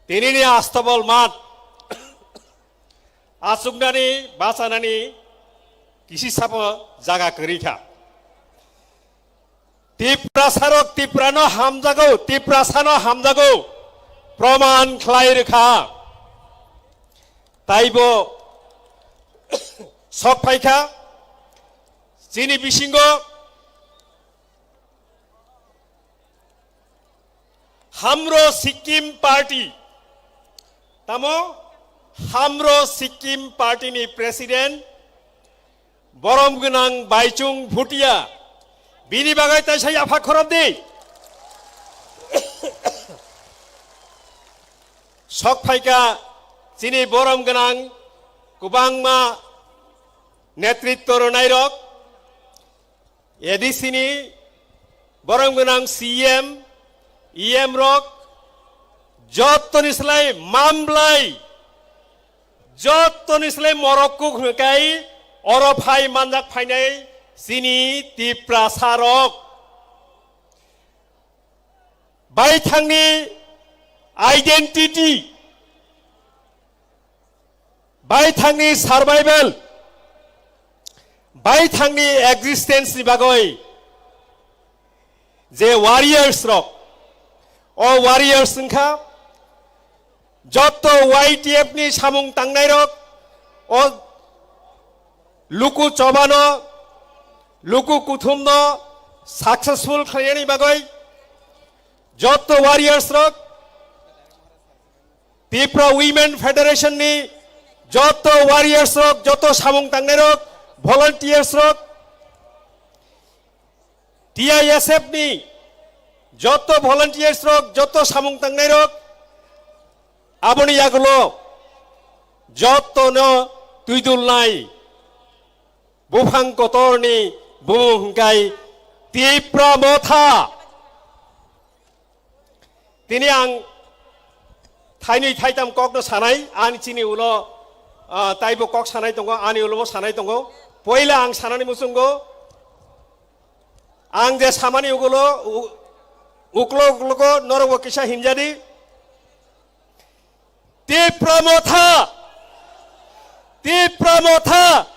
tinini Astabol mat achuknani bachanani kisi sapo jaga kwrwi kha. Tiprasarok Tiprano hamjago, Tiprasano hamjago, proman khlai rwkha. Taibo sok phaikha chini bisingo Hamro Sikkim Party, tamo Hamro Sikkim Party ni President borom gwnang Baichung Bhutia, bini bagwi taisa yapha khorop di. Sok phaikha chini borom gwnang kwbangma netritwo rwnairok, A D C ni borom gwnang C M, E M rok, jottoni slai mamblai, jottoni slai morok kuk hwnkhe oro phai manjak phainai chini Tiprasa rok. Baithangni identity, baithangni survival, baithangni existence ni bagwi je warriors rok, o warriors wngkha jotto Y T F ni samung tangnai rok, o luku chobano, luku kuthumno successful khlainani bagwi jotto warriors rok, Tipra Women Federation ni jotto warriors rok, jotto samung tangnai rok, volunteers rok, T I S F ni jotto volunteers rok, jotto samung tangnai rok, aboni yagulo jotto no twidulnai buphang kotorni bumung hwnkhe Tipra Motha. Tini ang thainwi thaitam kokno sanai, ani chini ulo, ah, taibo kok sanai tongo, ani ulobo sanai tongo. Poila ang sanani muchungo, ang je samani ugulo, u-, uklo uklogo norokbo kisa hinjadi. Tipra Motha! Tipra Motha!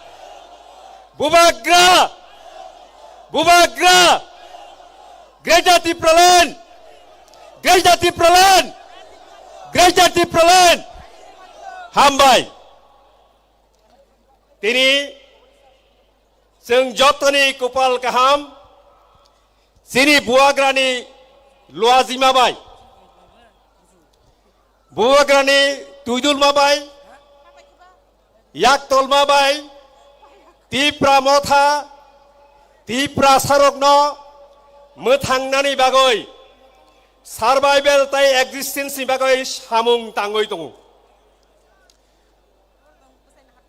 Bubagra! Bubagra! Greater Tipraland! Greater Tipraland! Greater Tipraland! Hambai! Tini chwng jotoni kupal kaham, chini buagrani luajima bai, buagrani twidulma bai, yaktolma bai, Tipra Motha, Tiprasarokno mwthangnani bagwi, survival tai existence ni bagwi samung tangwi tongo.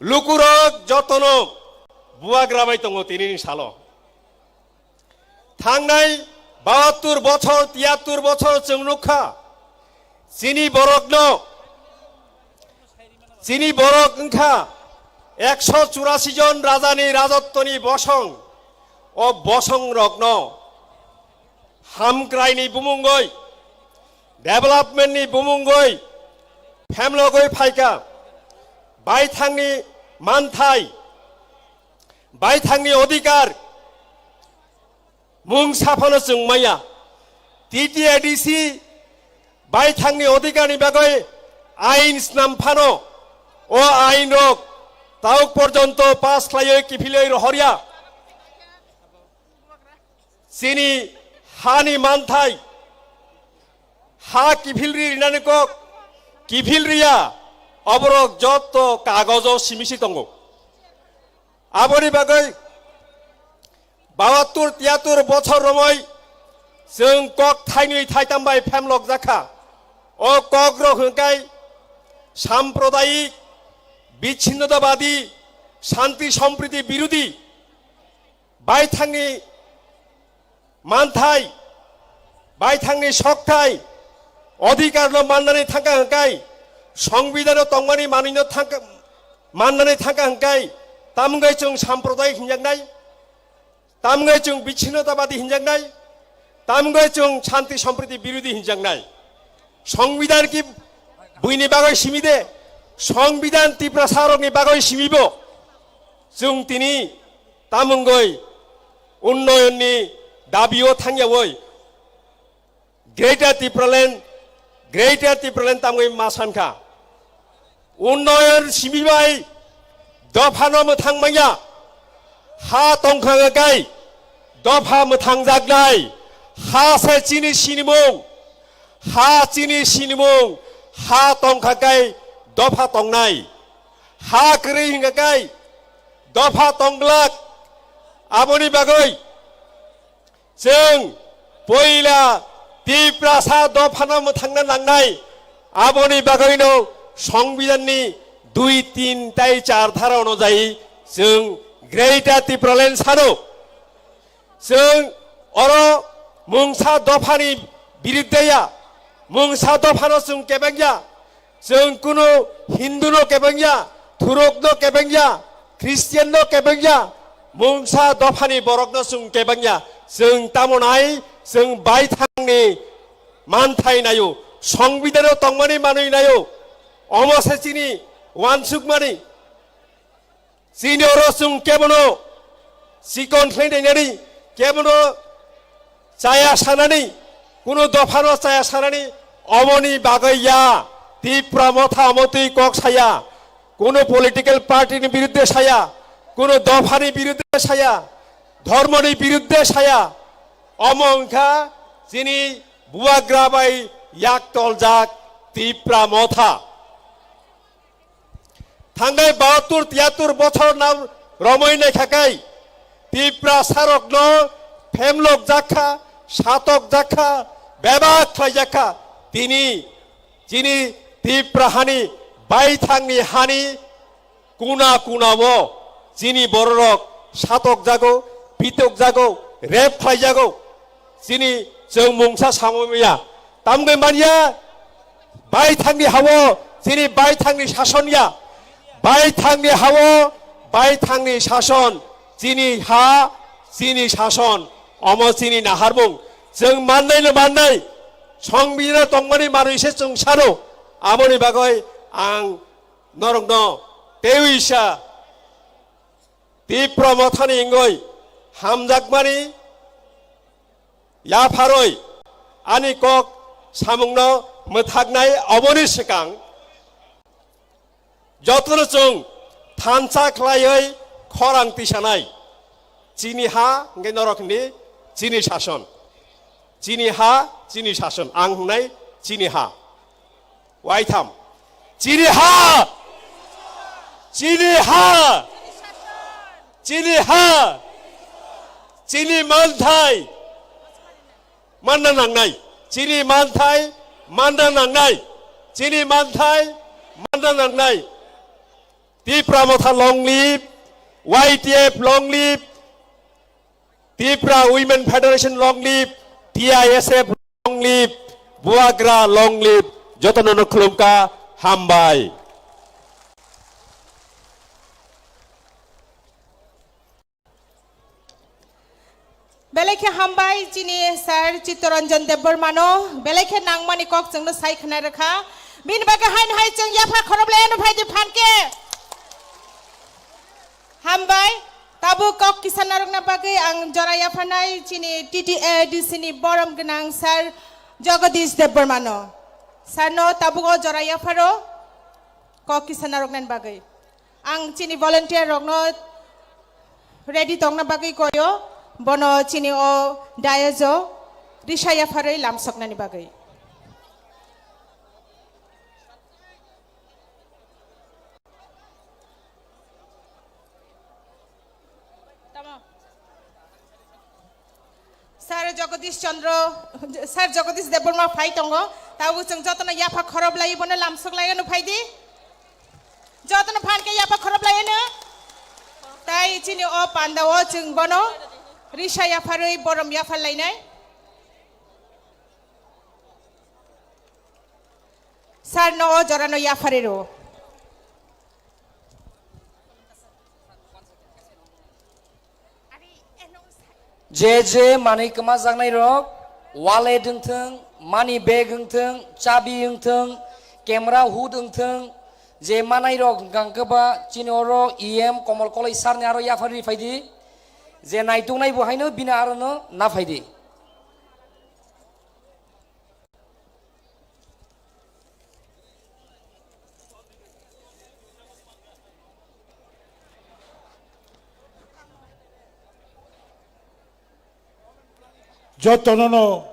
Lukurok jotono buagra bai tongo tinini salo. Thangnai bahattur bochor, tiyattur bochor chwng nukha. Chini borokno, chini borok wngkha ekso churasi jon rajani rajottoni bosong. O bosongrokno hamkraini bumungoi, development ni bumungoi phemlogoi phaikha. Baithangni manthai, baithangni odhikar mung saphano chwng maya. T T A D C baithangni odhikarni bagwi ain snam phano, o ain rok tauk porjonto pass khlaiwi kiphilwi rohorya. Chini hani manthai, ha kiphilri rinani kok, kiphilriya, oborok jotto kagojo simisi tongo. Aboni bagwi bahattur tiyattur bochor romoi chwng kok thainwi thaitam bai phemlok jakha. O kok rok hwnkhe sampradayik, bichinnotabadi, shanti sompriti birodi, baithangni manthai, baithangni sokthai, odhikarno mannani thangkha hwnkhe, songbidano tongmani manwino thangkha, mannani thangkha hwnkhe, tamwngwi chwng sampradayik hinjaknai, tamwngwi chwng bichinnotabadi hinjaknai, Tamgoi chwng shanti sompriti birodhi hinjaknai. Songbidan ki buini bagoi simi de? Songbidan Tiprasa rokni bagoi simibo. Chwng tini tamungoi unnoyonni dabio thangyaoi Greater Tipraland, Greater Tipraland tamgoi ma sankha. Unnoyon simi bai dophano mwthang manya. Ha tongkha kai dopha mwthang jaknai. Ha se chini sinimung. Ha chini sinimung. Ha tongkha kai dopha tongnai. Ha kwrwi hingkha kai dopha tongglak. Aboni bagwi chwng poila Tiprasa dophano mwthangna nangnai. Aboni bagwino Songbidanni dui, tin tai char dhara onojai chwng Greater Tipraland sano. Chwng oro mungsa dophani birudde ya, mungsa dophano chwng kebeng ya. Chwng kunu Hindu no kebeng ya, Thurok no kebeng ya, Christian no kebeng ya, mungsa dophani borok no chwng kebeng ya. Chwng tamo nai, chwng baithangni manthai naio, Songbidan o tongmani manwi naio, omo se chini wansukmani. Chini oro chwng kebono chikon khlai nainani, kebono chaya sanani, kuno dophano chaya sanani, omoni bagwi ya. Tipra Motha omo twi kok saya, kuno political party ni birudde saya, kuno dophani birudde saya, dhormoni birudde saya. Omo wngkha chini bubagra bai yak toljak Tipra Motha. Thangnai bahattur tiyattur bochor nam romwi naikha kai Tiprasarokno phemlok jakha, satok jakha, bebak khlai jakha. Tini chini Tipra hani baithangni hani kuna kuna o chini bororok satok jago, pitok jago, rep khlai jago. Chini chwng mungsa samung ya. Tamgwi manya, baithangni hao chini baithangni sason ya. Baithangni hao baithangni sason, chini ha, chini sason, omo chini naharmung. Chwng mannai no mannai, Songbidan tongmani manwi se chwng sano. Aboni bagwi ang norokno teiwi sa Tipra Mothani wngwi hamjakmani yapharwi ani kok samungno mwthaknai oboni swkang jotono chwng thansa khlaiwi khorang tisanai. Chini ha hwnkhe norok hwnwi chini sason. Chini ha, chini sason. Ang hwngnai chini ha. Waitham. Chini ha! Chini ha! Chini ha! Chini manthai! Manna nangnai. Chini manthai manna nangnai. Chini manthai manna nangnai. Tipra Motha long live, Y T F long live, Tipra Women Federation long live, T I S F long live, Bubagra long live, jotono no khulumkha, hambai. Belai khe hambai chini sir Chittaranjan Debbarmano, belai khe nangmani kok chwngno sai khna rwkha. Bini bagwi haino hai chwng yapha khorob lai ano phaidi phan khe. Hambai, tabuk kok kisa narwkna bagwi ang jora yapharnai chini T T A D C ni borom gwnang sir Jagadish Debbarmano. Sir no tabuk o jora yapharo kok kisa narwknani bagwi. Ang chini volunteer rokno ready tongna bagwi koyo, bono chini o dais o risa yapharwi lamsoknani bagwi. Sir Jagadish Chandra, Sir Jagadish Debbarma phai tongo. Tabuk chwng jotono yapha khorob lai, bono lamsok lai ano phai di. Jotono phan khe yapha khorob lai ano. Tai chini o panda o chwng bono risa yapharwi borom yaphar lainai. Sir no o jora no yapharwi rw. Je je manwi kwma jaknai rok, Wallet wngthwng, money bag wngthwng, chabi wngthwng, camera hood wngthwng, je manairok hwnkha hwnkhe ba chini oro E M Komol Koloi sirni aro yaphar ri phaidi, je naituknai bo haino bini arono na phaidi. Jotono no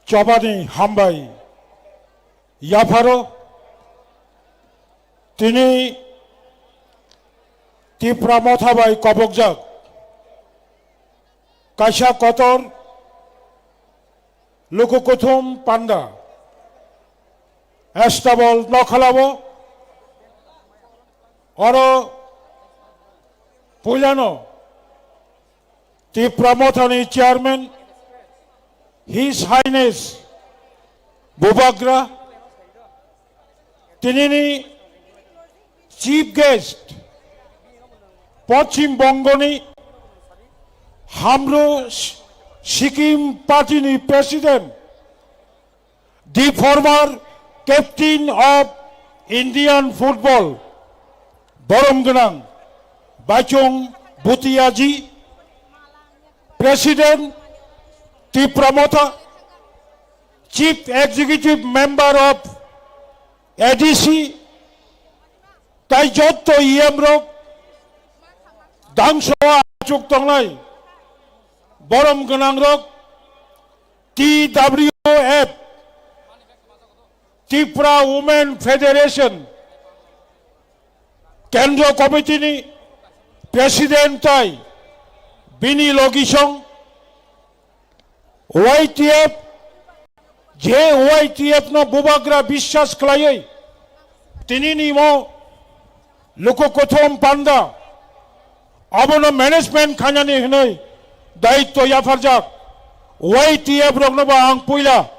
chobani hambai yapharo. Tini Tipra Motha bai kobokjak kaisa kotor luku kuthum panda Estabol Nokhalao oro puilano Tipra Mothani Chairman His Highness Bubagra, tinini Chief Guest, Poschim Bongoni Hamru Sikkim Party ni President, the former captain of Indian football, borom gwnang Baichung Bhutiaji, President Tipra Motha, Chief Executive Member of A D C, tai jotto E M rok, dangso achuk tongnai borom gwnang rok, T W F, Tripura Women Federation, Kendro Committee ni President tai bini logisong Y T F, je Y T F no Bubagra biswas khlaiwi tinini mo luku kuthum panda abono management khainani hwnwi daitw yapharjak Y T F rokno bo ang puila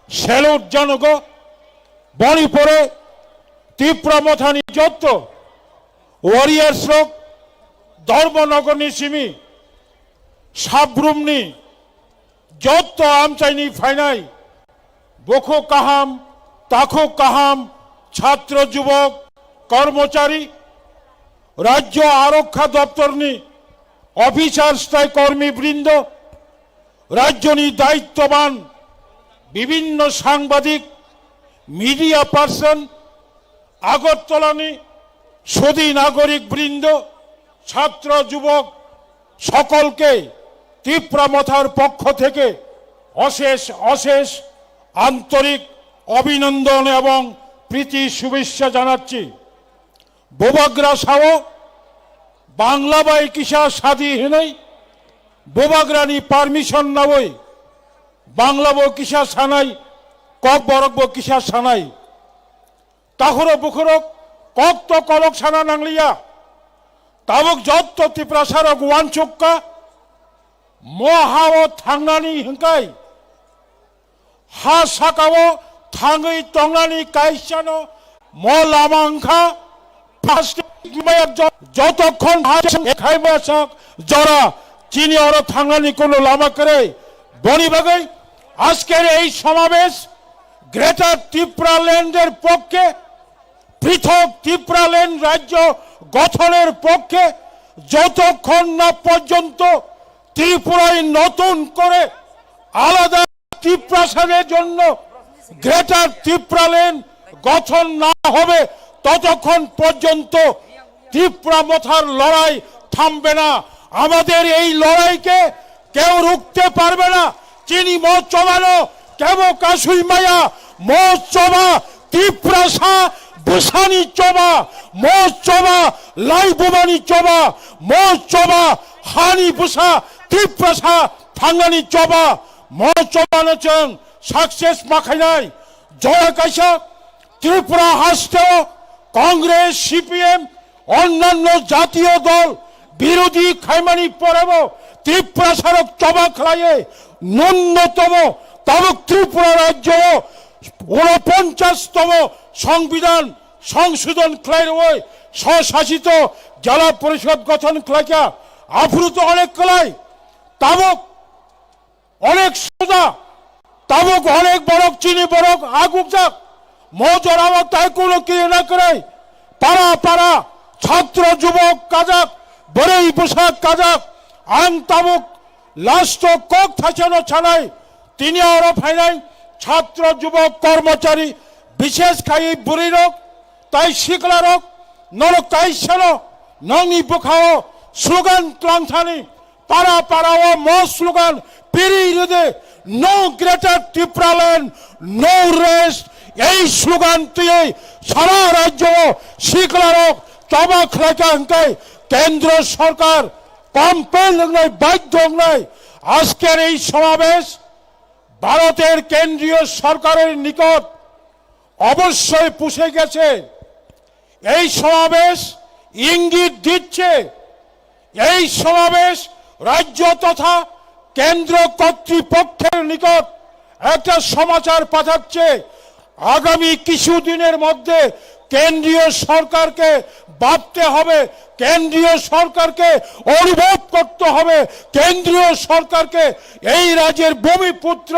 salute janogo. Boni pore Tipra Mothani jotto warriors rok Dharmanagarni simi Sabrumni jotto amchaini phainai bukhuk kaham, takhuk kaham, chhatro jubok, kormochari, Rajyo Arokha Doptorni officer tai kormi brindo, rajyoni daittoban bibinno sangbadik, media person, Agartalani sudi nagorik brindo, chhatro jubok, সকলকে তিপ্রা মথার পক্ষ থেকে অশেষ অশেষ আন্তরিক অভিনন্দন এবং প্রীতি শুভেচ্ছা জানাচ্ছি। Bubagra sao, Bangla bai kisa sadi hinwi, Bubagrani permission nawi, Bangla bo kisa sanai, Kokborok bo kisa sanai. Takhurok bukhurok kok to kolok sana nangliya. Tabuk jotto Tiprasarok uansukha, mo hao thangnani hwnkhe ha sakao thangwi tongnani kaisano mo lama wngkha. Plastic maya jo-, jotokhon ha khaima sak jora chini oro thangnani kono lama kwrwi. Boni bagwi ajker ei somabesh Greater Tipraland-er pokke, পৃথক ত্রিপুরাল্যান্ড রাজ্য গঠনের পক্ষে যতক্ষণ না পর্যন্ত ত্রিপুরায় নতুন করে আলাদা তিপ্রাসাদের জন্য গ্রেটার তিপ্রাল্যান্ড গঠন না হবে, ততক্ষণ পর্যন্ত তিপ্রা মথার লড়াই থামবে না। আমাদের এই লড়াইকে কেউ রুখতে পারবে না। Chini mo chobano kebo kasui maya, mo choba Tiprasa bwsani choba, mo choba laibumani choba, mo choba hani bwsa Tiprasa thangnani choba, mo chobano chwng success ma khainai. Jora kaisa Tripura hasteo Congress, C P M, অন্যান্য জাতীয় দল বিরোধী খাইমানি পরেও তিপ্রাসারক চবা খাইয়ে ন্যূনতম তাবুক ত্রিপুরা রাজ্য ঊনপঞ্চাশতম সংবিধান সংশোধন খাই রয়ে স্বশাসিত জেলা পরিষদ গঠন খাইকা আফুরুত অনেক কলাই তাবুক Onek soja, tabuk onek borok chini borok agukjak. Mo jorao tai kuno kiri na kwrwi. Para para, chhatro jubok kajak, bwrwi bwsa kajak. Ang tabuk last o kok thaisano sanai. Tini oro phainai chhatro jubok kormochari, bishesh khai bwrwi rok, tai sikla rok, norok kaisano nongni bwkhao slogan twlang thani, para para o mo slogan piri rwdi, "No Greater Tipraland, no rest." Ei slogan twiwi sara rajyo o sikla rok choba khlaika hwnkhe kendro sorkar compel wngnai, badhyo wngnai. আজকের এই সমাবেশ ভারতের কেন্দ্রীয় সরকারের নিকট অবশ্যই পৌঁছে গেছে। এই সমাবেশ ইঙ্গিত দিচ্ছে, এই সমাবেশ রাজ্য তথা কেন্দ্র কর্তৃপক্ষের নিকট একটা সমাচার পাঠাচ্ছে। আগামী কিছু দিনের মধ্যে কেন্দ্রীয় সরকারকে ভাবতে হবে, কেন্দ্রীয় সরকারকে অনুভব করতে হবে, কেন্দ্রীয় সরকারকে এই রাজ্যের ভূমিপুত্র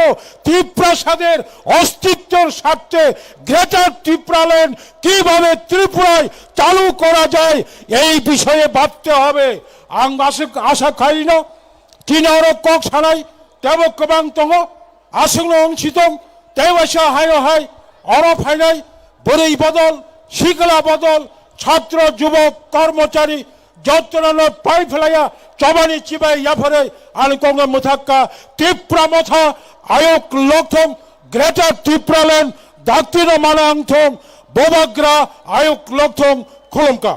তিপ্রাসাদের অস্তিত্বের স্বার্থে গ্রেটার ত্রিপুরাল্যান্ড কিভাবে ত্রিপুরায় চালু করা যায়, এই বিষয়ে ভাবতে হবে। Ang aswk asa khaino, tini oro kok sanai, tebo kwbang tongo, aswkno wng si tong, tei waisa haino hai, oro phainai, bwrwi bodol, sikla bodol, chhatro, jubok, kormochari, jotono no pai phlaiya, chobani chibai yapharwi, ani kokno mwthakka, Tipra Motha, Ayuk Lokthong, Greater Tipraland, daktino mana wngthong, Bobagra, Ayuk Lokthong, khulumka.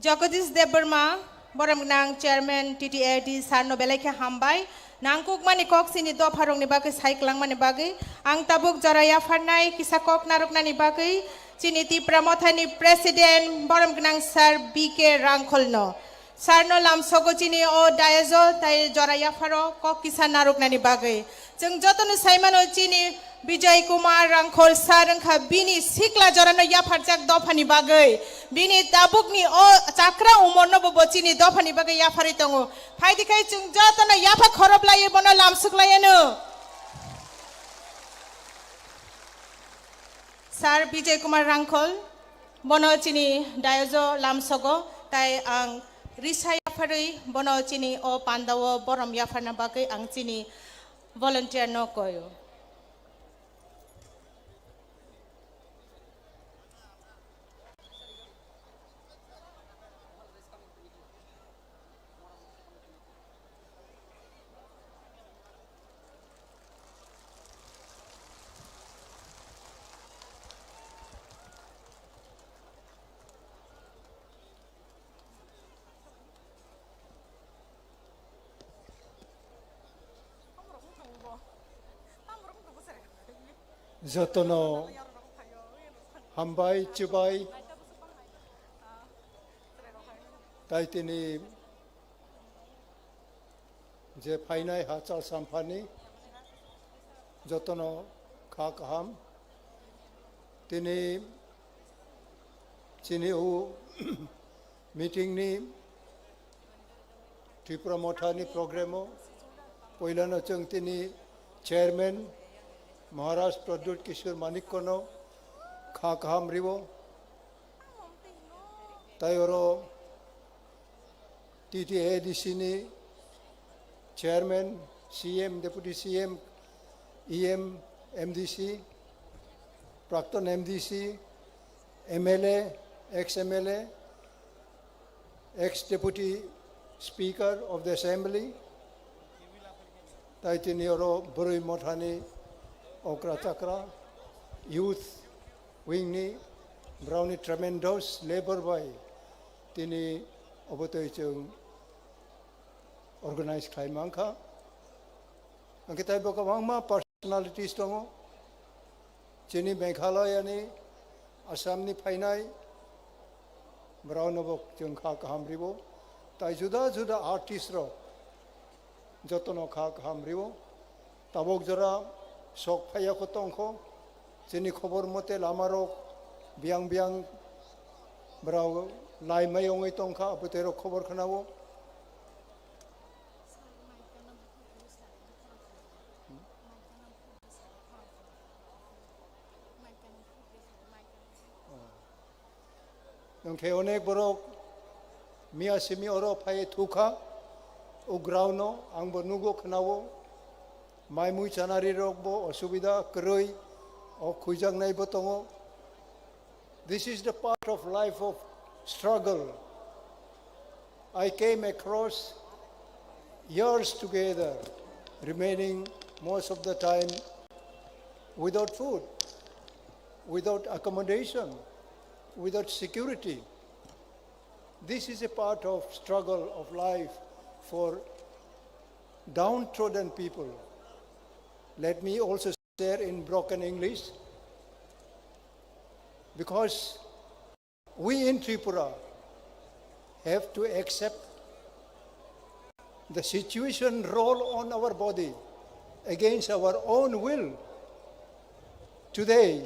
Jagadish Debbarma, borom gnang Chairman T T A D sir no belai khe hambai. Nangkukmani kok chini dopharokni bagwi sai kwlangmani bagwi ang tabuk jora yapharnai kisa kok narwknani bagwi chini Tipra Mothani President borom gnang Sir B K Rangkholno. Sir no lamsogo chini o dais o tai jora yapharo kok kisa narwknani bagwi. Chwng jotono saimano chini Bijoy Kumar Rangkhol sir wngkha bini sikla jorano yapharjak dophani bagwi. Bini tabukni o chakra umorno bo, bo chini dophani bagwi yapharwi tongo. Phaidi khai chwng jotono yapha khorob laiwi bono lamsuk laiano. Sir Bijoy Kumar Rangkhol, bono chini dais o lamsogo, tai ang risa yapharwi bono chini o pandao borom yapharna bagwi ang chini volunteer no koyo. Jotono hambai, chubai, tai tini je phainai hachal samphani jotono kha kaham. Tini chini o meeting ni Tripura Motha ni program o poilano chwng tini chairman Maharaj Pradyut Kishore Manikko no kha kaham ribo. Tai oro T T A D C ni chairman, C M, deputy C M, E M, M D C, prakton M D C, M L A, ex M L A, ex deputy speaker of the assembly, tai tini oro bwrwi mothani okra chakra, youth wing ni, borokni tremendous labor bai tini obotwi chwng organize khlai mankha. Hwnkhe tei bo kwbangma personalities tongo. Chini Meghalaya ni, Assam ni phainai, borokno bo chwng kha kaham ribo. Tai juda juda artist rok jotono kha kaham ribo. Tabok jora sok phaiya kho tongkho. Chini khobor mote lama rok Biyang biyang borok laimai wngwi tongkha, abotero khobor khwnao. Hwnkhe onek borok miya simi oro phai thukha, ugraono angbo nugo khwnao, mai mui chanari rokbo osubida kwrwi, o khwijaknaibo tongo. This is the part of life of struggle. I came across years together, remaining most of the time without food, without accommodation, without security. This is a part of struggle of life for downtrodden people. Let me also share in broken English, because we in Tripura have to accept the situation roll on our body against our own will. Today,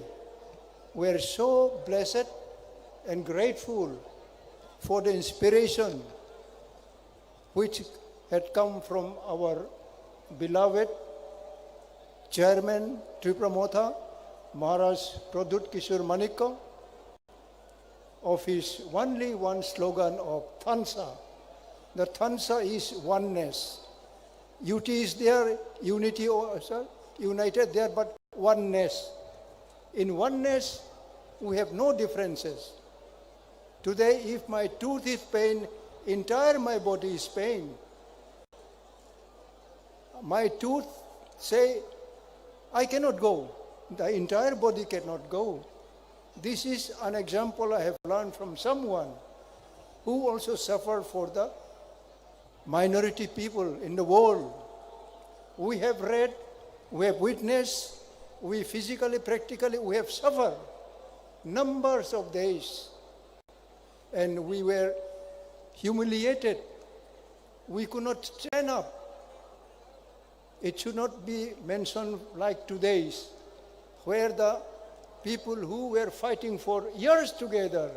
we are so blessed and grateful for the inspiration which had come from our beloved chairman Tipra Motha, Maharaj Pradyut Kishore Manikya, of his only one slogan of Thansa. The Thansa is oneness. U T is there, unity, or, sir, united there, but oneness. In oneness, we have no differences. Today, if my tooth is pain, entire my body is pain. My tooth say, "I cannot go." The entire body cannot go. This is an example I have learned from someone who also suffered for the minority people in the world. We have read, we have witnessed, we physically, practically, we have suffered numbers of days. And we were humiliated. We could not stand up. It should not be mentioned like today's, where the people who were fighting for years together,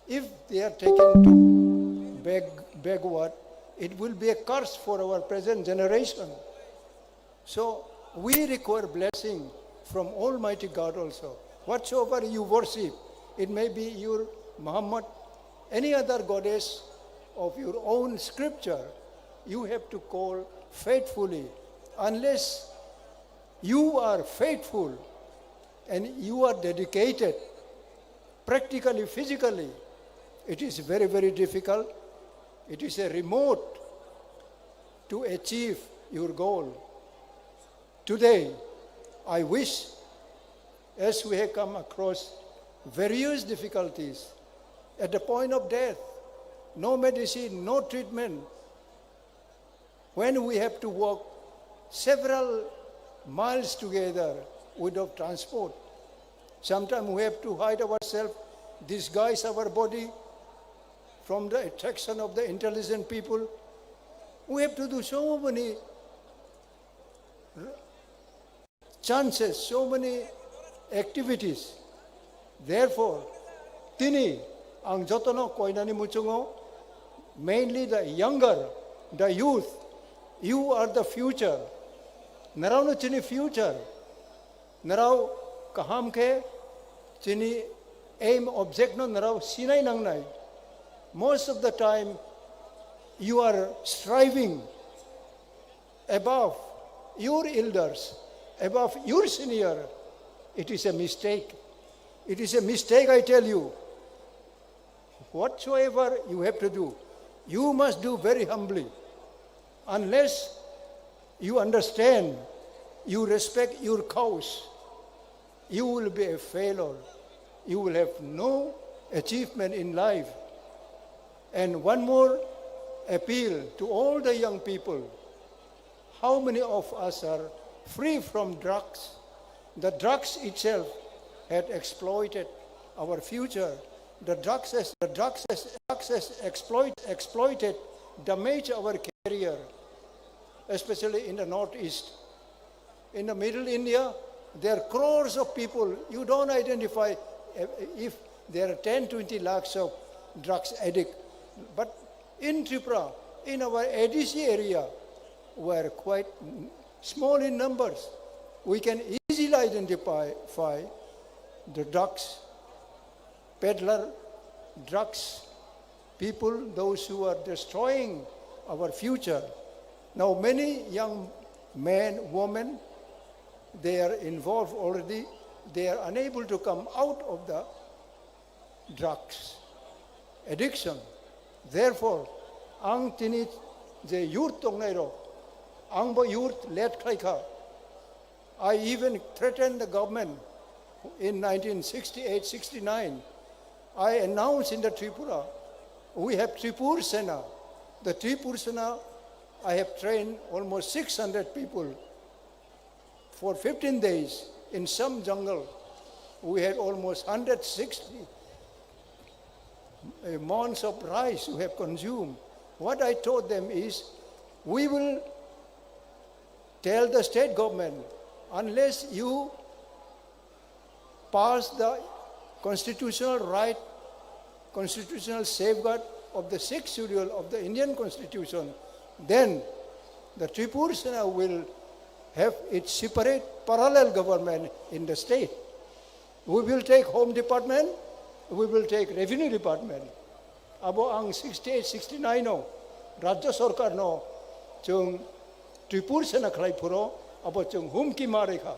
if they are taken to beg, backward, it will be a curse for our present generation. So we require blessing from Almighty God also. Whatsoever you worship, it may be your Muhammad, any other goddess of your own scripture, you have to call faithfully. Unless you are faithful and you are dedicated, practically, physically, it is very, very difficult. It is a remote to achieve your goal. Today, I wish, as we have come across various difficulties, at the point of death, no medicine, no treatment, when we have to walk several miles together without transport, sometimes we have to hide ourselves, disguise our body from the attraction of the intelligent people. We have to do so many chances, so many activities. Therefore, tini ang jotono koinani muchungo, mainly the younger, the youth, you are the future. Naraono chini future. Narao kaham khe chini aim, object no narao sinai nangnai. Most of the time, you are striving above your elders, above your senior, it is a mistake. It is a mistake, I tell you. Whatsoever you have to do, you must do very humbly. Unless you understand, you respect your cause, you will be a failure. You will have no achievement in life. And one more appeal to all the young people. How many of us are free from drugs? The drugs itself had exploited our future. The drugs has, the drugs has, drugs has exploit, exploited, damaged our career, especially in the Northeast. In the Middle India, there are crores of people. You don't identify if there are ten, twenty lakhs of drugs addict, but in Tripura, in our A D C area, we are quite small in numbers. We can easily identify the drugs peddler, drugs people, those who are destroying our future. Now, many young men, women, they are involved already. They are unable to come out of the drugs addiction. Therefore, ang tini je youth tongnai rok, ang bo youth led khlai kha. I even threatened the government in nineteen sixty-eight sixty-nine. I announced in the Tripura, we have Tripur Sena. The Tripur Sena, I have trained almost six hundred people for fifteen days in some jungle. We had almost hundred sixty uh, months of rice we have consumed. What I told them is, we will tell the state government, unless you pass the constitutional right, constitutional safeguard of the sixth schedule of the Indian Constitution, then the Tripur Sena will have its separate parallel government in the state. We will take Home Department, we will take Revenue Department. Abo ang sixty-eight sixty-nine o Rajya Sarkar no chwng Tripur Sena khlai phuro abo chwng humki ma rikha.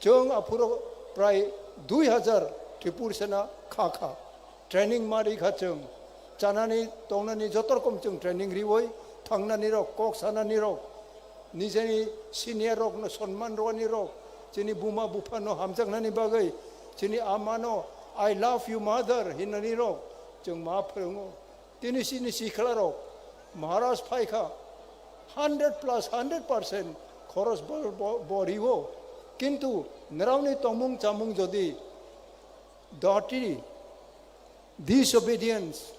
Chwng aphuro prai dui hajar Tripur Sena kha kha. Training ma rikha chwng. Chanani, tongnani joto rokom chwng training riwi, thangnani rok, kok sanani rok, nijeni senior rok no sonman rwani rok, chini buma bupha no hamjaknani bagwi, chini ama no "I love you mother" hinani rok chwng ma phwrwngo. Tini chini sikla rok Maharaj phaikha, hundred plus hundred percent khoros bo, bo, bo riwo. Kintu nrao ni tongmung chamung jodi dirty, disobedience,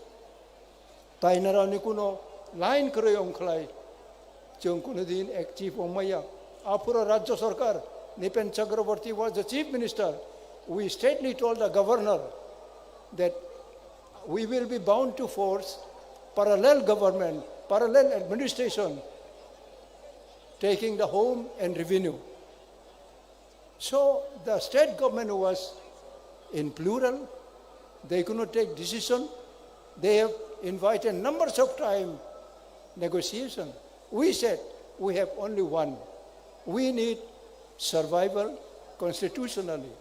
tai nrao ni kuno line kwrwi ongkhlai, chwng kuno din active ongmaya. Aphuro Rajya Sarkar, Nipen Chakraborty was the Chief Minister, we straightly told the governor that we will be bound to force parallel government, parallel administration, taking the home and revenue. So the state government was in plural. They could not take decision. They have invited numbers of time negotiation. We said, we have only one. We need survival constitutionally.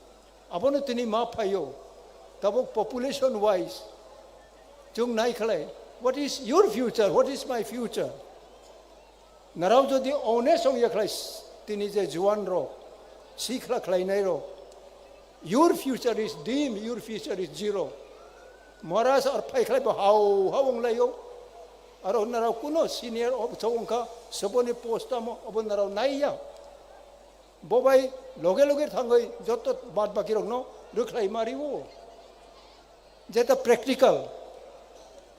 Abono tini ma phaio. Tabuk population wise, chwng nai khlai, what is your future? What is my future? Narao jodi honest ong ya khlai, tini je juan rok, sikla khlainai rok, your future is dim, your future is zero. Maharaj ar phai khlai bo hau hau ong laio. Aro narao kuno senior officer ong kha, soboni post amo, obo narao nai ya. Bo bai loge loge thangwi joto bad baki rokno rwkhlai ma riwo. Jeta practical.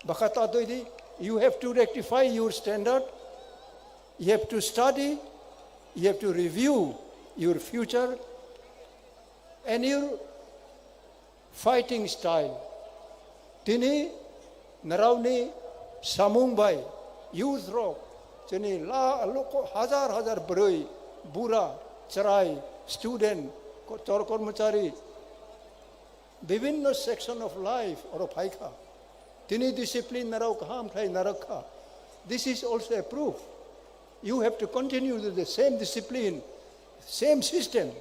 Baka ta doi di, you have to rectify your standard, you have to study, you have to review your future and your fighting style. Tini naraoni samung bai youth rok, chini la loko hajar hajar bwrwi, bura, chwrai, student, ko-, chor kormochari, bibhinno section of life oro phaikha. Tini discipline narao kaham khlai narwkha. This is also a proof. You have to continue with the same discipline, same system.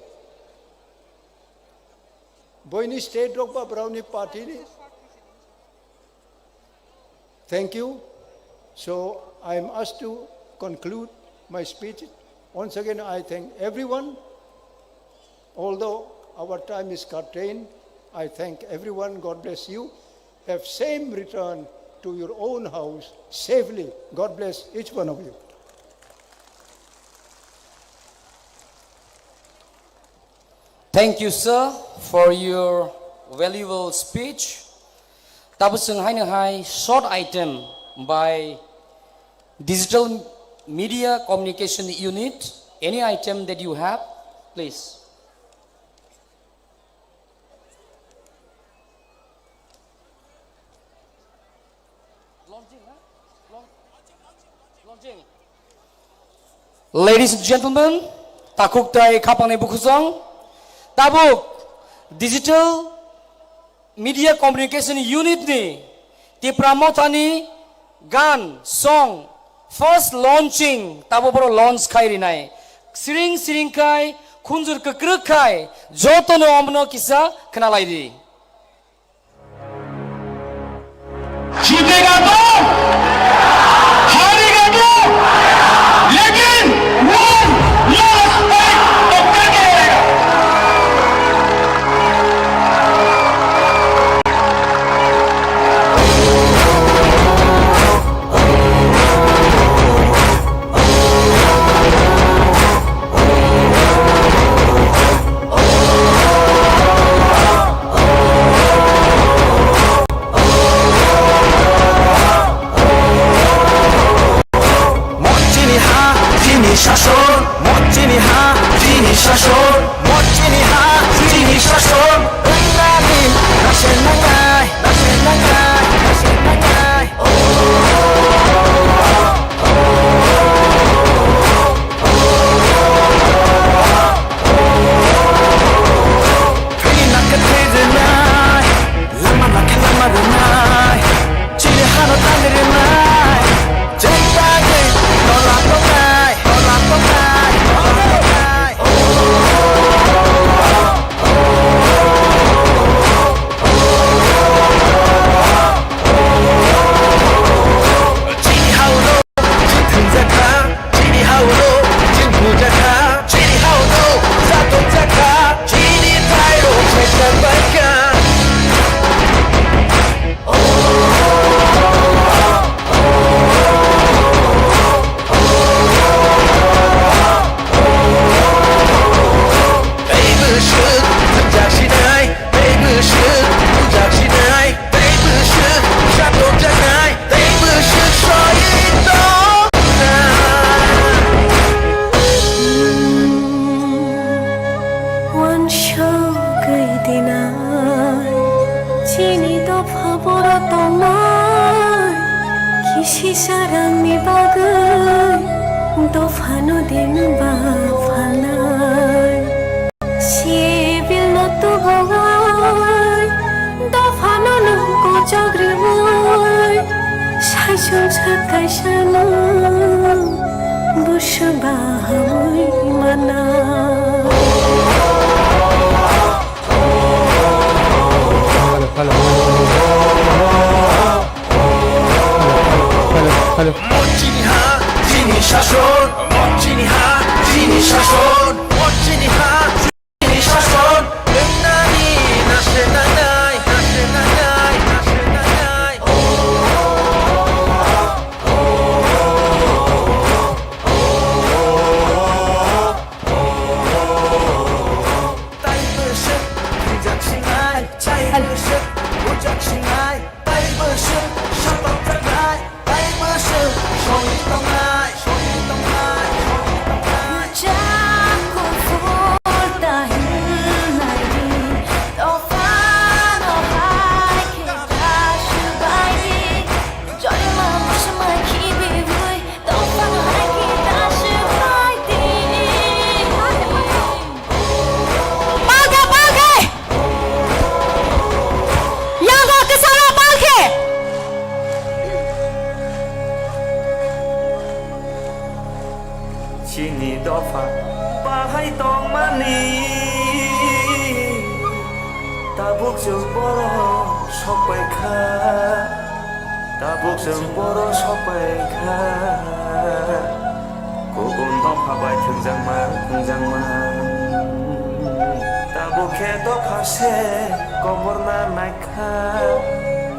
Boini state rok ba brao ni party ni. Thank you. So I am asked to conclude my speech. Once again, I thank everyone. Although our time is curtailed, I thank everyone. God bless you. Have same return to your own house safely. God bless each one of you. Thank you, sir, for your valuable speech. Tabuk chwng haino hai short item by Digital Media Communication Unit. Any item that you have, please. Ladies and gentlemen, takhuk tai khapangni bukhusong, tabuk Digital Media Communication Unit ni Tipra Mothani gan song first launching tabuk boro launch khai rinai. Siring siring khai khunjur kwkrwk khai jotono omno kisa khwnalai di. जीतेगा तो, हारेगा तो, लेकिन वो लड़ाई तो करके रहेगा। Mochini ha, chini sason, mochini ha, chini sason, mochini ha, chini sason. Wngmani nase nangnai, nase nangnai, nase nangnai. Thwini nakhe thwi rwnai, lama nakhe lama rwnai, chini hano tang rwnai, chwng bagwi tola tongnai, tola tongnai, tola tongnai. Chini ha-o no chini thwngjakha, chini ha-o no chini nujakha, chini ha-o no cha tongjakha, chini thairok khaijak baikha. Tei bwswk thwngjak sinai, tei bwswk thwngjak sinai, tei bwswk satokjaknai, tei bwswk soi tongkha. Uansugwi dinai, chini dopha boro tongnai, kisi sarangni bagwi dophano din ba phalnai. Sibilno tubui, dophano nwng kochok rwui, saichung sa kaisano busu bahamui mana. Hello, hello. Hello, hello. Mochini ha, chini sason, mochini ha, chini sason, mochini ha, chini sason, wngmani nase nangnai, nase nangnai, nase nangnai. Taibo se thwijak sinai, taibo se bujak sinai, taibo se satokjaknai, taibo se songwi tongnai, songwi tongnai, songwi tongnai. Bujak kuphur ta hwnnaidi, dophano hai khe ta swbaidi, jorima muchuma khibiwi, dophano hai khe ta swbaidi. Palkhe, palkhe! Yango kwcharo palkhe! Chini dopha bahai tongmani, tabuk chwng borok sokpai kha. Tabuk chwng borok sokpai kha, kubun dopha bai thwngjakma, thwngjakma. Tabuk khe dopha se komorna nai kha,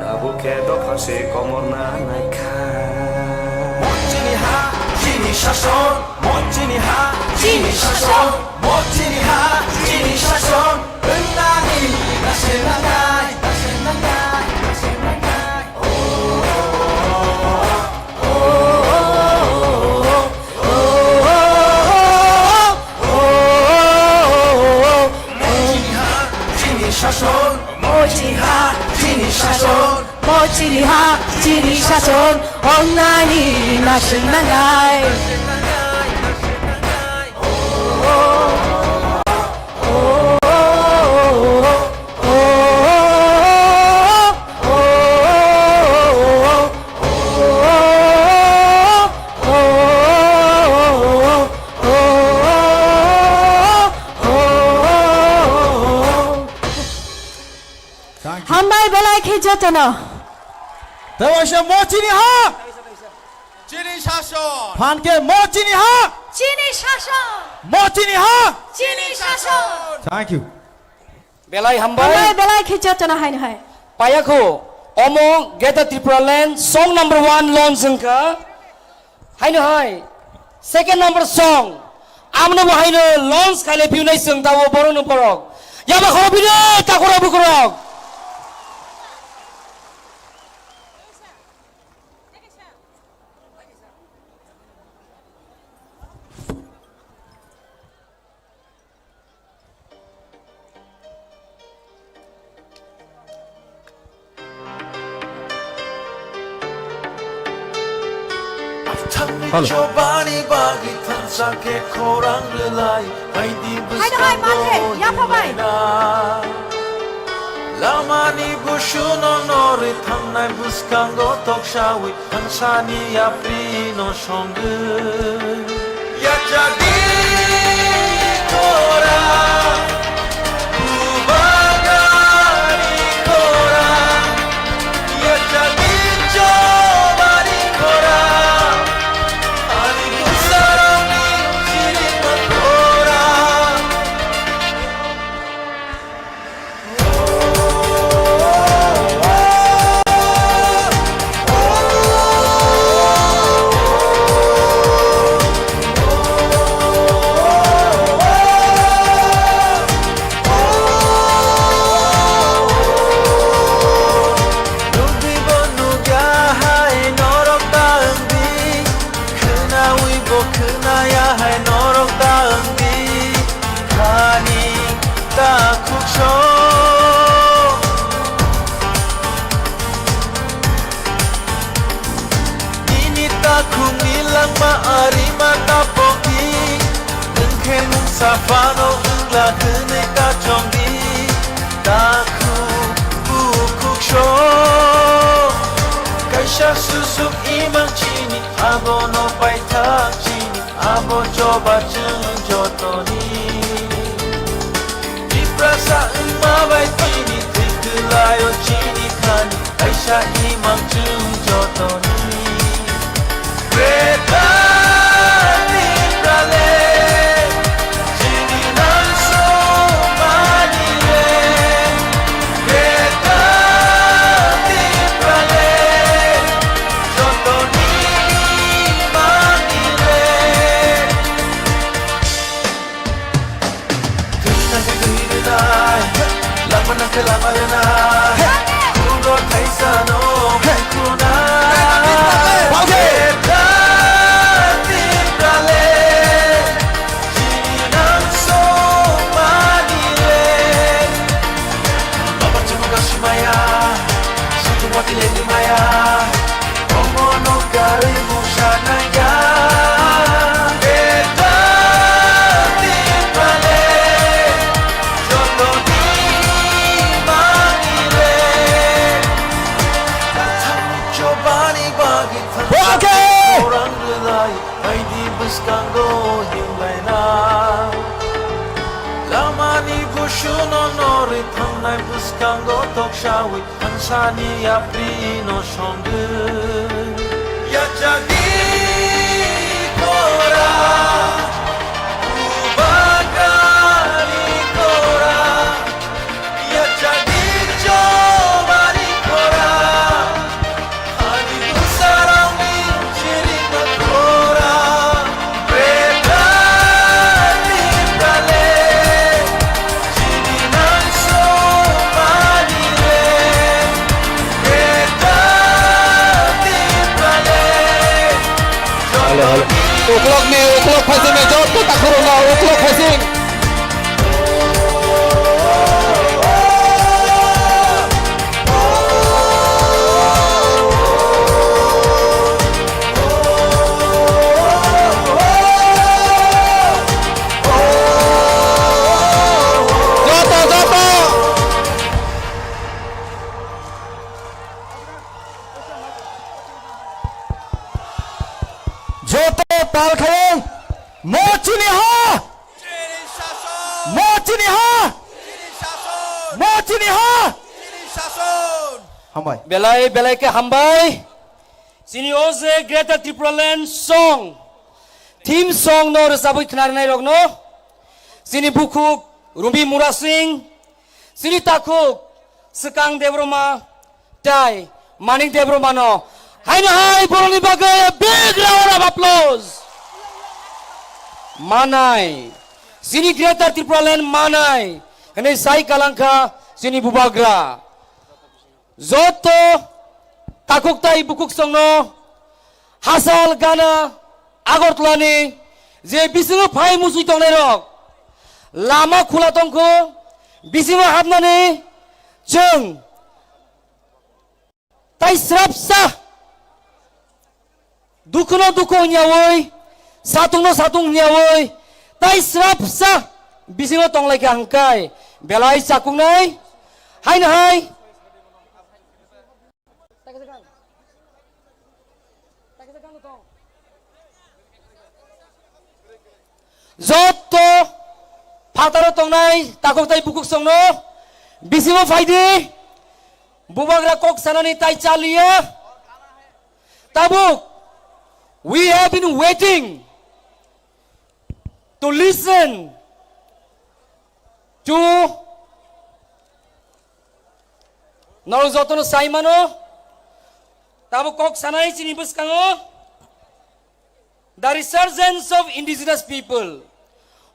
tabuk khe dopha se komorna nai kha. Mochini ha, chini sason, mochini ha, chini sason, mochini ha, chini sason. Wngmani nase nangnai, nase nangnai, nase nangnai. Mochini ha, chini sason, mochini ha, chini sason. Mo chini ha, chini sason, onnani nasing nangai. Thank you. Hambai belai khe jotono. Tei waisa mo chini ha. Chini sason. Phan khe mo chini ha. Chini sason. Mo chini ha. Chini sason. Thank you. Belai hambai. Hambai belai khe jotono haino hai. Payakho, omo Greater Tripura Land song number one launch wngkha. Haino hai, second number song. Amno bo haino launch khaile piunai chwng tabo borok no borok. Yaba khoro bino takura bukurok. Hello. Chobani bagwi thansa khe khorang rwlai, hai di hai, bwskango hai, yapha bai. Lamani busuno norwi thangnai bwskango toksawi. Thangsani yapri no songwi. Yachagwi kora, bubagari kora, yachagwi chobari kora, ani bwsarokni chirima kora. Nukbibo nukya hai norok ta wngdi, khwnawibo khwnaya hai norok ta wngdi. Thani ta khukso. Nini takhukni langma arima ta poki. Nwng khe mungsa phano wngla hwnwi ta chongdi. Takhuk bukhuk so. Kaisa susuk imang chini abono paithak chini. Abo choba chwng jotoni. Tiprasa wngma bai tini thwi kwlaio chini thani. Kaisa imang chwng jotoni. Greater Tipraland, chini nangsukmani le. Greater Tipraland, jotoni mani le. Thwina khe thwi rwnai, lama nang khe lama rwnai. Khungo thaisa no khunai. Palke. Greater Tipraland, chini nangsukmani le. Baba chwngno gasimaya, satung watwi lengmaya. Omono karwi mungsa nangya. Greater Tipraland, jotoni mani le. Chobani bagwi thangsa khorang rwlai, baidi bwskango himlaina. Lamani busuno norwi thangnai bwskango toksawi. Thangsani yapri no songwi. Yachagwi kora, bubagari kora, yachagwi chobari kora, ani bwsarokni chirima kora. Hello, hello. Uklok ni, uklok phaising ni, joto takhurok no, uklok phaising. Chini ha? Mo chini ha? Hambai. Belai, belai khe hambai. Chini o je Greater Tipraland song, theme song no rwchabwi khnarinai rokno. Chini bukhuk Rumi Murasing, chini takhuk Swkang Debbarma, tai Manik Debbarmano. Haino hai borokni bagwi a big round of applause. Manai. Chini Greater Tipraland manai. Hwnwi sai kalangkha chini bubagra. Joto takhuk tai bukhuk songno hachal gana Agartala ni je bisingo phai muchung tongnai rok lama khula tongkho, bisingo hapnani chwng tai srapsa dukhuno dukhu hwnyawi, satungno satung hwnyawi, tai srapsa bisingo tonglaikha hwnkhai belai chakuknai. Haino hai jotto phataro tongnai takhuk tai bukhuk songno bisingo phaidi, bubagra kok sanani tai chaliya. Tabuk, we have been waiting to listen to norok jotono sai mano. Tabuk kok sanai chini bwskango the resurgence of indigenous people.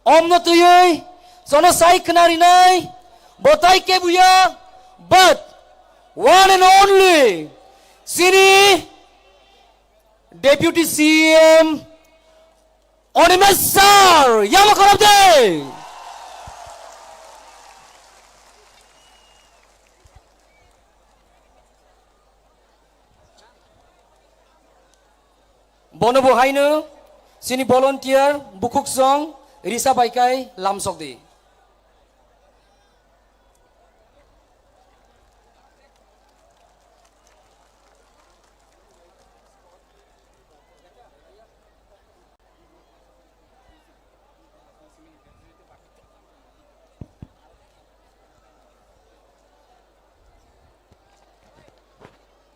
Omno twiwi jono sai khnarinai botai kebuya, but one and only chini Deputy C M Animesh sir, yama khorop de. Bono bo haino chini volunteer bukhuk song risa bai kai lamsok di.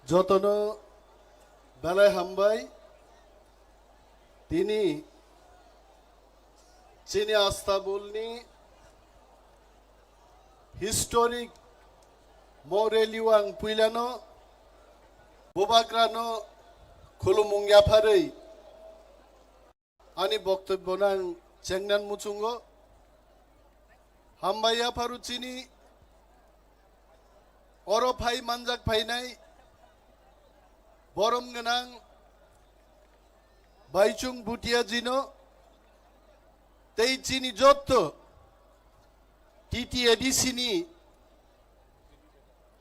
Jotono belai hambai. Tini chini Astabulni historic mo rally o ang puilano bubagrano khulumung yapharwi ani boktobyono ang chengnan muchungo. Hambai yapharu chini oro phai manjak phainai borom gwnang Baichung Bhutia jino tei chini jotto T T A D C ni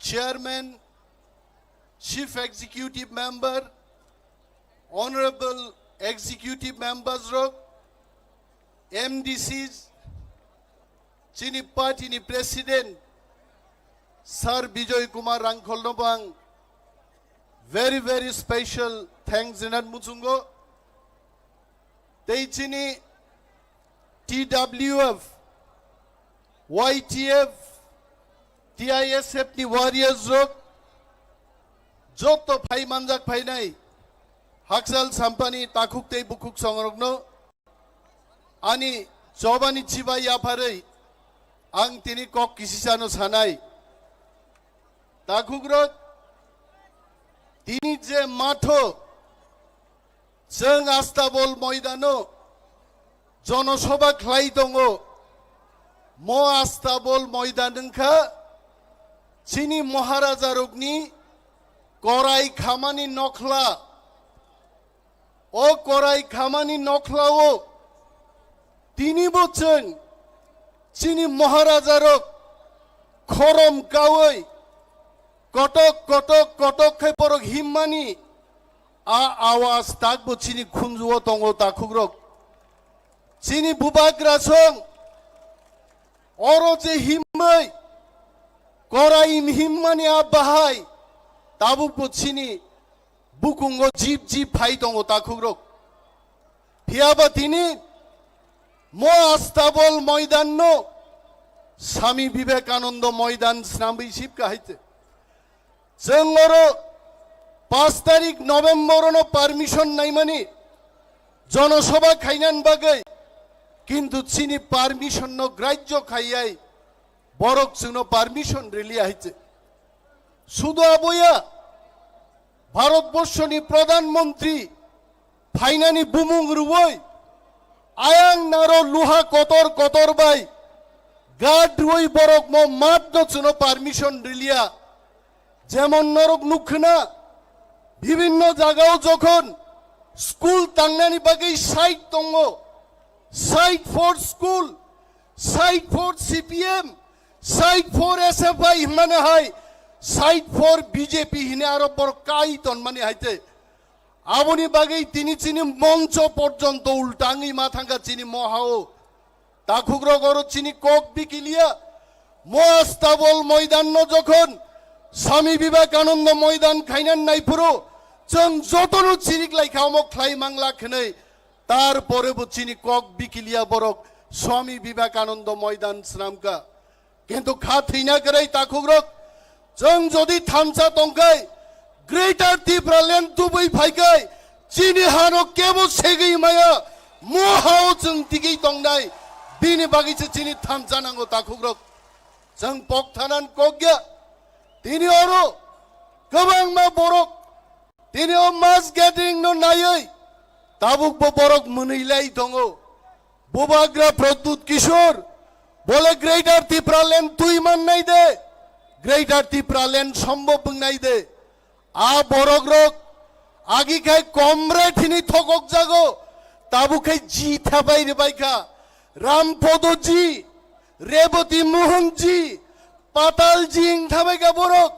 chairman, chief executive member, honorable executive members rok, M D Cs, chini party ni president Sir Bijoy Kumar Rangkhol no bo ang very, very special thanks rinani muchungo. Tei chini T W F, Y T F, T I S F ni warriors rok joto phai manjak phainai hakchal sampani takhuk tei bukhuk songrokno ani chobani chibai yapharwi ang tini kok kisisano sanai. Takhukrok, tini je matho chwng Astabol moidano jonosoba khlai tongo, mo Astabol moidan wngkha chini Maharajarokni korai khamani nokhla. O korai khamani nokhlao tinibo chwng chini Maharajarok khorom kaui kotok kotok kotok khe borok himmani a awas takbo chini khunjuo tongo takhukrok. Chini bubagra song oro je himmai korai himmani a bahai tabukbo chini bukungo jip jip phai tongo takhukrok. Phiyaba tini mo Astabol moidanno Swami Vivekananda Moidan swnamwi sibkha hai te. Chwng oro paanch tarik November no permission naimani, jonosabha khainani bagwi, kintu chini permission no grajyo khaiyai borok chwngno permission riliya hai te. Sudu aboya Bharatborshoni Pradhan Mantri phainani bumung rwui ayang naro luha kotor kotor bai guard rwui borok mo mat no chwngno permission riliya. Jemon norok nukhna bibhinno jagao jokhon school tangnani bagwi site tongo, site for school, site for C P M, site for S F I hwnmani hai, site for B J P hini aro borok kai tonmani hai te. Aboni bagwi tini chini moncho porjonto ultangwi ma thangkha chini mohao. Takhukrok oro chini kok bikiliya. Mo Astabol Moidan no jokhon Swami Vivekananda Moidan khainan naiphuru chwng jotono chirik laikha omo khlai mangla khwnwi. Tar pore bo chini kok bikiliya borok Swami Vivekananda Moidan swnamkha. Kintu kha thwina kwrwi takhukrok, chwng jodi thansa tongkhai, Greater Tipraland tubui phaikhai, chini hano kebo segwi maya, mo hao chwng tigwi tongnai, bini bagwi se chini thansa nango takhukrok. Chwng pok thanan kokya, tini oro kwbangma borok tini o mass gathering no naiwi tabuk bo borok mwnwi lai tongo. Bubagra Pradyut Kishore bole Greater Tipraland twi mannai de, Greater Tipraland sombhob wngnai de. A borok rok agi khai comrade hini thokok jago, tabuk khai ji thapai rwbai kha. Rampodo ji, Reboti Mohan ji, Patal ji wng thabai kha borok,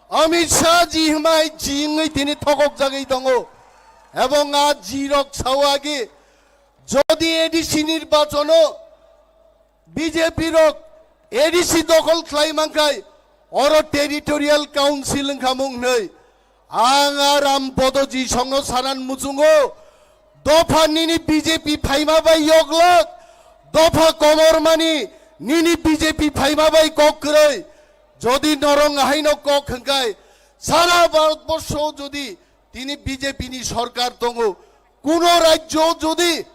Amit Shah ji hwnbai ji wngwi tini thokok jagwi tongo. Ebong a ji rok sao agi, jodi A D C nirbachono B J P rok A D C dokhol khlai mankhai, oro territorial council wngkha mung hwnwi. Ang a Rampodo ji songno sanan muchungo, dopha nini B J P phaima bai yoglak, dopha komormani nini B J P phaima bai kok kwrwi. Jodi norong haino kok hwnkhe, sara Bharatborsho jodi tini B J P ni sorkar tongo, kuno rajyo jodi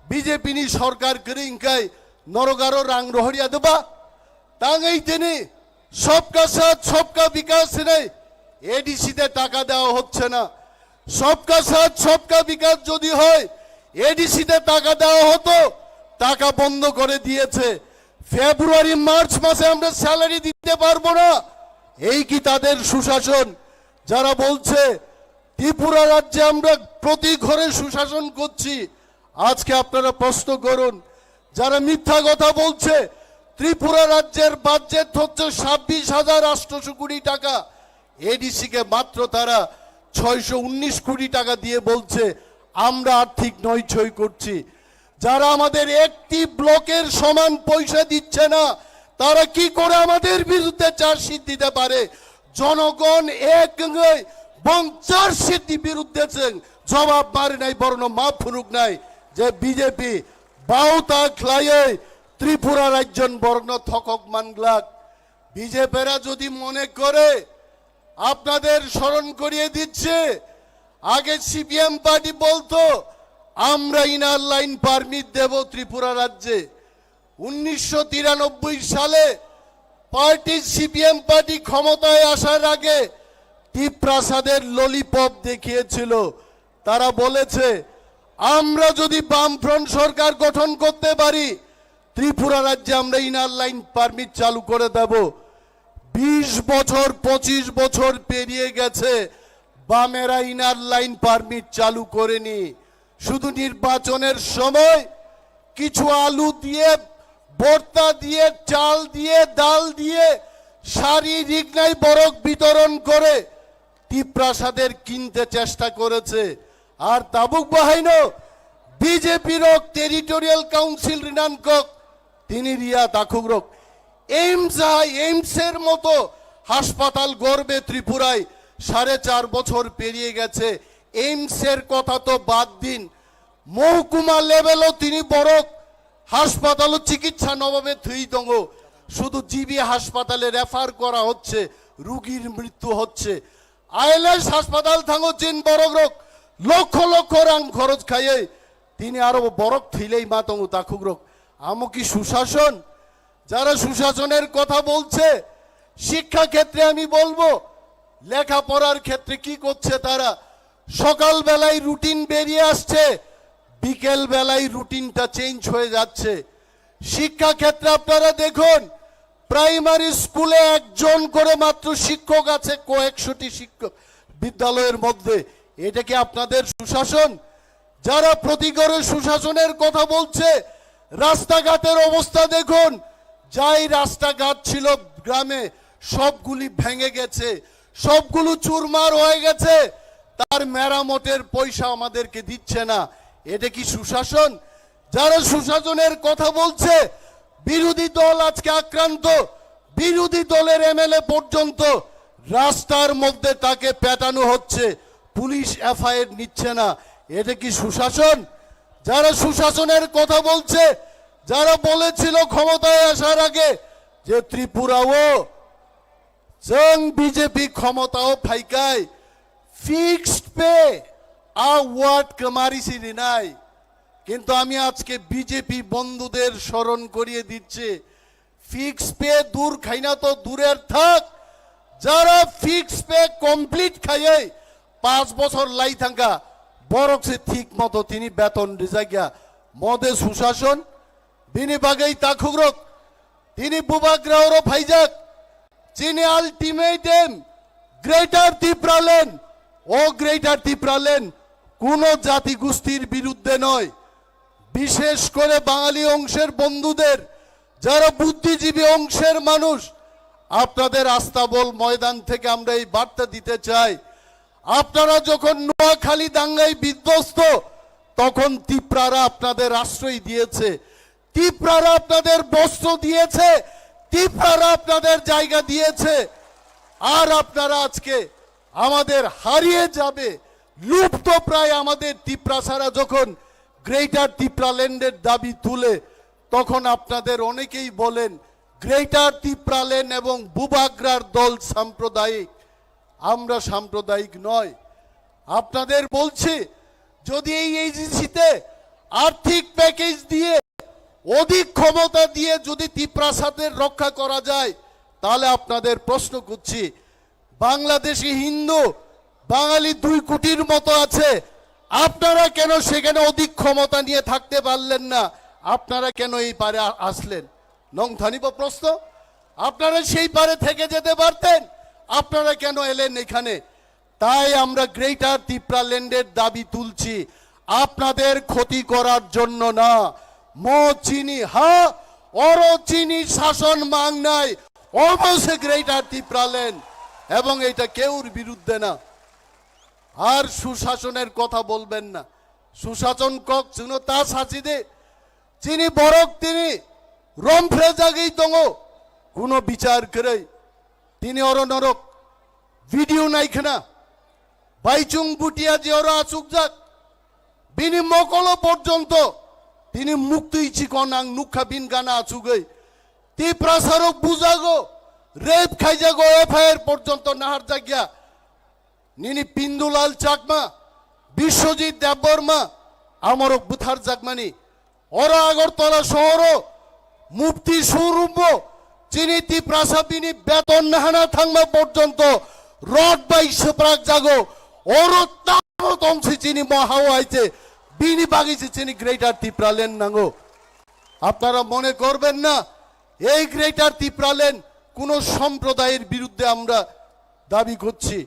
B J P ni sorkar kwrwi hwnkhe norok aro rang rohorya deba? Tangwi tini সবকা সাথ সবকা বিকাশ hinwi A D C te taka dewa hocche na. সবকা সাথ সবকা বিকাশ jodi hoy, A D C te taka dewa hoto, taka bondo kore diyechhe. February March mase amra salary dite parbo na, ei ki tader sushashon? Jara bolchhe Tripura rajye amra proti ghore sushashon korchi, ajke apnara proshno korun. যারা মিথ্যা কথা বলছে, ত্রিপুরা রাজ্যের বাজেট হচ্ছে ছাব্বিশ হাজার আটশোশো কোটি টাকা, এডিসি কে মাত্র তারা ছয়শো উনিশ কোটি টাকা দিয়ে বলছে আমরা আর্থিক নয়ছয় করছি। যারা আমাদের একটি ব্লকের সমান পয়সা দিচ্ছে না, তারা কি করে আমাদের বিরুদ্ধে চার্জশিট দিতে পারে? জনগণ এক হয়ে এবং চার্জশিট বিরুদ্ধে যে জবাব মারে নাই, বরং মা ফুরুক নাই যে বিজেপি বাউতা খ্লাইয়ে ত্রিপুরা রাজ্যন বরং থকক মানগ্লাক। বিজেপিরা যদি মনে করে আপনাদের স্মরণ করিয়ে দিচ্ছে, আগে সিপিএম পার্টি বলতো আমরা ইনার লাইন পারমিট দেব ত্রিপুরা রাজ্যে। উনিশশো তিরানব্বই সালে পার্টি সিপিএম পার্টি ক্ষমতায় আসার আগে টিপ্রাসাদের ললিপপ দেখিয়েছিল। তারা বলেছে, আমরা যদি বামফ্রন্ট সরকার গঠন করতে পারি, ত্রিপুরা রাজ্যে আমরা ইনার লাইন পারমিট চালু করে দেব। বিশ বছর, পঁচিশ বছর পেরিয়ে গেছে, বামেরা ইনার লাইন পারমিট চালু করেনি। শুধু নির্বাচনের সময় কিছু আলু দিয়ে, ভর্তা দিয়ে, চাল দিয়ে, ডাল দিয়ে শারীরিক ন্যায় বরক বিতরণ করে টিপ্রাসাদের কিনতে চেষ্টা করেছে। আর তাবুক বাহাইনো বিজেপি রক টেরিটোরিয়াল কাউন্সিল রিনান কক, তিনি রিয়া তাখুক রক। এইমস আহাই, এইমসের মতো হাসপাতাল গড়বে ত্রিপুরায় সাড়ে চার বছর পেরিয়ে গেছে। এইমসের কথা তো বাদ দিন, মহকুমা লেভেলও তিনি বরক হাসপাতালও চিকিৎসা নবাবে থুই দঙ্গো। শুধু জিবি হাসপাতালে রেফার করা হচ্ছে, রুগীর মৃত্যু হচ্ছে। আইএলএস হাসপাতাল থাঙ্গো চিন বরক রক লক্ষ লক্ষ রাং খরচ খাইয়ে তিনি আরো বরক থইলেই মা তঙ্গু তাখুক রক। আমো কি সুশাসন? যারা সুশাসনের কথা বলছে, শিক্ষা ক্ষেত্রে আমি বলবো, লেখাপড়ার ক্ষেত্রে কি করছে তারা? সকালবেলায় রুটিন বেরিয়ে আসছে, বিকেল বেলায় রুটিনটা চেঞ্জ হয়ে যাচ্ছে। শিক্ষা ক্ষেত্রে আপনারা দেখুন, প্রাইমারি স্কুলে একজন করে মাত্র শিক্ষক আছে কয়েকশোটি শিক্ষক বিদ্যালয়ের মধ্যে। এটা কি আপনাদের সুশাসন? যারা প্রতি ঘরে সুশাসনের কথা বলছে, রাস্তাঘাটের অবস্থা দেখুন, যাই রাস্তাঘাট ছিল গ্রামে, সবগুলি ভেঙে গেছে, সবগুলো চুরমার হয়ে গেছে। তার মেরামতের পয়সা আমাদেরকে দিচ্ছে না। এটা কি সুশাসন? যারা সুশাসনের কথা বলছে, বিরোধী দল আজকে আক্রান্ত, বিরোধী দলের এমএলএ পর্যন্ত রাস্তার মধ্যে তাকে পেটানো হচ্ছে, পুলিশ এফআইআর নিচ্ছে না। এটা কি সুশাসন? যারা সুশাসনের কথা বলছে, যারা বলেছিল ক্ষমতায় আসার আগে যে ত্রিপুরাও जों বিজেপি ক্ষমতাও ফাইকাই ফিক্সড পে আ ওয়ার্ড কামারি সিরিনাই। কিন্তু আমি আজকে বিজেপি বন্ধুদের স্মরণ করিয়ে দিচ্ছি, ফিক্সড পে দূর খাইনা তো দূরের থাক, যারা ফিক্সড পে কমপ্লিট খাইয়ে পাঁচ বছর লাই থাকা বরকসে ঠিক মতো তিনি বেতন রিজাগিয়া। মদে সুশাসন, বিনি বাগেই তাখুগ্রক, তিনি বুবাগ্রাহরও ফাইজাক। Chini ultimate aim, Greater Tipraland, ও গ্রেটার টিপ্রাল্যান্ড কোনো জাতিগোষ্ঠীর বিরুদ্ধে নয়। বিশেষ করে বাঙালি অংশের বন্ধুদের, যারা বুদ্ধিজীবী অংশের মানুষ, আপনাদের আস্তাবল ময়দান থেকে আমরা এই বার্তা দিতে চাই। আপনারা যখন নোয়াখালী দাঙ্গায় বিধ্বস্ত, তখন তিপ্রারা আপনাদের আশ্রয় দিয়েছে, তিপ্রারা আপনাদের বস্ত্র দিয়েছে, তিপ্রারা আপনাদের জায়গা দিয়েছে। আর আপনারা আজকে আমাদের হারিয়ে যাবে, লুপ্ত প্রায় আমাদের তিপ্রাসারা যখন গ্রেটার তিপ্রাল্যান্ডের দাবি তুলে, তখন আপনাদের অনেকেই বলেন গ্রেটার তিপ্রাল্যান্ড এবং বুবাগ্রার দল সাম্প্রদায়িক। আমরা সাম্প্রদায়িক নয়। আপনাদের বলছি, যদি এই এজিসিতে আর্থিক প্যাকেজ দিয়ে, অধিক ক্ষমতা দিয়ে যদি তিপ্রাসাদের রক্ষা করা যায়, তাহলে আপনাদের প্রশ্ন করছি, বাংলাদেশি হিন্দু বাঙালি দুই কোটির মতো আছে, আপনারা কেন সেখানে অধিক ক্ষমতা নিয়ে থাকতে পারলেন না? আপনারা কেন এই পারে আ-, আসলেন? নংথানিব প্রশ্ন, আপনারা সেই পারে থেকে যেতে পারতেন, আপনারা কেন এলেন এখানে? তাই আমরা গ্রেটার তিপ্রাল্যান্ডের দাবি তুলছি, আপনাদের ক্ষতি করার জন্য না। মো চিনি হা, অরো চিনি শাসন মাংনাই, অবশ্যই গ্রেটার তিপ্রাল্যান্ড, এবং এটা কেউর বিরুদ্ধে না। আর সুশাসনের কথা বলবেন না। সুশাসন কক চুনো তা সাচিদে, চিনি বরক তিনি রমফ্রে জাগেই দঙো, কোনো বিচার করেই। তিনি অরো নরক ভিডিও নাইখনা, বাইচুং বুটিয়া যে অরো আসুক যাক, বিনি মকলো পর্যন্ত তিনি মুক্তি চিকন আং নুখা বিন গানা আসুগই। তিপ্রাসারক বুঝাগো, রেপ খাইজাগো, এফআইআর পর্যন্ত নাহার জাগিয়া। Nini Pindulal Chakma, Biswajit Debbarma, amorok bwthar jakmani. Oro Agartala sohoro mufti showroombo chini Tiprasa bini beton nahana thangma porjonto rod bai swprak jago. Oro tamo tongsi chini mohao hai je bini bagwi se chini Greater Tipraland nango. আপনারা মনে করবেন না এই গ্রেটার তিপ্রাল্যান্ড কোনো সম্প্রদায়ের বিরুদ্ধে আমরা দাবি করছি।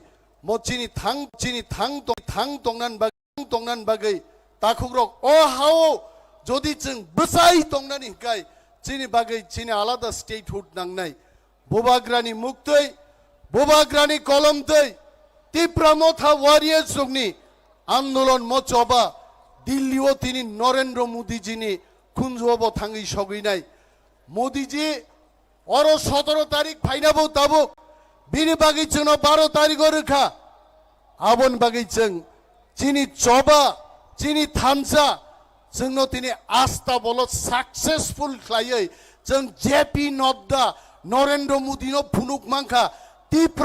Mo chini thang, chini thang tong, thang tongnan bagwi, tongnan bagwi takhukrok o hao jodi chwng bwsai tongnani hwnkhe chini bagwi chini alada statehood nangnai. Bubagrani muktwi, Bubagrani kolomtwi, Tipra Motha warriors rokni andolon mo choba Dilli o tini Narendra Modi jini khunjuo bo thangwi sogwinai. Modi ji oro sotoro tarik phainabo tabuk bini bagwi chwngno baro tarik o rwkha. Aboni bagwi chwng chini choba, chini thansa, chwngno tini asta bolo successful khlaiwi Chwng J P Nadda, Narendra Modi no phunuk mankha, Tipra